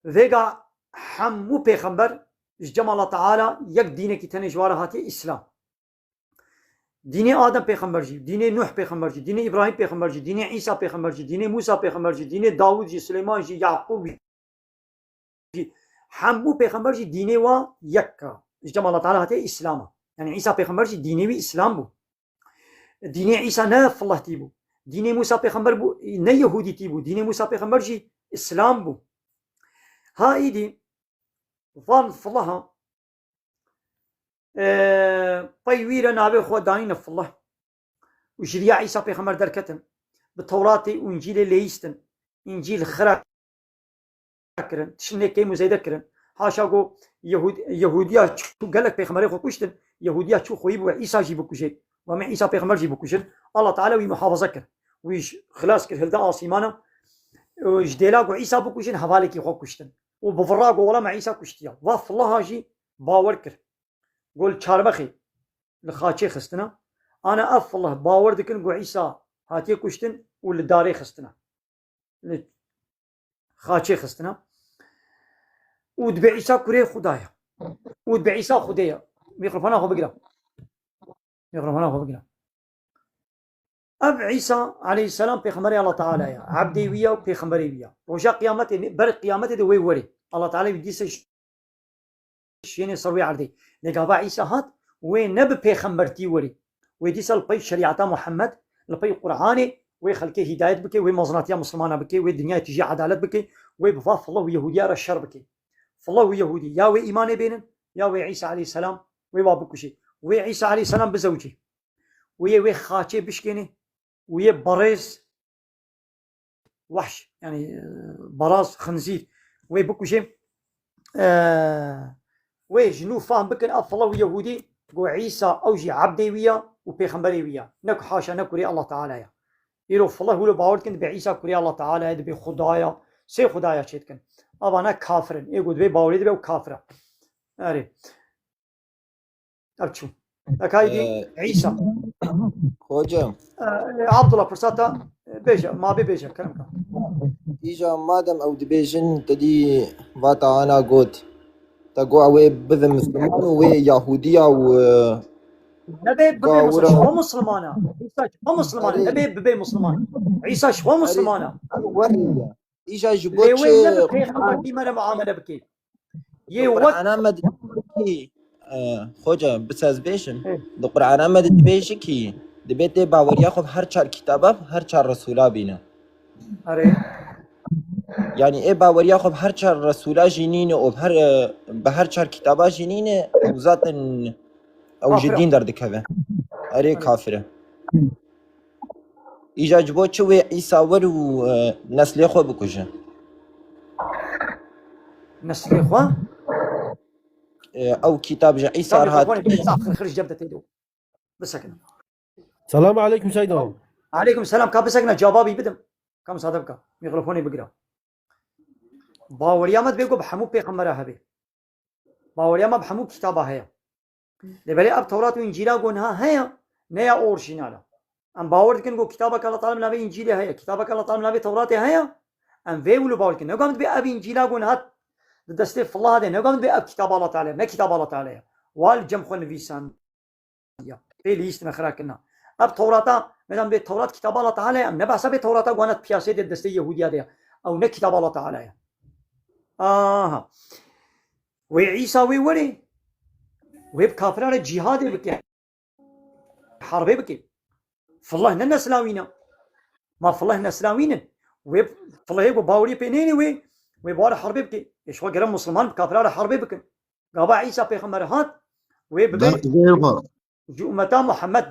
Vêga hemû pêxember ji cem Allah Teala yek dînekî tenê ji wa re hatiye, Îslam. Dînê Adem pêxember jî, dînê Nuh pêxember jî, dînê Îbrahîm pêxember jî, dînê Îsa pêxember jî, dînê Mûsa pêxember jî, dînê Dawûd jî, Silêman jî, Yaqûb jî, hemû pêxember jî dînê wa yek e. Ji cem Allah Teala hatiye Îslam e. Yanî Îsa pêxember jî dînê wî Îslam bû. Dînê Îsa ne filehtî bû. Dînê Mûsa pêxember bû, ne Yehûdîtî bû. Dînê Mûsa pêxember jî Îslam bû. Ha îdî van fileha, e, pey wî re navê xwe danîne fileh. Û ji riya Îsa pêxember derketin. Bi Tewratê û Încîlê leyîstin. Încîl xira kirin, tiştên kêm û zêde kirin. Haşa ku Yehûd-, Yehûdiya çû gelek pêxemberê xwe kuştin, Yehûdiya çû xweyî bû Îsa jî bikuje. Ve me Îsa pêxember jî bikujin. Allah Teala wî muhafaza kir. Wî ji xilas kir, hilda asîmana. Û ji dêla ku Îsa bikujin, hevalekî xwe kuştin. Û bi vira ku wela me Îsa kuştiya. Va filaha jî bawer kir. Ku li çarbexê li xaçê xistine. Ana ev filah bawer dikin ku Îsa hatiye kuştin û li darê xistine. Li xaçê xistine. Û dibe Îsa kurê Xuda ye. Û dibe Îsa Xwedê ye. Mîkrofona xwe bigire. Mîkrofona xwe bigire. Ev Îsa aleyhisselam pêxemberê Allah Teala ye. Ebdê wî ye û pêxemberê wî ye. Roja qiyametê, ber qiyametê de wê werê. Allah Teala wî dîse şênê ser wê erdê. Lê gava Îsa hat, wê ne bi pêxembertî werê. Wê dîsa li pey şerîeta Muhammed, li pey Qur'anê, wê xelkê hîdayet bike, wê mezinatiya Mislimana bike, wê dinyayê tijî edalet bike, wê bi va filah û Yehûdiya re şer bike. Filah û Yehûdî ya wê îmanê bênin, ya wê Îsa aleyhisselam wê wa bikuşê. Wê Îsa aleyhisselam bizewicê. Wê yê wê xaçê bişkênê, wê yê berêz, wehş, yani, e, baraz, xinzîr, wê bikujê. E, wê ji nû fahm bikin, ev filah û Yehûdî, ku Îsa ew jî ebdê wî ya û pêxemberê wî ya. Ne ku haşa, ne kurê Allah Teala ya. Îro filah wilo bawer dikin, dibe Îsa kurê Allah Teala ya, dibe Xuda ya. Sê Xuda ya çê dikin. Ava ne kafir in. Ê ku dibe bawerê dibe ew kafir e. Erê. Ev çû. Te ka dî? Ee, Îsa. Hocam. Ee, Abdullah, pirsa te, e, bêje, ma bê bêje, kerem ka. Îja madem ew dibêjin, te dî vata ana got. Te got ew ê bibe Misliman û wê Yahudiya û, e, Nebe bibe gawira. Misliman, o Misliman e. Îsa o Misliman e, Erê. Nebe bibe Misliman. Îsa o Erê. Misliman e. Werê ye. Îja ji bo Lê çi wê ne bi pêxember dî me re muamele bike. Yê wek Qur'ana me dibêjî, e, xoca, bi sez bêjin. Hı. Di Qur'ana me dibêjî kî, dibê tê baweriya xwe bi her çar kitaba, her çar resûla bîne. Erê. Yani ê baweriya xwe bi her çar resûla jî nîne û bi her, e, bi her çar kitaba jî nîne, ew zaten ew ji Kafir e. Dîn derdikeve. Erê Erê. Kafir e. Îja ji bo çi wê Îsa wer û, e, neslê xwe bikuje? Neslê xwe? E, ew kitab ji Îsa Tamam, re hat. Mikrofonu bir saat hırhır cem de teydo. Bisekine. Selamu aleyküm Seyda. Aleyküm selam. Ka bisekine, cevabî bidim. Ka müsaade bika. Mikrofonu bigire. Baweriya me dibê ku bi hemû pêxembera hebe. Baweriya me bi hemû kitaba heye. Lê belê ev Tewrat û Încîla ku niha heye, ne ya orjînal e. Em bawer dikin ku kitabeke Allah Teala bi navê Încîlê heye, kitabeke Allah Teala bi navê Tewratê heye, em vê wilo bawer dikin. Ne ku em dibê ev Încîla ku niha di destê Fillah de, ne ku em dibê ev kitaba Allah Teala ye, ne kitaba Allah Teala ye. Wa li cem xwe nivîsan. Ya. Pê lîstin xira kirina. Ev Tewrata, medan bê Tewrat kitaba Allah Teala ye, em ne behsa bê Tewrata ku hene piyasê de destê Yehudiya de ye. Ew ne kitaba Allah Teala ye. Aha. Wê Îsa wê werê, wê bi kafira re cîhadê bike. Harbê bike. Fillah ne neslawîna. Ma fillah neslawînin. Wê filahê ku bawerî pê nêne wê, wê bawar harbê bike. Ê ji xwe gere Musliman bi kafira re harbê bikin. Gava Îsa pêxember hat, wê bibe Dest xwe. Ji ummeta Muhammed.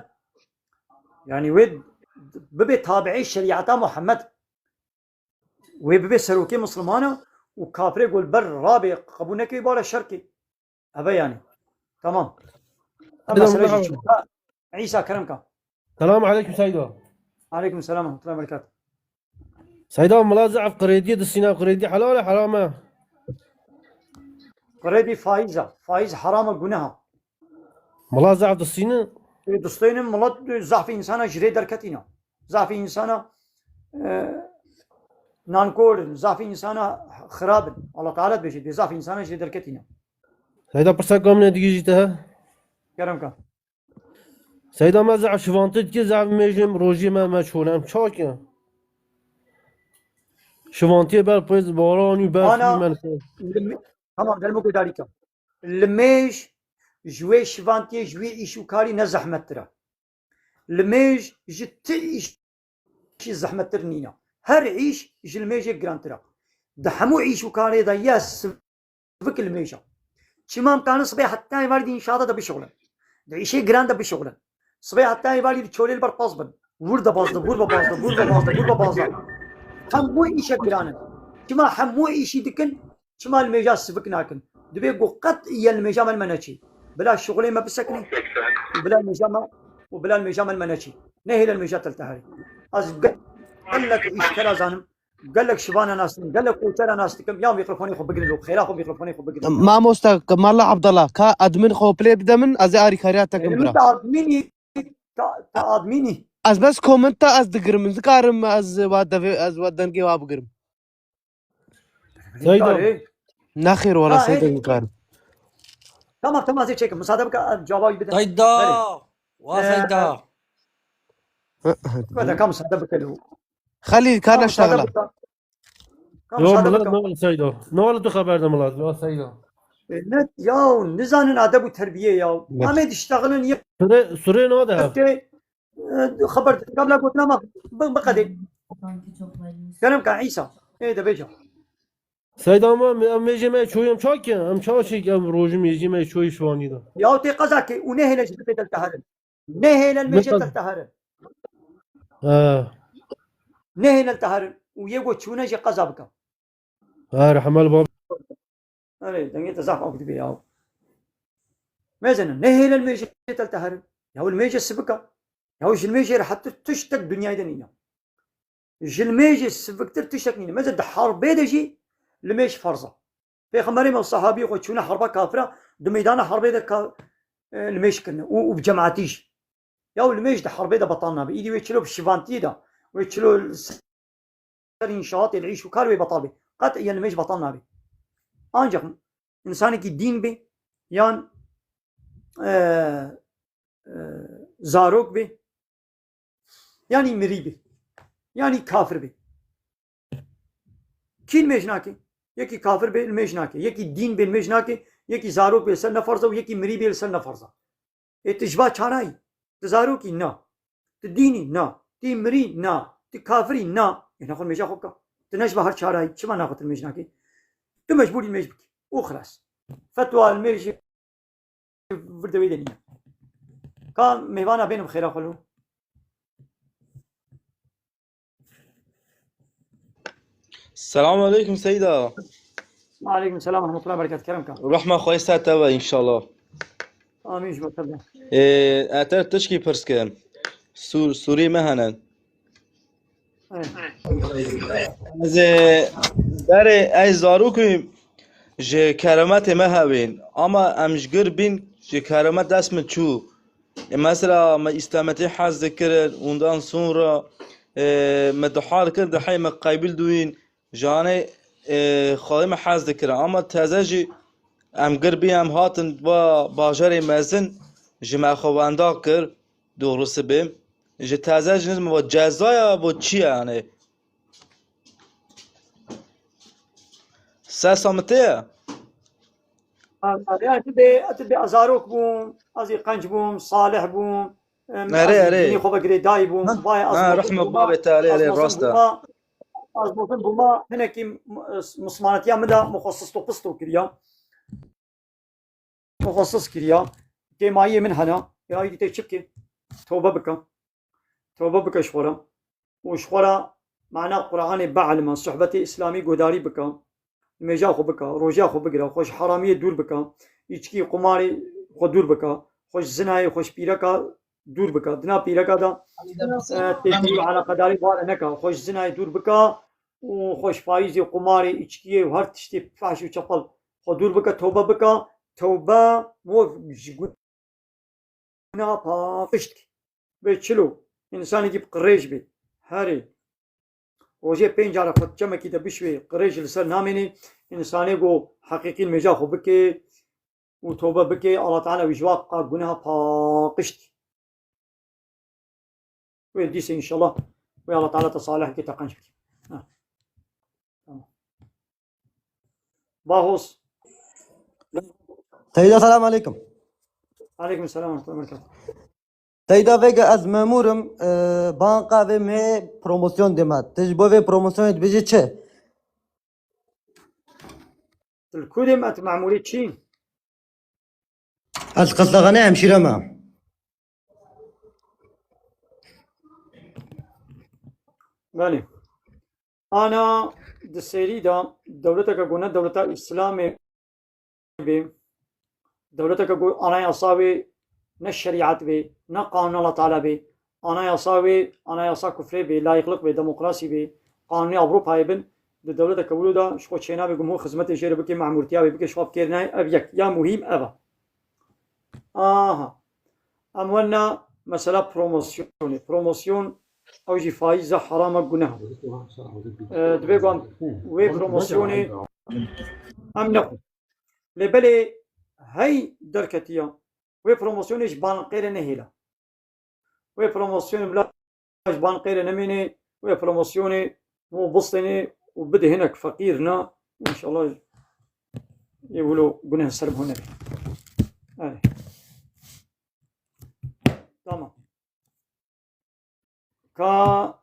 Yani wê bibe tabi'ê şerîeta Muhammed. Wê bibe serokê Muslimana û kafirê ku li ber rabê qebûl neke, bare şer ke. Eve yani. Tamam. Ev Selam mesele jî aleyküm. Çûka. Îsa kerem ka. Selam aleyküm Seyda. Aleyküm selam ve rahmetullahi ve berekatuhu. Seyda, mila zaf qirêdiyê disîne, qirêdî helal e, heram e? Qirêdî faiz e. Faiz heram e, guneh e. Mila zaf disîne? Ê, distênin, milet, e, zafî insana ji rê derketîne. Zafî insana, e, nankor in, zafî insana xirab in. Allah Teala dibêje, dê zafî insana ji rê derketîne. Seyda, pirsa ka min e digihîjî te he? Kerem ka. Seyda, me zaf şivantî dike, zaf mêjê rojê me, me çolem. Çawa ke? Şivantiyê ber pêz baran û berf Ana, û men. Li me-, tamam, gel me guhdarî ke. Li mêj ji wê şivantiyê, ji wê îş û karî ne zehmettir e. Li mêj ji ti îş îşî zehmettir nîne. Her îş ji limêjê girantir e. Di hemû îş û karê de ya sivik limêj e. Çima em karin sibê heta êvarî di înşaata de bişuxulin. Di îşê giran de bişuxulin. Sibê heta êvarî di çolê li ber pez bin. Vur de bazde, vur be bazde, vur be bazde, vur be bazde. Hemû îşek giran in. Çima hemû îşî dikin? Çima limêja sivik nakin? Dibê ku qet yên limêja me li me neçî. Bila şixulê me bisekine. Û bila limêja me, û bila limêja me li me neçî. Nehêle limêja te li te herê. Ez gelek îşkera zanim. Gelek şivana nas dikim. Gelek koçera nas dikim. Ya mîkrofonê xwe bigirin û xêra xwe mîkrofonê xwe bigirin. Mamosta Kemal Abdallah, ka admin xwe plê bide min, ez ê arîkariya te kim. Min bira. Te adminî, te, te adminî. Ez bes komenta ez digirim. Zikarim ez wa devê, ez wa dengê wa bigirim. Seyda. Nexêr wala Ha, Seyda, ê, nikarim. Tamam, tamam, ez ê çêkim. Müsaade bike, cevabî bidin. Seyda. Belê. Wa Ee, Seyda. Hı, hı. Wede ka müsaade bike lo. Xelîl, ka Ka müsaade neştexile. Bike. Ka Yo, müsaade milet bike. Ne wala Seyda. Ne wala tu xeber de milet. Wa Seyda. E, ne, ya, nizanin adeb û terbiye ya. Bak. Amê diştexilin ya. Sure, sure ne de. Te, e, xeber de. Kabla gotina ma. Bi, biqedê. Kerem ka Îsa. Ê de bêje. Seyda ma, em mêjê me çoyî em çak ki? Em çawa çêk em rojî mêjê me çoyî şivanî de. Ya tê qeza ke û nehêle ji pê te teherin. Nehêle mêjê te teherin. Ha. Nehêle teherin. Û yê go çûne jê qeza bike. Ha, rehmel bab. Erê, dengê te zaf awk dibe ya. Mezenin, nehêle mêjê te teherin. Ya mêjê sibika. Ya ji mêjê rehettir tiştek dinyayê de nîne. Ji limêjê siviktir tiştek nîne. Mesela di herbê de jî limêj ferz e. Pêxemberê me û sehabiyê xwe çûne herba kafira, di meydana herbê de ka-, e, limêj kirine û, û bi cemaetî jî. Ya û limêj di herbê de betal nabe. Îdî wê çilo bi şivantiyê de, wê çilo li ser înşaatê li îş û kar wê betal be. Qet yên limêj betal nabe. Ancak insanekî dîn be, yan, e, e, zarok be, yanî mirî be, yanî kafir be. Kî limêj nake? Yekî kafir bê limêj nake. Yekî dîn bê limêj nake. Yekî zarok bê li ser ne ferz e û yekî mirî bê li ser ne ferz e. Ê tu ji ba çarayî? Tu zarokî? Na. Tu dînî? Na. Tu mirî? Na. Tu kafirî? Na. Ê naxwe limêja xwe bike. Tu ne ji ba her çarayî. Çima naxwe tu limêj nakî? Tu mecbûrî limêj bikî. Û xilas. Fetwa limêjê vir de wê de nîne. Ka mêvana bênim xêra xwe lo. Selamun aleykum Seyda. Aleykum selam ve rahmetullah ve berekat. Kerem ka. Rahma Xwedê ser te be inşallah. Amin ji bo te be. Ê, ez te tişkî pirs kim. Sûr, Sûrî me hene. Evet. Ez ê berê ez zarokî ji keremetê me hebîn. Ama em ji gir bîn ji keremet dest min çû. E, mesela me îstemetê hez dikirin, ondan sonra, e, me dua dikirin, dehê me qeybîl dûyîn, janê, e, xalê me hez dikirin. Ama teze jî em gir bî, em hatin va bajarê mezin ji me xwe wenda kir, doğrusu bê. Ji teze jî nizim va cezaya bo çi ye yani? Sesa min tê ye? Ya, tu bê, tu bê zarok bûm, ez ê qenc bûm, salih bûm, em, Erê, ez erê. Dînê xwe ve girêdayî bûm, Ha, vay, ez ha, mezin rehme bûma, babê te, erê, ez erê, mezin rast e. Bûma, ez mezin bûma, hinekî m-, s-, mismanetiya min de min xwe sisto pisto kiriya. Min xwe sis kiriya. Kêmayiyê min hene. Ya îdî tê çi bike? Tobe bike. Tobe bike ji xwe re. Û ji xwe re mana Qur'anê bielime, sohbetê Îslamî guhdarî bike. Nimêja xwe bike, rojiya xwe bigire, xwe ji heramiyê dûr bike, îçkî, qumarê xwe dûr bike, xwe ji zinayê, xwe ji pîreka dûr bike. Dina pîreka de, e, têkilî û eleqedarî ware neke, xwe ji zinayê dûr bike û xwe ji fayîzê, qumarê, îçkiyê û her tiştê fehş û çepel xwe dûr bike, tewbe bike. Tewbe, mov ji gunaha paqij dike. Bê çilo, însanekî bi qirêj bê. Herê. Rojê pênc cara xwe çemekî de bişwê, qirêj li ser namênê, însanê ku heqîqî nimêja xwe bike û tobe bike, Allah Teala wî ji wa qa gunaha paqij dike. Wê dîsê înşallah, wê Allah Teala te salih bike, te qenc bike. Ha. Tamam. Bahos. Seyda, selam aleyküm. Aleyküm selam ve rahmetullah ve berekatuhu. Seyda, vêga ez memûr im, e, banka vê me promosyon dê me. Tu ji bo vê promosyonê dibêjî çi? Tu li ku dê me, tu memûrê çi? Ez Qestexanê hemşîre me. Belê. Ana di serî de dewleteke ku ne dewleta Îslamê bê, dewleteke ku anayasa wê ne şerîet bê, ne qanûn Allah Teala bê, anayasa wê, anayasa kufrê bê, layîqlik bê, demokrasî bê, qanûnê Ewropayê bin, di dewleteke wilo de ji xwe çênabe ku hemû xizmetê jê re bike, memûrtiya wê bike, ji xwe bikêrine, ev yek. Ya muhîm ev e. Aha. Em wena mesela promosyonê. Promosyon ew jî faîz e, heram e, guneh e. E, divê ku em wê promosyonê em nexwin. Lê belê hey derketiya wê promosyonê ji banqê re nehêle. Wê promosyonê bila ji banqê re nemîne, wê promosyonê û bistêne û bide hinek feqîr na, înşallah ê wilo guneh ser hûn nebe. Erê. Tamam. Ka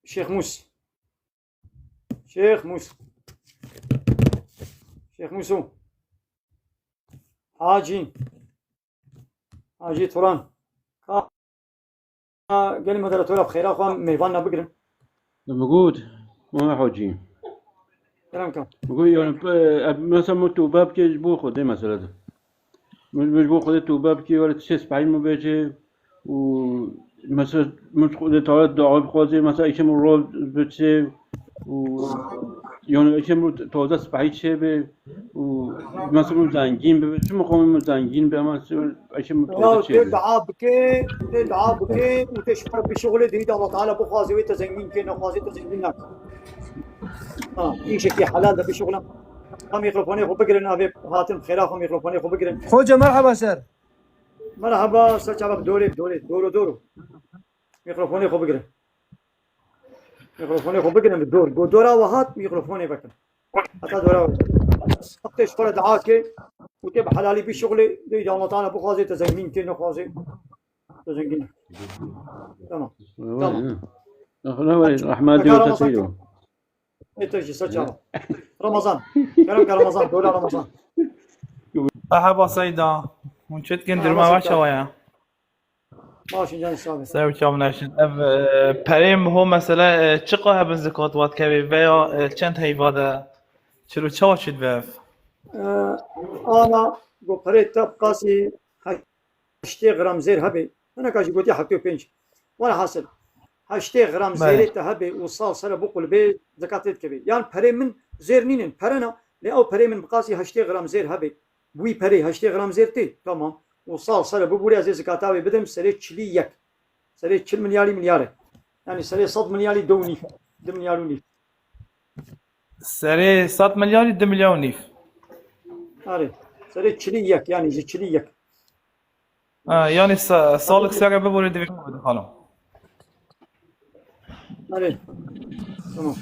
Şêx Mûs. Şêx Mûs. Şêx Mûso. Hacî. Hacî Turan. Ka, ka gelî moderatora bi xêra xwe mêvan ne bigirin. Min got, Mehmet Hacî. Kerem ke. Min got, yani, e, e, mesela min tûbe bike ji bo Xwedê mesele de. Min, min ji bo Xwedê tûbe bike, were tiştê spehî min bêje û mesela min ji Xwedê Teala dua bixwaze, mesela îşê min rol biçe û yani îşê min taze spehî çêbe û û mesela min zengîn bibe, çi mixabin min zengîn be, ama eşê min Ya tê dua bike, tê dua bike û tê ji xwe bişuxulê, dihî de Allah Teala bixwaze wê te zengîn ke, nexwaze te zengîn nake. Ha, îşekî helal de bişuxulin. Ha, mîkrofonê xwe bigirin, avê hatin xêra xwe mîkrofonê xwe bigirin. Xoca, merheba ser. Merheba, ser çava, bi dorê, bi dorê, doro, doro. Mîkrofonê xwe bigirin. Mîkrofonê xwe bigirin, bi dor. Go dora we hat, mîkrofonê vekin. Heta dora we. Tê ji xwe re dua ke û tê bi helalî bişuxulê, dê Allah Teala bixwaze te zengîn ke, nexwaze te zengîn. Tamam. Tamam. Ê, te jî ser çava. Ramazan. Kerem ke Ramazan. Dola Ramazan. Merhaba Seyda. Hûn çi dikin? Merhaba Seyda. Duruma we çawa ye? Baş in, can sağ olun. Ser çav neşin. Ev, e, perê miho mesele, e, çiqa hebin zikat wat kevê veya, e, çend heyva de? Çilo çawa çi dibe ev? E, ana go perê te qasî heştê gram zêr hebe. Hineka jî gotî heftê û pênc. Welhasil, heştê gram Belê. zêrê te hebe û sal sere biqulibê, zekatê dikeve. Yan perê min zêr nînin, pere ne, lê ew perê min bi qasî heştê gram zêr hebe. Wî perê heştê gram zêr tê, tamam. Û sal sere bibûrê ez ê zekata wê bidim serê çilî yek. Serê çil milyarî milyar e. Yani serê sed milyarî du û nîf. Du milyar û nîf. Serê sed milyarî du milyar û nîf. Arê. Serê çilî yek, yani ji çilî yek. Ha, yani sa-, salik sere bibûrê divê bidin xalo. Arê. Tamam.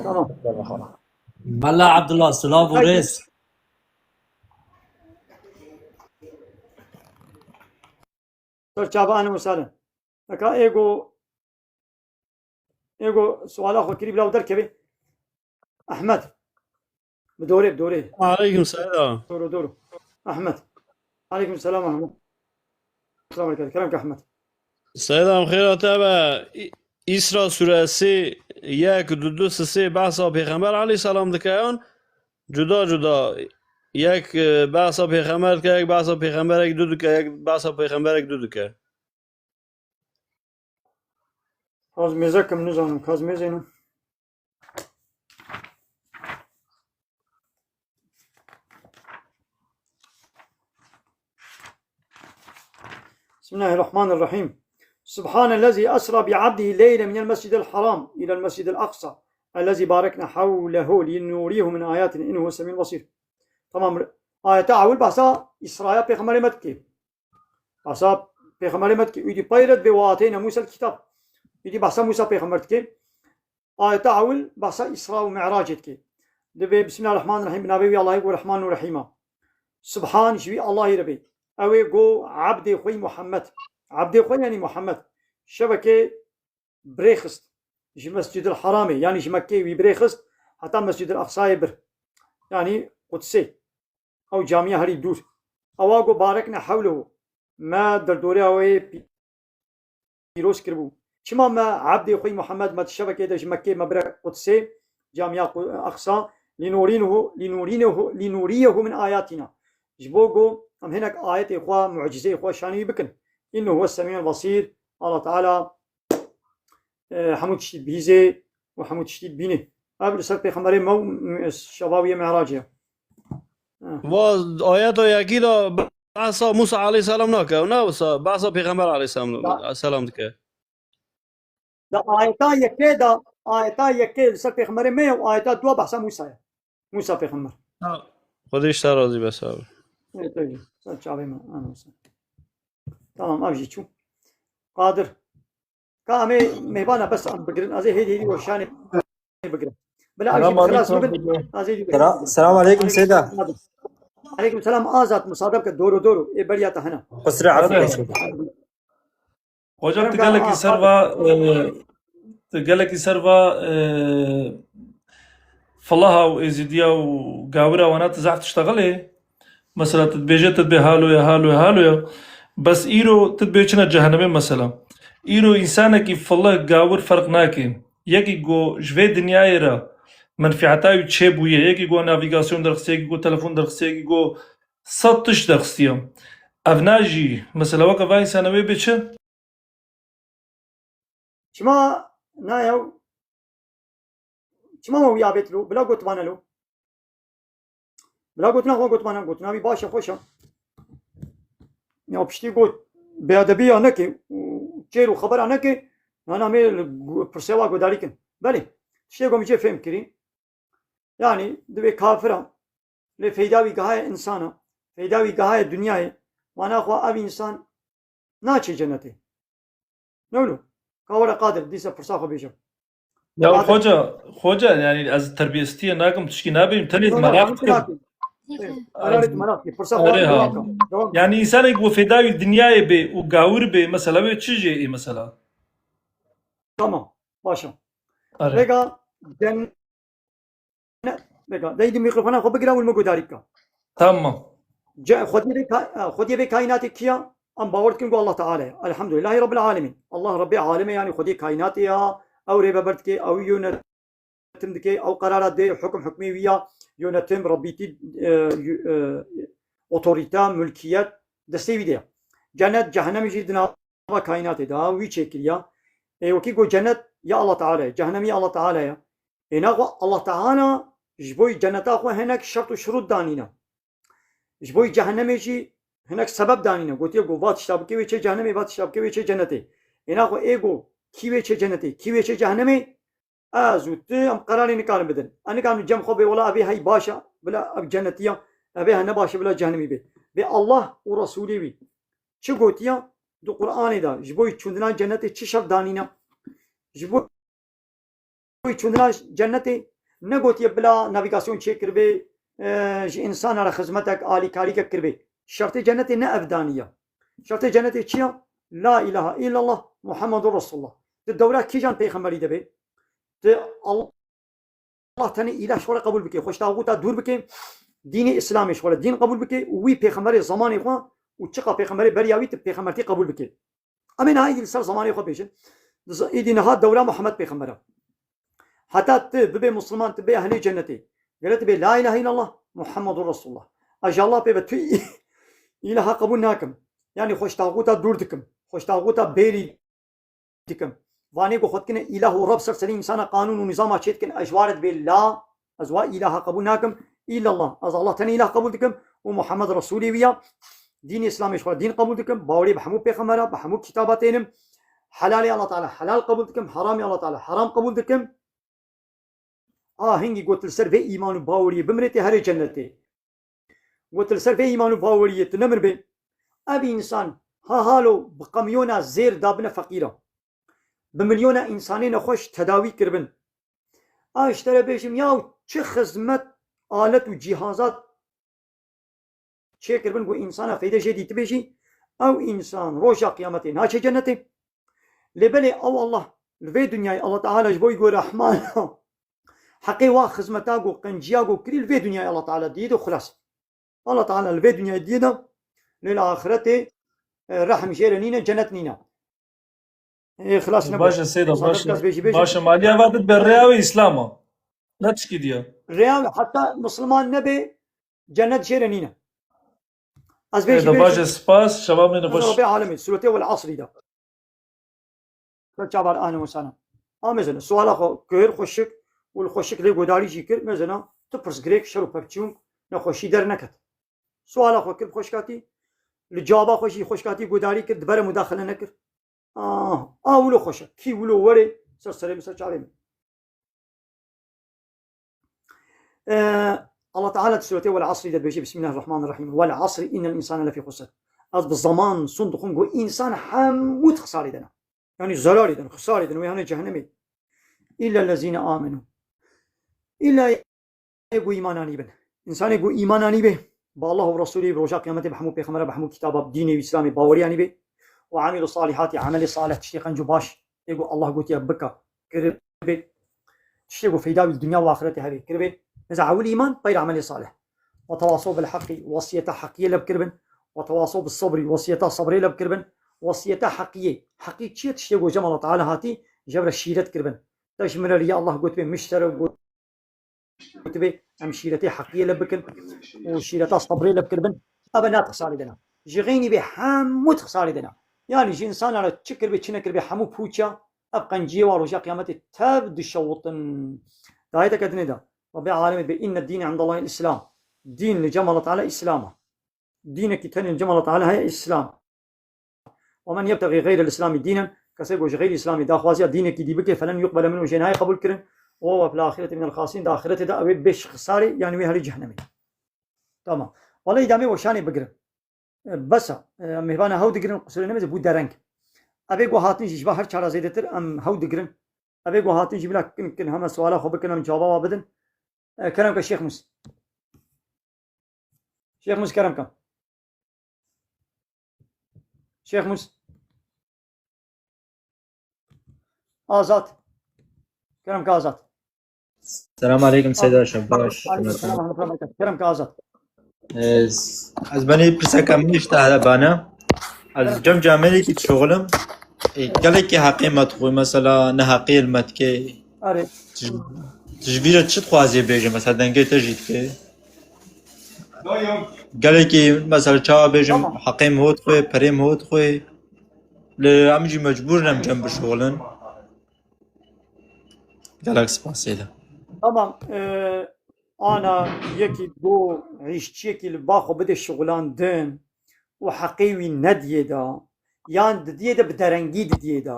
Tamam. Mela Abdullah, silav û rêz. Ser çava, ahlen û sahlen. Eka êgo, êgo suala xwe kirî bila derkevê. Ahmed. Bi dorê, bi dorê. Aleykum selam. Doro, doro. Ahmed. Aleykum selam Ahmed. Selam aleyküm. Kerem ke Ahmed. Selam, xêra te be. Î-, Îsra suresi yek, du, du, sê, sê behsa Pêxember aleyhisselam dike yan? Cuda cuda. Yek, e, behsa pêxember dike, yek behsa pêxemberek du dike, yek behsa pêxemberek du dike. Ez mêze kim, nizanim, ka ez mêzênim. بسم الله الرحمن الرحيم. سبحان الذي أسرى بعبده ليلا من المسجد الحرام إلى المسجد الأقصى الذي باركنا حوله لنريه من آياتنا إنه هو السميع البصير. Tamam. Ayeta ewil behsa Îsraya pêxemberê me dike. Behsa pêxemberê me dike. Îdî peyret ve ve ateyna Musa kitab. Îdî behsa Musa peyxember dike. Ayeta ewil behsa Îsra û Mi'racê dike. Divê Bismillahirrahmanirrahim, bi navê wî Allahê ku Rehman û Rehîm a. Subhan ji wî Allahî re bê. Ew ê go ebdê xwe yî Muhammed. Ebdê xwe yanî Muhammed. Şevekê birêxist. Ji Mescîdil Heramê, yanî ji Mekkeyê wî birêxist, heta Mescîdil Aqsayê bir. Yanî Qudsê. Ew camiya herî dûr. Ewa go barekne hewlehu. Me derdorê ew ê pîroz kiribû. Çima me ebdê xwe yî Muhammed me di şevekê de ji Mekkê me bire Qudsê, camiya Qu-, Aqsa, lînorînehu, lînorînehu, lînorîyehu min ayatîna. Ji bo ku em hinek ayetê xwe, mucizeyê xwe şanî wî bikin. Înnehu huwes semîul basîr. Allah Teala, e, hemû tiştî dibihîzê û hemû tiştî dibînê. Ev li ser pêxemberê me û, e, şeva wî yê Mi'racê ye. Ha. Va ayeta yekî de behsa Musa aleyhisselam nake, ne wisa behsa Pêxember aleyhisselam, Da- selam dike. Da ayeta yekê de, ayeta yekê li ser pêxemberê me ye û ayeta dua behsa Musa ye. Musa pêxember. Ha. Xwedê ji te razî be, sağ ol. Evet, öyle. Sen çavê me. Anam sen. Tamam, ev jî çû. Qadir. Ka em ê mêvana bes em bigirin. Ez ê hêdî hêdî weşanê bigirin. Bila ev jî Selam xilas aleyküm. bibin. Ez ê jî bigirin. Sera-, selam aleyküm Seyda. Aleyküm selam Azat. Musadeb ke doro doro. Ê beriya te hene. Qusre afiyet olsun. Hocam, tu Kerem gelekî ka ser va, e, tu gelekî ser va, e, Falaha û Êzidiya û Gawira wana tu zehf tiştexilê. Mesela tu dibêje, tu dibê halo ye, halo ye, halo ye. Bes îro tu dibê çine cehennemê mesela. Îro însanekî filih gawir ferq nake. Yekî go ji vê dinyayê re menfîeta wî çêbûye, yekî go navîgasyon derxistiye, yekî go telefon derxistiye, yekî go sed tişt derxistiye. Ev na jî mesela weke va însane wê bê çi? Çima naye? Çima me wî avêt lo? Bila gotibane lo. Bila gotina xwe got, mana gotina wî baş e, xweş e. Ya piştî got, bêedebiya neke û çêr û xebera neke, nana me li gu-, pirsê wa guhdarî kin. Belê, tiştê ku min cê fêm kirî, yanî divê kafira, lê feyda wî gihaye însana, feyda wî gihaye dinyayê, mana xwe ev însan naçe cenetê. Ne wilo? Ka were Qadir, dîsa pirsa xwe bêje. Ya Qadir. Xoca, xoca, yanî ez terbiyestiyê nakim, tişkî nabêjim, tenê Yo, yo, meraq yanlış dikim. Nakim. Qeraret meraq dikim. Pirsa xwe Erê ha. Devam ka. Devam ka. Yanî însanek ku fêda wî dinyayê bê û gawir bê, mesela wê çi jê ê mesela? Tamam, başa. Erê. Rêga cennet, rêga. Deydî mikrofona xwe bigira û li min guhdarî bika. Tamam. Ce-, xwediyê vê ka-, e, xwediyê vê kaînatê kî ya? Em bawer dikin ku Allah Teala ye. Elhamdulillahî Rabbil Alemîn. Allah Rebbê Alemê, yanî xwediyê kaînatê ya. Ew rêveber dike, ew yönetim dike, ew qerara dê, hukm hukmê wî ya. Yönetim, Rebbîtî, e, y-, e, otorîte, mulkiyet destê wî de ye. Cennet, cehennemî jî di nava kaînatê de, wî çêkiriya. Ê, wekî got cennet ya Allah Teala ye, cehennemî ya Allah Teala ye. Ê, naxwe Allah Teala ji bo cenneta xwe hinek şert û şurût danîne. Ji bo cehennemê jî hinek sebeb danîne. Gotiye ku va tişta bike wê çê cehennemê, va tişta bike wê çê cennetê. Ê, naxwe ê ku kî wê çê cennetê, kî wê çê cehennemê, ez û tu em qerarê nikarin bidin. Em nikarin cem xwe bê wela evê hey baş e, bila ev cennetî ya, evê hene baş e, bila cehennemî bê. Bê Allah û Resûlê wî çi gotiye di Qur'anê de, ji bo çûndina cennetê çi şert danîne? Ji bo çûndina cennetê negotiye bila navigasyon çêkiribê, e, ji insana re xizmetek, alîkarîkek kiribê. Şertê cennetê ne ev daniye. Şertê cennetê çi ya? La ilahe illallah Muhammedur Resulullah. Di dewra kîjan pêxemberî de bê? Di Allah tenê îlah ji xwe re qebûl bike, xwe ji taxûta dûr bike, dînê Îslamê ji xwe re dîn qebûl bike û wî pêxemberê zemanê xwe û çiqa pêxemberê beriya wî tu pêxembertî qebûl bike. Em ê niha îdî li ser zemanê xwe bêjin. Di z-, îdî niha dewra Muhammed pêxember e. Heta tu bibê Musliman, tu bê ehlê cennetê. Gere tu bê la ilahe illallah Muhammedur Resulullah. Ez ji Allah pê ve tu î-, îlaha qebûl nakim. Yanî xwe ji taxûta dûr dikim. Xwe ji taxûta bêrî dikim. Vanê ku xwe dikine îlah û Reb ser serê însana qanûn û nîzama çê dikin, ez ji wa re dibê la, ez wa îlaha qebûl nakim. Îllallah, ez Allah tenê îlah qebûl dikim û Muhammed Resûlê wî ya. Dînê Îslamê ji xwe dîn qebûl dikim, bawerê bi hemû pêxembera, bi hemû kitaba tênim. Helalê Allah Teala helal qebûl dikim, heramê Allah Teala heram qebûl dikim. A hingî got li ser vê îman û baweriyê bimirê tê herê cennetê. Got li ser vê îman û baweriyê tu nemiribê. Ev însan ha halo bi qemiyona zêr dabine feqîra. Bi milyona însanê nexweş tedawî kiribin. A ji te re bêjim ya çi xizmet, alet û cîhazat çêkiribin ku însana feyde jê dîtibê jî, ew însan roja qiyametê naçe cennetê. Lê belê ew Allah li vê dinyayê Allah Teala ji bo ku rehman heqê wa xizmeta ku qenciya ku kirî li vê dinyayê Allah Teala diyê de xilas. Allah Teala li vê dinyayê diyê de lê li axiretê, e, rehm jê re nîne, cennet nîne. Ê, xilas nebe. Baş e, Seyda, baş e. Kes bêjî bêjî. Baş e, maliya va dibê rêya wê Îslam e. Ne tişkî diye. Rêya wê, heta Misliman nebe, cennet jê re nîne. Ez bêjî Seyda, baş e, bêjî. Spas, şeva me ne xweş. Rabê alemê, Sûretê Wel Asrî de. Çavar ahlen we sahlen. A mezene, suala xwe kir, xweşik, û li xweşik lê godarî jî kir, mezene, tu pirs girêk, şer û pevçûn, nexweşî derneket. Suala xwe kir, xweşkatî, li cewaba xwe jî xweşkatî godarî kir, di ber mudaxile nekir. Ah, a wilo xweş e. Kî wilo were ser serê min, ser çavê min. Ee, Allah Teala di Sûretê Wel Asrî de dibêje, Bismillahirrahmanirrahîm. Wel asri innel însane lefî xusr. Ez bi zeman sund dixwim ku însan hemû di xisarê de ne. Yanî zerarê de ne, xisarê de ne, wê hene cehennemê. Îllellezîne amenû. Îlla Ê ku îman anîbin. Însanê ku îman anîbê, bi Allah û Resûlê, bi roja qiyametê, bi hemû pêxembera, bi hemû kitaba, bi dînê Îslamê baweriya anîbê û amîlu salîhatî, emelê salih, tiştê qenc û baş, ê ku Allah gotiye bika, kiribê, tiştê ku feyda wî li dinya û axretê hebe, kiribê. Mesela ewil îman, peyra emelê salih. Ve tewasaw bil heqî, wesiyeta heqiyê le bikiribin. Ve tewasaw bis sebrî, wesiyeta sebrê le bikiribin. Wesiyeta heqiyê. Heqî çi ye? Tiştê ku cem Allah Teala hatî, ji hev re şîret kiribin. Te ji min re riya Allah gotibê, min ji te re got, Gotibê, em şîretê heqiyê le bikin û şîreta sebrê le bikiribin. Ev e ne di xisarê de ne. Ji xeynî bê hemû di xisarê de ne. Yanî ji însana re çi kiribê, çi nekiribê, hemû pûça, ev qenciyê wa roja qiyametê tev dişewitin. Di ayeteke dinê de, Rabbê alemê dibê, Inne dîne indallahil Îslam. Dîn li cem Allah Teala Îslam e. Dînekî tenê li cem Allah Teala heye Îslam. "Ve men yebtexî xeyrel Îslamî dînen", kesê ku ji xeyrî Îslamî daxwaziya dînekî dî bike, "felen yuqbele minhu", jê nayê qebûl kirin, "ve huve fil axireti minel xasirîn", di axiretê de ew ê bê şixsarê, yanî wê herî cehennemê. Tamam. Wele îdamê weşanê bigirin. E, bes e. E, mêvana hew digirin, qusûrê nemêze bû dereng. Evê ku hatin jî ji va her çara zêdetir em hew digirin. Evê ku hatin jî bila kin kin heme suala xwe bikin, em cevaba bidin. E, kerem ke Şêx Mûs. Şêx Mûs, kerem ke. Şêx Mûs. Azad. Kerem ke Azad. Selam aleykum Seyda Şebaş. Aleykum selam, rahmetullah, berekatuh. Kerem ke Azad. Ez, ez benî pirseka min işte hele bana. Ez cem camelê ki şoğulum. E, gelekî heqê me dixwe, mesela ne heqê me dike. Are. Tu ji vî re çi dixwazî bêje, mesela dengê te jî dike. Gelekî, mesela çawa bêjim, Tamam. heqê min hot xwe, perê min hot xwe. Lê em jî mecbûr in em cem bişoxulin. Gelek spas Seyda. Tamam. E, ana yekî go îşçiyekî li ba xwe bide şixulandin û heqê wî nediyê de, yan didiyê de bi derengî didiyê de,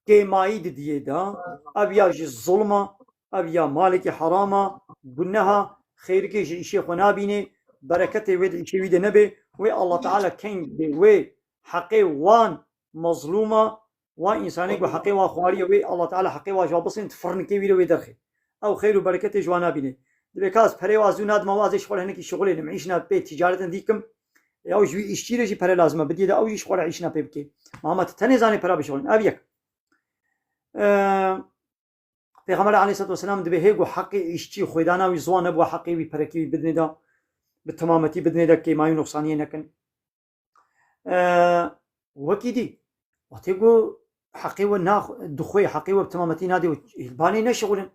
kêmayî didiyê de, ev ya jî zulm e, ev ya malekî heram e, guneha, xêrikê ji îşê xwe nabînê, bereketê wê di îşê wî de nebe, wê Allah Teala kengê wê heqê wan mezlûma, wan însanê ku heqê wan xwariye, wê Allah Teala heqê wan ji wan bisîne, di firnikê wî de wê derxê. Ew xêr û bereketê ji wan nabîne. Dibê ka ez perê wa zû nadima wa, ez ê ji xwe re hinekî şixulê lim, îşna pê ticaretin dîkim. Ya ew ji wî îşçî re jî pere lazim e, bidiyê de ew jî ji xwe re îşna pê bike. Ma hema tu tenê zanê pera bişixulin. Ev yek. Eee, Pêxember aleyhisselatu vesselam dibê hê ku heqê îşçî xwêdana wî ziwan nebû, heqê wî perekê wî bidinê de, bi temametî bidinê de, kêmayî û nuqsaniyê nekin. Eee, wekî dî, wextê ku heqê we nax-, dixwê, heqê we bi temametî nadê û li banê neşixulin.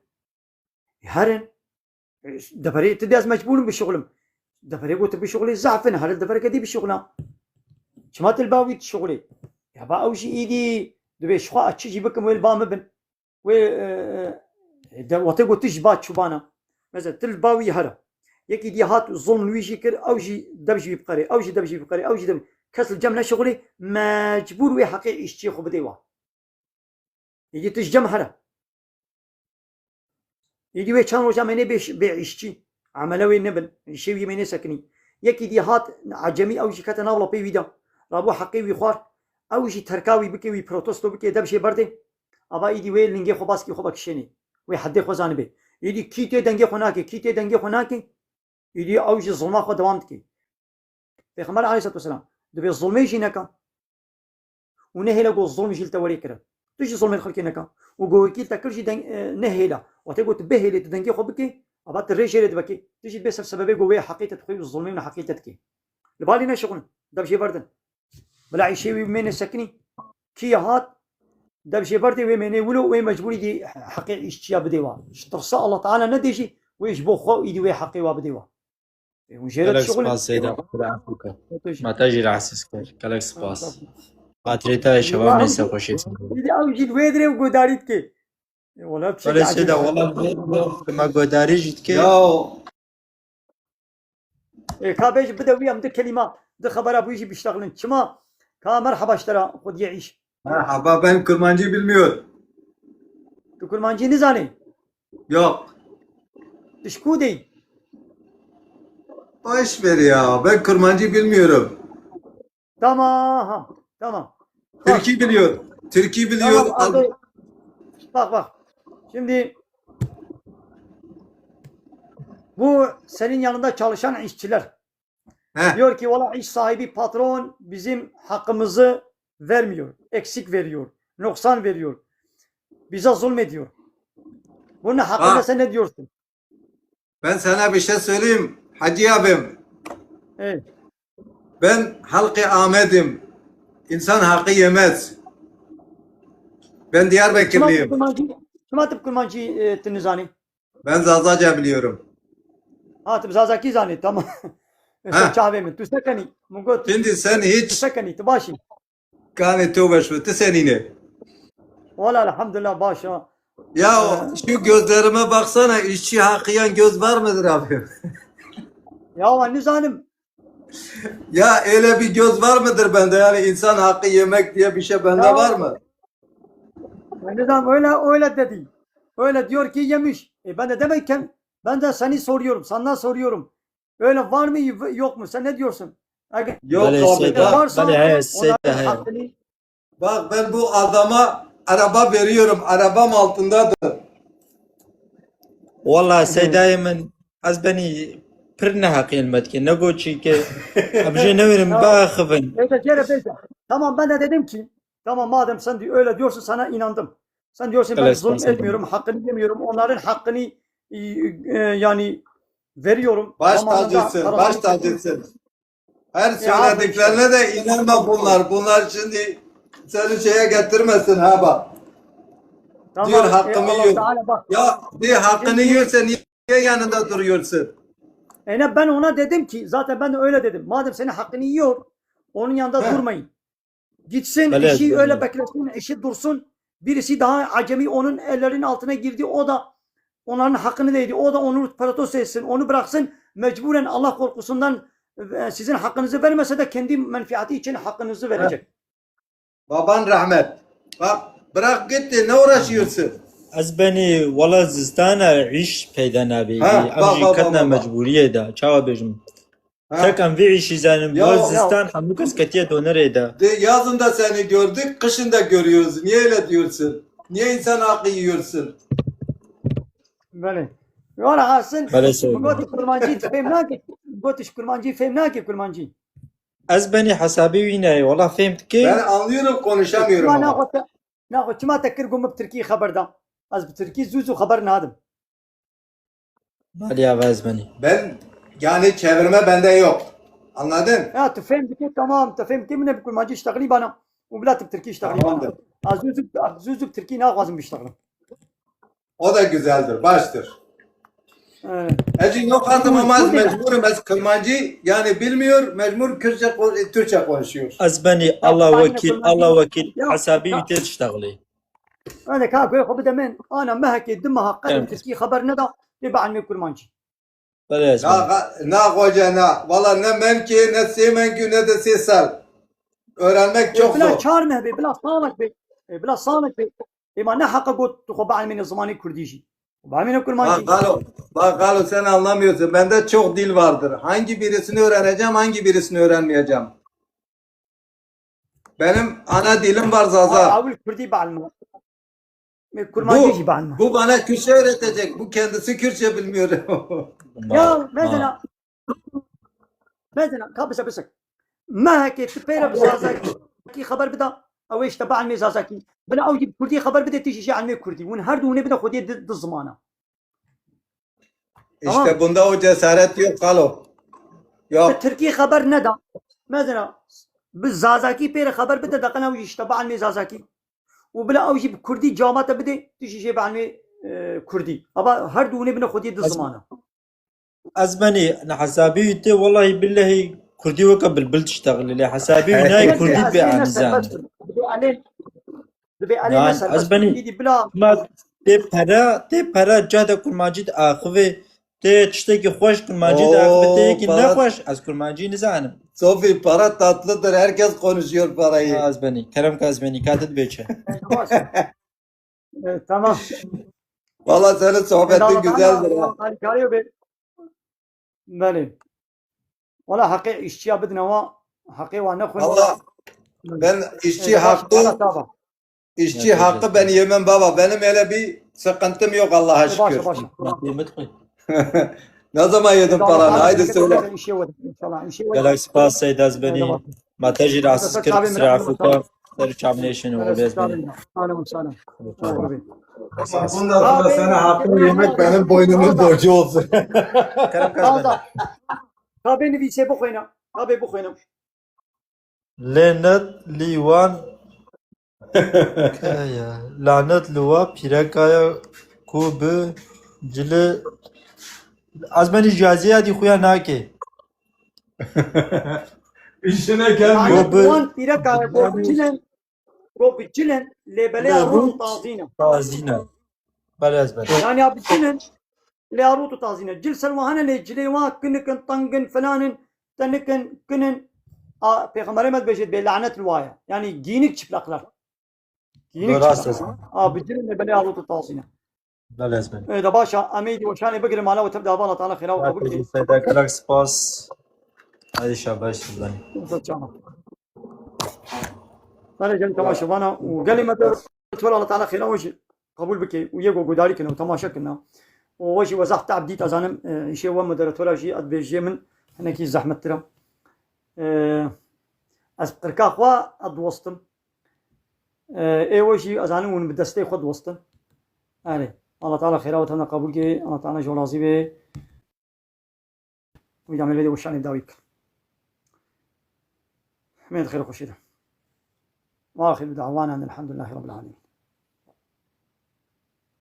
Herin. Deverê tu dê ez mecbûr im bişixulim. Deverê ku tu bişixulî zehf in, here devereke dî bişixula. Çima tu li ba wî dişixulî? Ya ba ew jî îdî dibê ji xwe ez çi jî bikim wê li ba min bin. Wê, e, e, de, wextê ku tu ji ba çûbana. Mesela tu li ba wî here. Yekî dî hat zulm li wî jî kir, ew jî dev ji wî biqerê, ew jî dev ji wî biqerê, ew jî dev. Kes li cem neşixulî, mecbûr wê heqê îşçiyê xwe bidê wa. Êdî tu ji cem here. Êdî wê çend roja mênê bê, bê îşçî. Emele wê nebin. Îşê wî mênê sekinî. Yekî dî hat ecemî, ew jî kete nav lapê wî de. Rabû heqê wî xwar. Ew jî terka wî bike, wî protesto bike, dev jê berdê. Ava êdî wê lingê xwe baskî xwe vekişênê. Wê hedê xwe zanibê. Êdî kî tê dengê xwe nake, kî tê dengê xwe nake. Êdî ew jî zilma xwe dewam dike. Pêxember aleyhisselatu vesselam dibê zilmê jî neka. Û nehêle ku zilm jî li te werê kire. Tu jî zilmê li xelkê neka. Û ku wekî te kir jî deng, e, nehêle. Wextê ku tu bihêlê, tu dengê xwe bikê, ava tu rê jê rê dibekê. Tu jî dibê ser sebebê ku wê heqê te dixwê û zilmê û neheqê te dikê. Li balî neşixulin. Dev jê berdin. Bila îşê wî mênê sekinî. Kî hat, dev jê berdê wê mênê wilo, wê mecbûrî dî heqê îşçiya bidê wa. Ji tirsa Allah Teala nedê jî, wê ji bo xwe û îdî wê heqê wa bidê wa. E, hûn jê re Gelek dişixulin. Spas Seyda, Xwedê afû ke. Xwedê jî. Ma te jî rahatsiz kir. Gelek spas. Xatirê te şeva Wela min ew ser jî, xweşê. Îdî ew jî li wê dirê û godarî dike. E, wela bi Belê şekil Seyda, acil. Wela bi, bi, bi me godarî jî dike. Ya. E, ka bêjî bide wî em di kelîma, di xebera bû jî biştexilin. Çima? Ka merheba ji te re xwediyê îş. Merhaba, ben Kurmancı bilmiyor. Tu Kurmancı nizanî? Yok. Tu ji ku deyî? Boş ver ya, ben Kurmancı bilmiyorum. Tamam, tamam. Bak. Türkü biliyor. Türkü biliyor. Tamam, abi. Bak, bak. Şimdi bu senin yanında çalışan işçiler. He. Diyor ki, "Valla iş sahibi, patron bizim hakkımızı vermiyor. Eksik veriyor. Noksan veriyor. Bize zulmediyor." Bunun hakkında Bak. sen ne diyorsun? Ben sana bir şey söyleyeyim, Hacı abim. Evet. Ben halkı Ahmet'im. İnsan hakkı yemez. Ben Diyarbakırlıyım. Çima tu Kurmancî, çima tu Kurmancî, e, tu nizanî? Ben Zazaca biliyorum. Ha, tu Zazakî zanî, tamam. Ha. Çavê min. Tu sekenî? Min got, Şimdi sen tu hiç sekenî, tu başî. Kanê tövbe şu, tu senîne. Valla elhamdülillah, baş ha. Ya Ee, şu gözlerime baksana, işçi hakkıyan göz var mıdır abi? Ya ben nizanim. Ya öyle bir göz var mıdır bende? Yani insan hakkı yemek diye bir şey bende Ya. Var mı? Ben nizanim öyle öyle dedi. Öyle diyor ki yemiş. E ben de demek ki ben de seni soruyorum, senden soruyorum. Öyle var mı yok mu? Sen ne diyorsun? Eğer Yok Bale abi. Seyda, varsa bale he, onların Seyda he. hakkını Bak ben bu adama araba veriyorum. Arabam altındadır. Wala Seydayê min, ez benî pir neheqî li me dike. Ne got çîke, em jê newêrin biaxivin. Beyza, gel Beyza. Tamam, ben de dedim ki tamam, madem sen di- öyle diyorsun, sana inandım. Sen diyorsun ben Bale zulüm Seyda. etmiyorum, hakkını yemiyorum. Onların hakkını e, e, yani veriyorum. Baş Zamanında tacısın, paralarını baş kestim. tacısın. Her Ya abi söylediklerine de inanma bunlar. Bunlar şimdi seni şeye getirmesin ha bak. Tamam, Diyor e, hakkımı Allah yiyor. Teala bak. Ya bir hakkını Şimdi- yiyorsa niye yanında duruyorsun? E ne, ben ona dedim ki zaten ben de öyle dedim. Madem senin hakkını yiyor, onun yanında Heh. durmayın. Gitsin, Bale, işi bale. öyle beklesin, işi dursun. Birisi daha acemi onun ellerinin altına girdi. O da onların hakkını da yedi. O da onu protesto etsin, onu bıraksın. Mecburen Allah korkusundan e, sizin hakkınızı vermese de kendi menfaati için hakkınızı verecek. Baban rahmet. Bak bırak gitti, ne uğraşıyorsun? Ez benî wala zistana îş peyda nabî. Ha, Em bak, jî bak, ketna bak, bak. mecbûriyê de. Çawa bêjim? Ha. Tek em vî îşî zanin. Ya, Wala ya. Zistan hemû kes ketiye donerê de. De, yazın da seni gördük, kışın da görüyoruz. Niye öyle diyorsun? Niye insan hakkı yiyorsun? Bale. Wala hasil. Bale, Seyda. Got kurmancî fêm nake. Got kurmancî fêm nake kurmancî. Ez benî hesabê wî neyê. Wala fêm dikê. Ben anlıyorum, konuşamıyorum Çima ama. naxwe te, naxwe çima te kir ku min bi tirkî xeber da? Ez bi tirkî zû zû xeber nadim. Balê ava ez benî. Ben yani çevirme bende yok. Anladın? Ya tu fêm dikî, tamam, tu fêm dikî, min bi kurmancî iştexilî bana. Û bila tu bi tirkî iştexilî bana. Tamamdır. Ez zû zû, zû zû bi tirkî naxwazim biştexilim. O da güzeldir, baştır. Ee, Ecî yok artık ama ez Kurdî ne? Mecburum, ez Kırmancı yani bilmiyor, mecbur Kürtçe, ko- Türkçe konuşuyor. Ez benî Allah ben wekîl, Kırmancı- Allah wekîl Ya, hesabî ya. wî tê diştexilî. Hadi ka goy xwe bide min. Ana mehekê di meha qet Evet. tirkî xeber neda. Lê bi elmê kurmancî. Belê ez Na, benî. ga- na koca na. Valla ne menkê, ne sê menkê, ne de sê sal. Öğrenmek çok E, bila zor. çar meh be, bila salek be. E, bila salek be. Ê ma ne heqa got tu xwe bielmêne zimanê kurdî jî. Bielmêne Bak kurmancî. Galo, bak Galo, sen anlamıyorsun. Bende çok dil vardır. Hangi birisini öğreneceğim, hangi birisini öğrenmeyeceğim? Benim ana dilim var Zaza. Ewil kurdî bielme. Ê, kurmancî jî bielme. Bu bana Kürtçe öğretecek. Bu kendisi Kürtçe bilmiyor. Ya mesela, mesela, ka bise bise. Mehekê tu pêre bi zazakî xeber bida, ew ê işte bielmê zazakî. Bila ew jî bi kurdî xeber bide, tu jî jê elmê kurdî. Hûn her du hûnê bide xwediyê di, di zimana. İşte bunda o cesaret yok Galo. Yok. Bi tirkî xeber neda. Mesela, bi zazakî pêre xeber bide, deqena ew jî işte bielmê zazakî. Û bila ew jî bi kurdî cama te bide, tu jî jê bielmê, e, kurdî. Aba her du hûnê bine xwediyê di zimana. Ez benî, ne hesabî wî tê, wallahî billehî kurdî weke bilbil diştexilî, lê hesabî wî nayê kurdî bê anizan. Dibê elê, dibê elê Yan, ne serbest. ez benî- Dîdî bila. Ma tê pere, tê pere cah de kurmancî diaxivê, tê tiştekî xweş kurmancî diaxivê, tê yekî nexweş, ez kurmancî nizanim. Sofi, para tatlıdır. Herkes konuşuyor parayı. Ha, ez benî. Kerem ka ez benî. Ka tu dibê çi? E, tamam. Valla senin sohbetin güzeldir ha. Harikayı be. Belê. Valla heqê işçiya bidine wa, heqê wa nexwin. Valla ben işçi hakkı, işçi hakkı ben yemem baba. Benim öyle bir sıkıntım yok Allah'a şükür. Başa başa. Yemedin mi? Ne zaman yedin paranı? Haydi söyle. İşe var. İnşallah işe var. Gelek spas Seyda, ez benî. Ma te jî rahatsız kir, kusura afû ke. Ser çavnêşin û ez benî. Salam salam. Bundan sonra sana hakkını yemek benim boynumun borcu olsun. Kerem ka ez benî. Tabê nivîsê bixwîne. Tabê bixwîne. Lênet lî wan. Kaya. Lanet li wa pîrekaya ku bi cilê. Ez benî jiyaziya dî xuya nake. İşine Lanet gelmiyor. Go bi- wan pîrekaya go bi cilên, go bi cilên lêbeleya Go bi- rûn tazîne. Tazîne. Belê ez benî. Yani ya bi cilên Lê arot û tazîne. Cil ser wan hene lê cilê wan kinik in, teng in, filan in, tenik in, kin in. A, Pêxemberê me dibêjê bê lanet li wa ye. Yanî gînik çıplaklar. Gînik Rast çıplak. A, bi cil ne belê arot û tazîne. Belê ez belê. E, da başa, em ê dî weşanê bigirin, mala we tev de ava, Allah Teala xêra we qebul kê. Seyda Kelak spas. Hadi şabaş sizden. Belê cem temaşevana û gelê me de Teala, Allah Teala xêra we jî qebûl bike û yê ku guhdarî kine û temaşe kine. Û we jî we zehf te'b dît, ez zanim, e, îşê we moderatora jî ez dibêjê min hinekî zehmettir e. E, ez qirka xwe ez diwestim. E, ê we jî ez zanim hûn bi destê xwe diwestin. Erê. Allah Teala xêra we tevne qebûl kê. Allah Teala ji we razî be. Wî damê vê de weşanê dawî kir. Hemê di xêr û xweşî de. Ve axiru da'wana enel hamdülillahi rabbil alemin.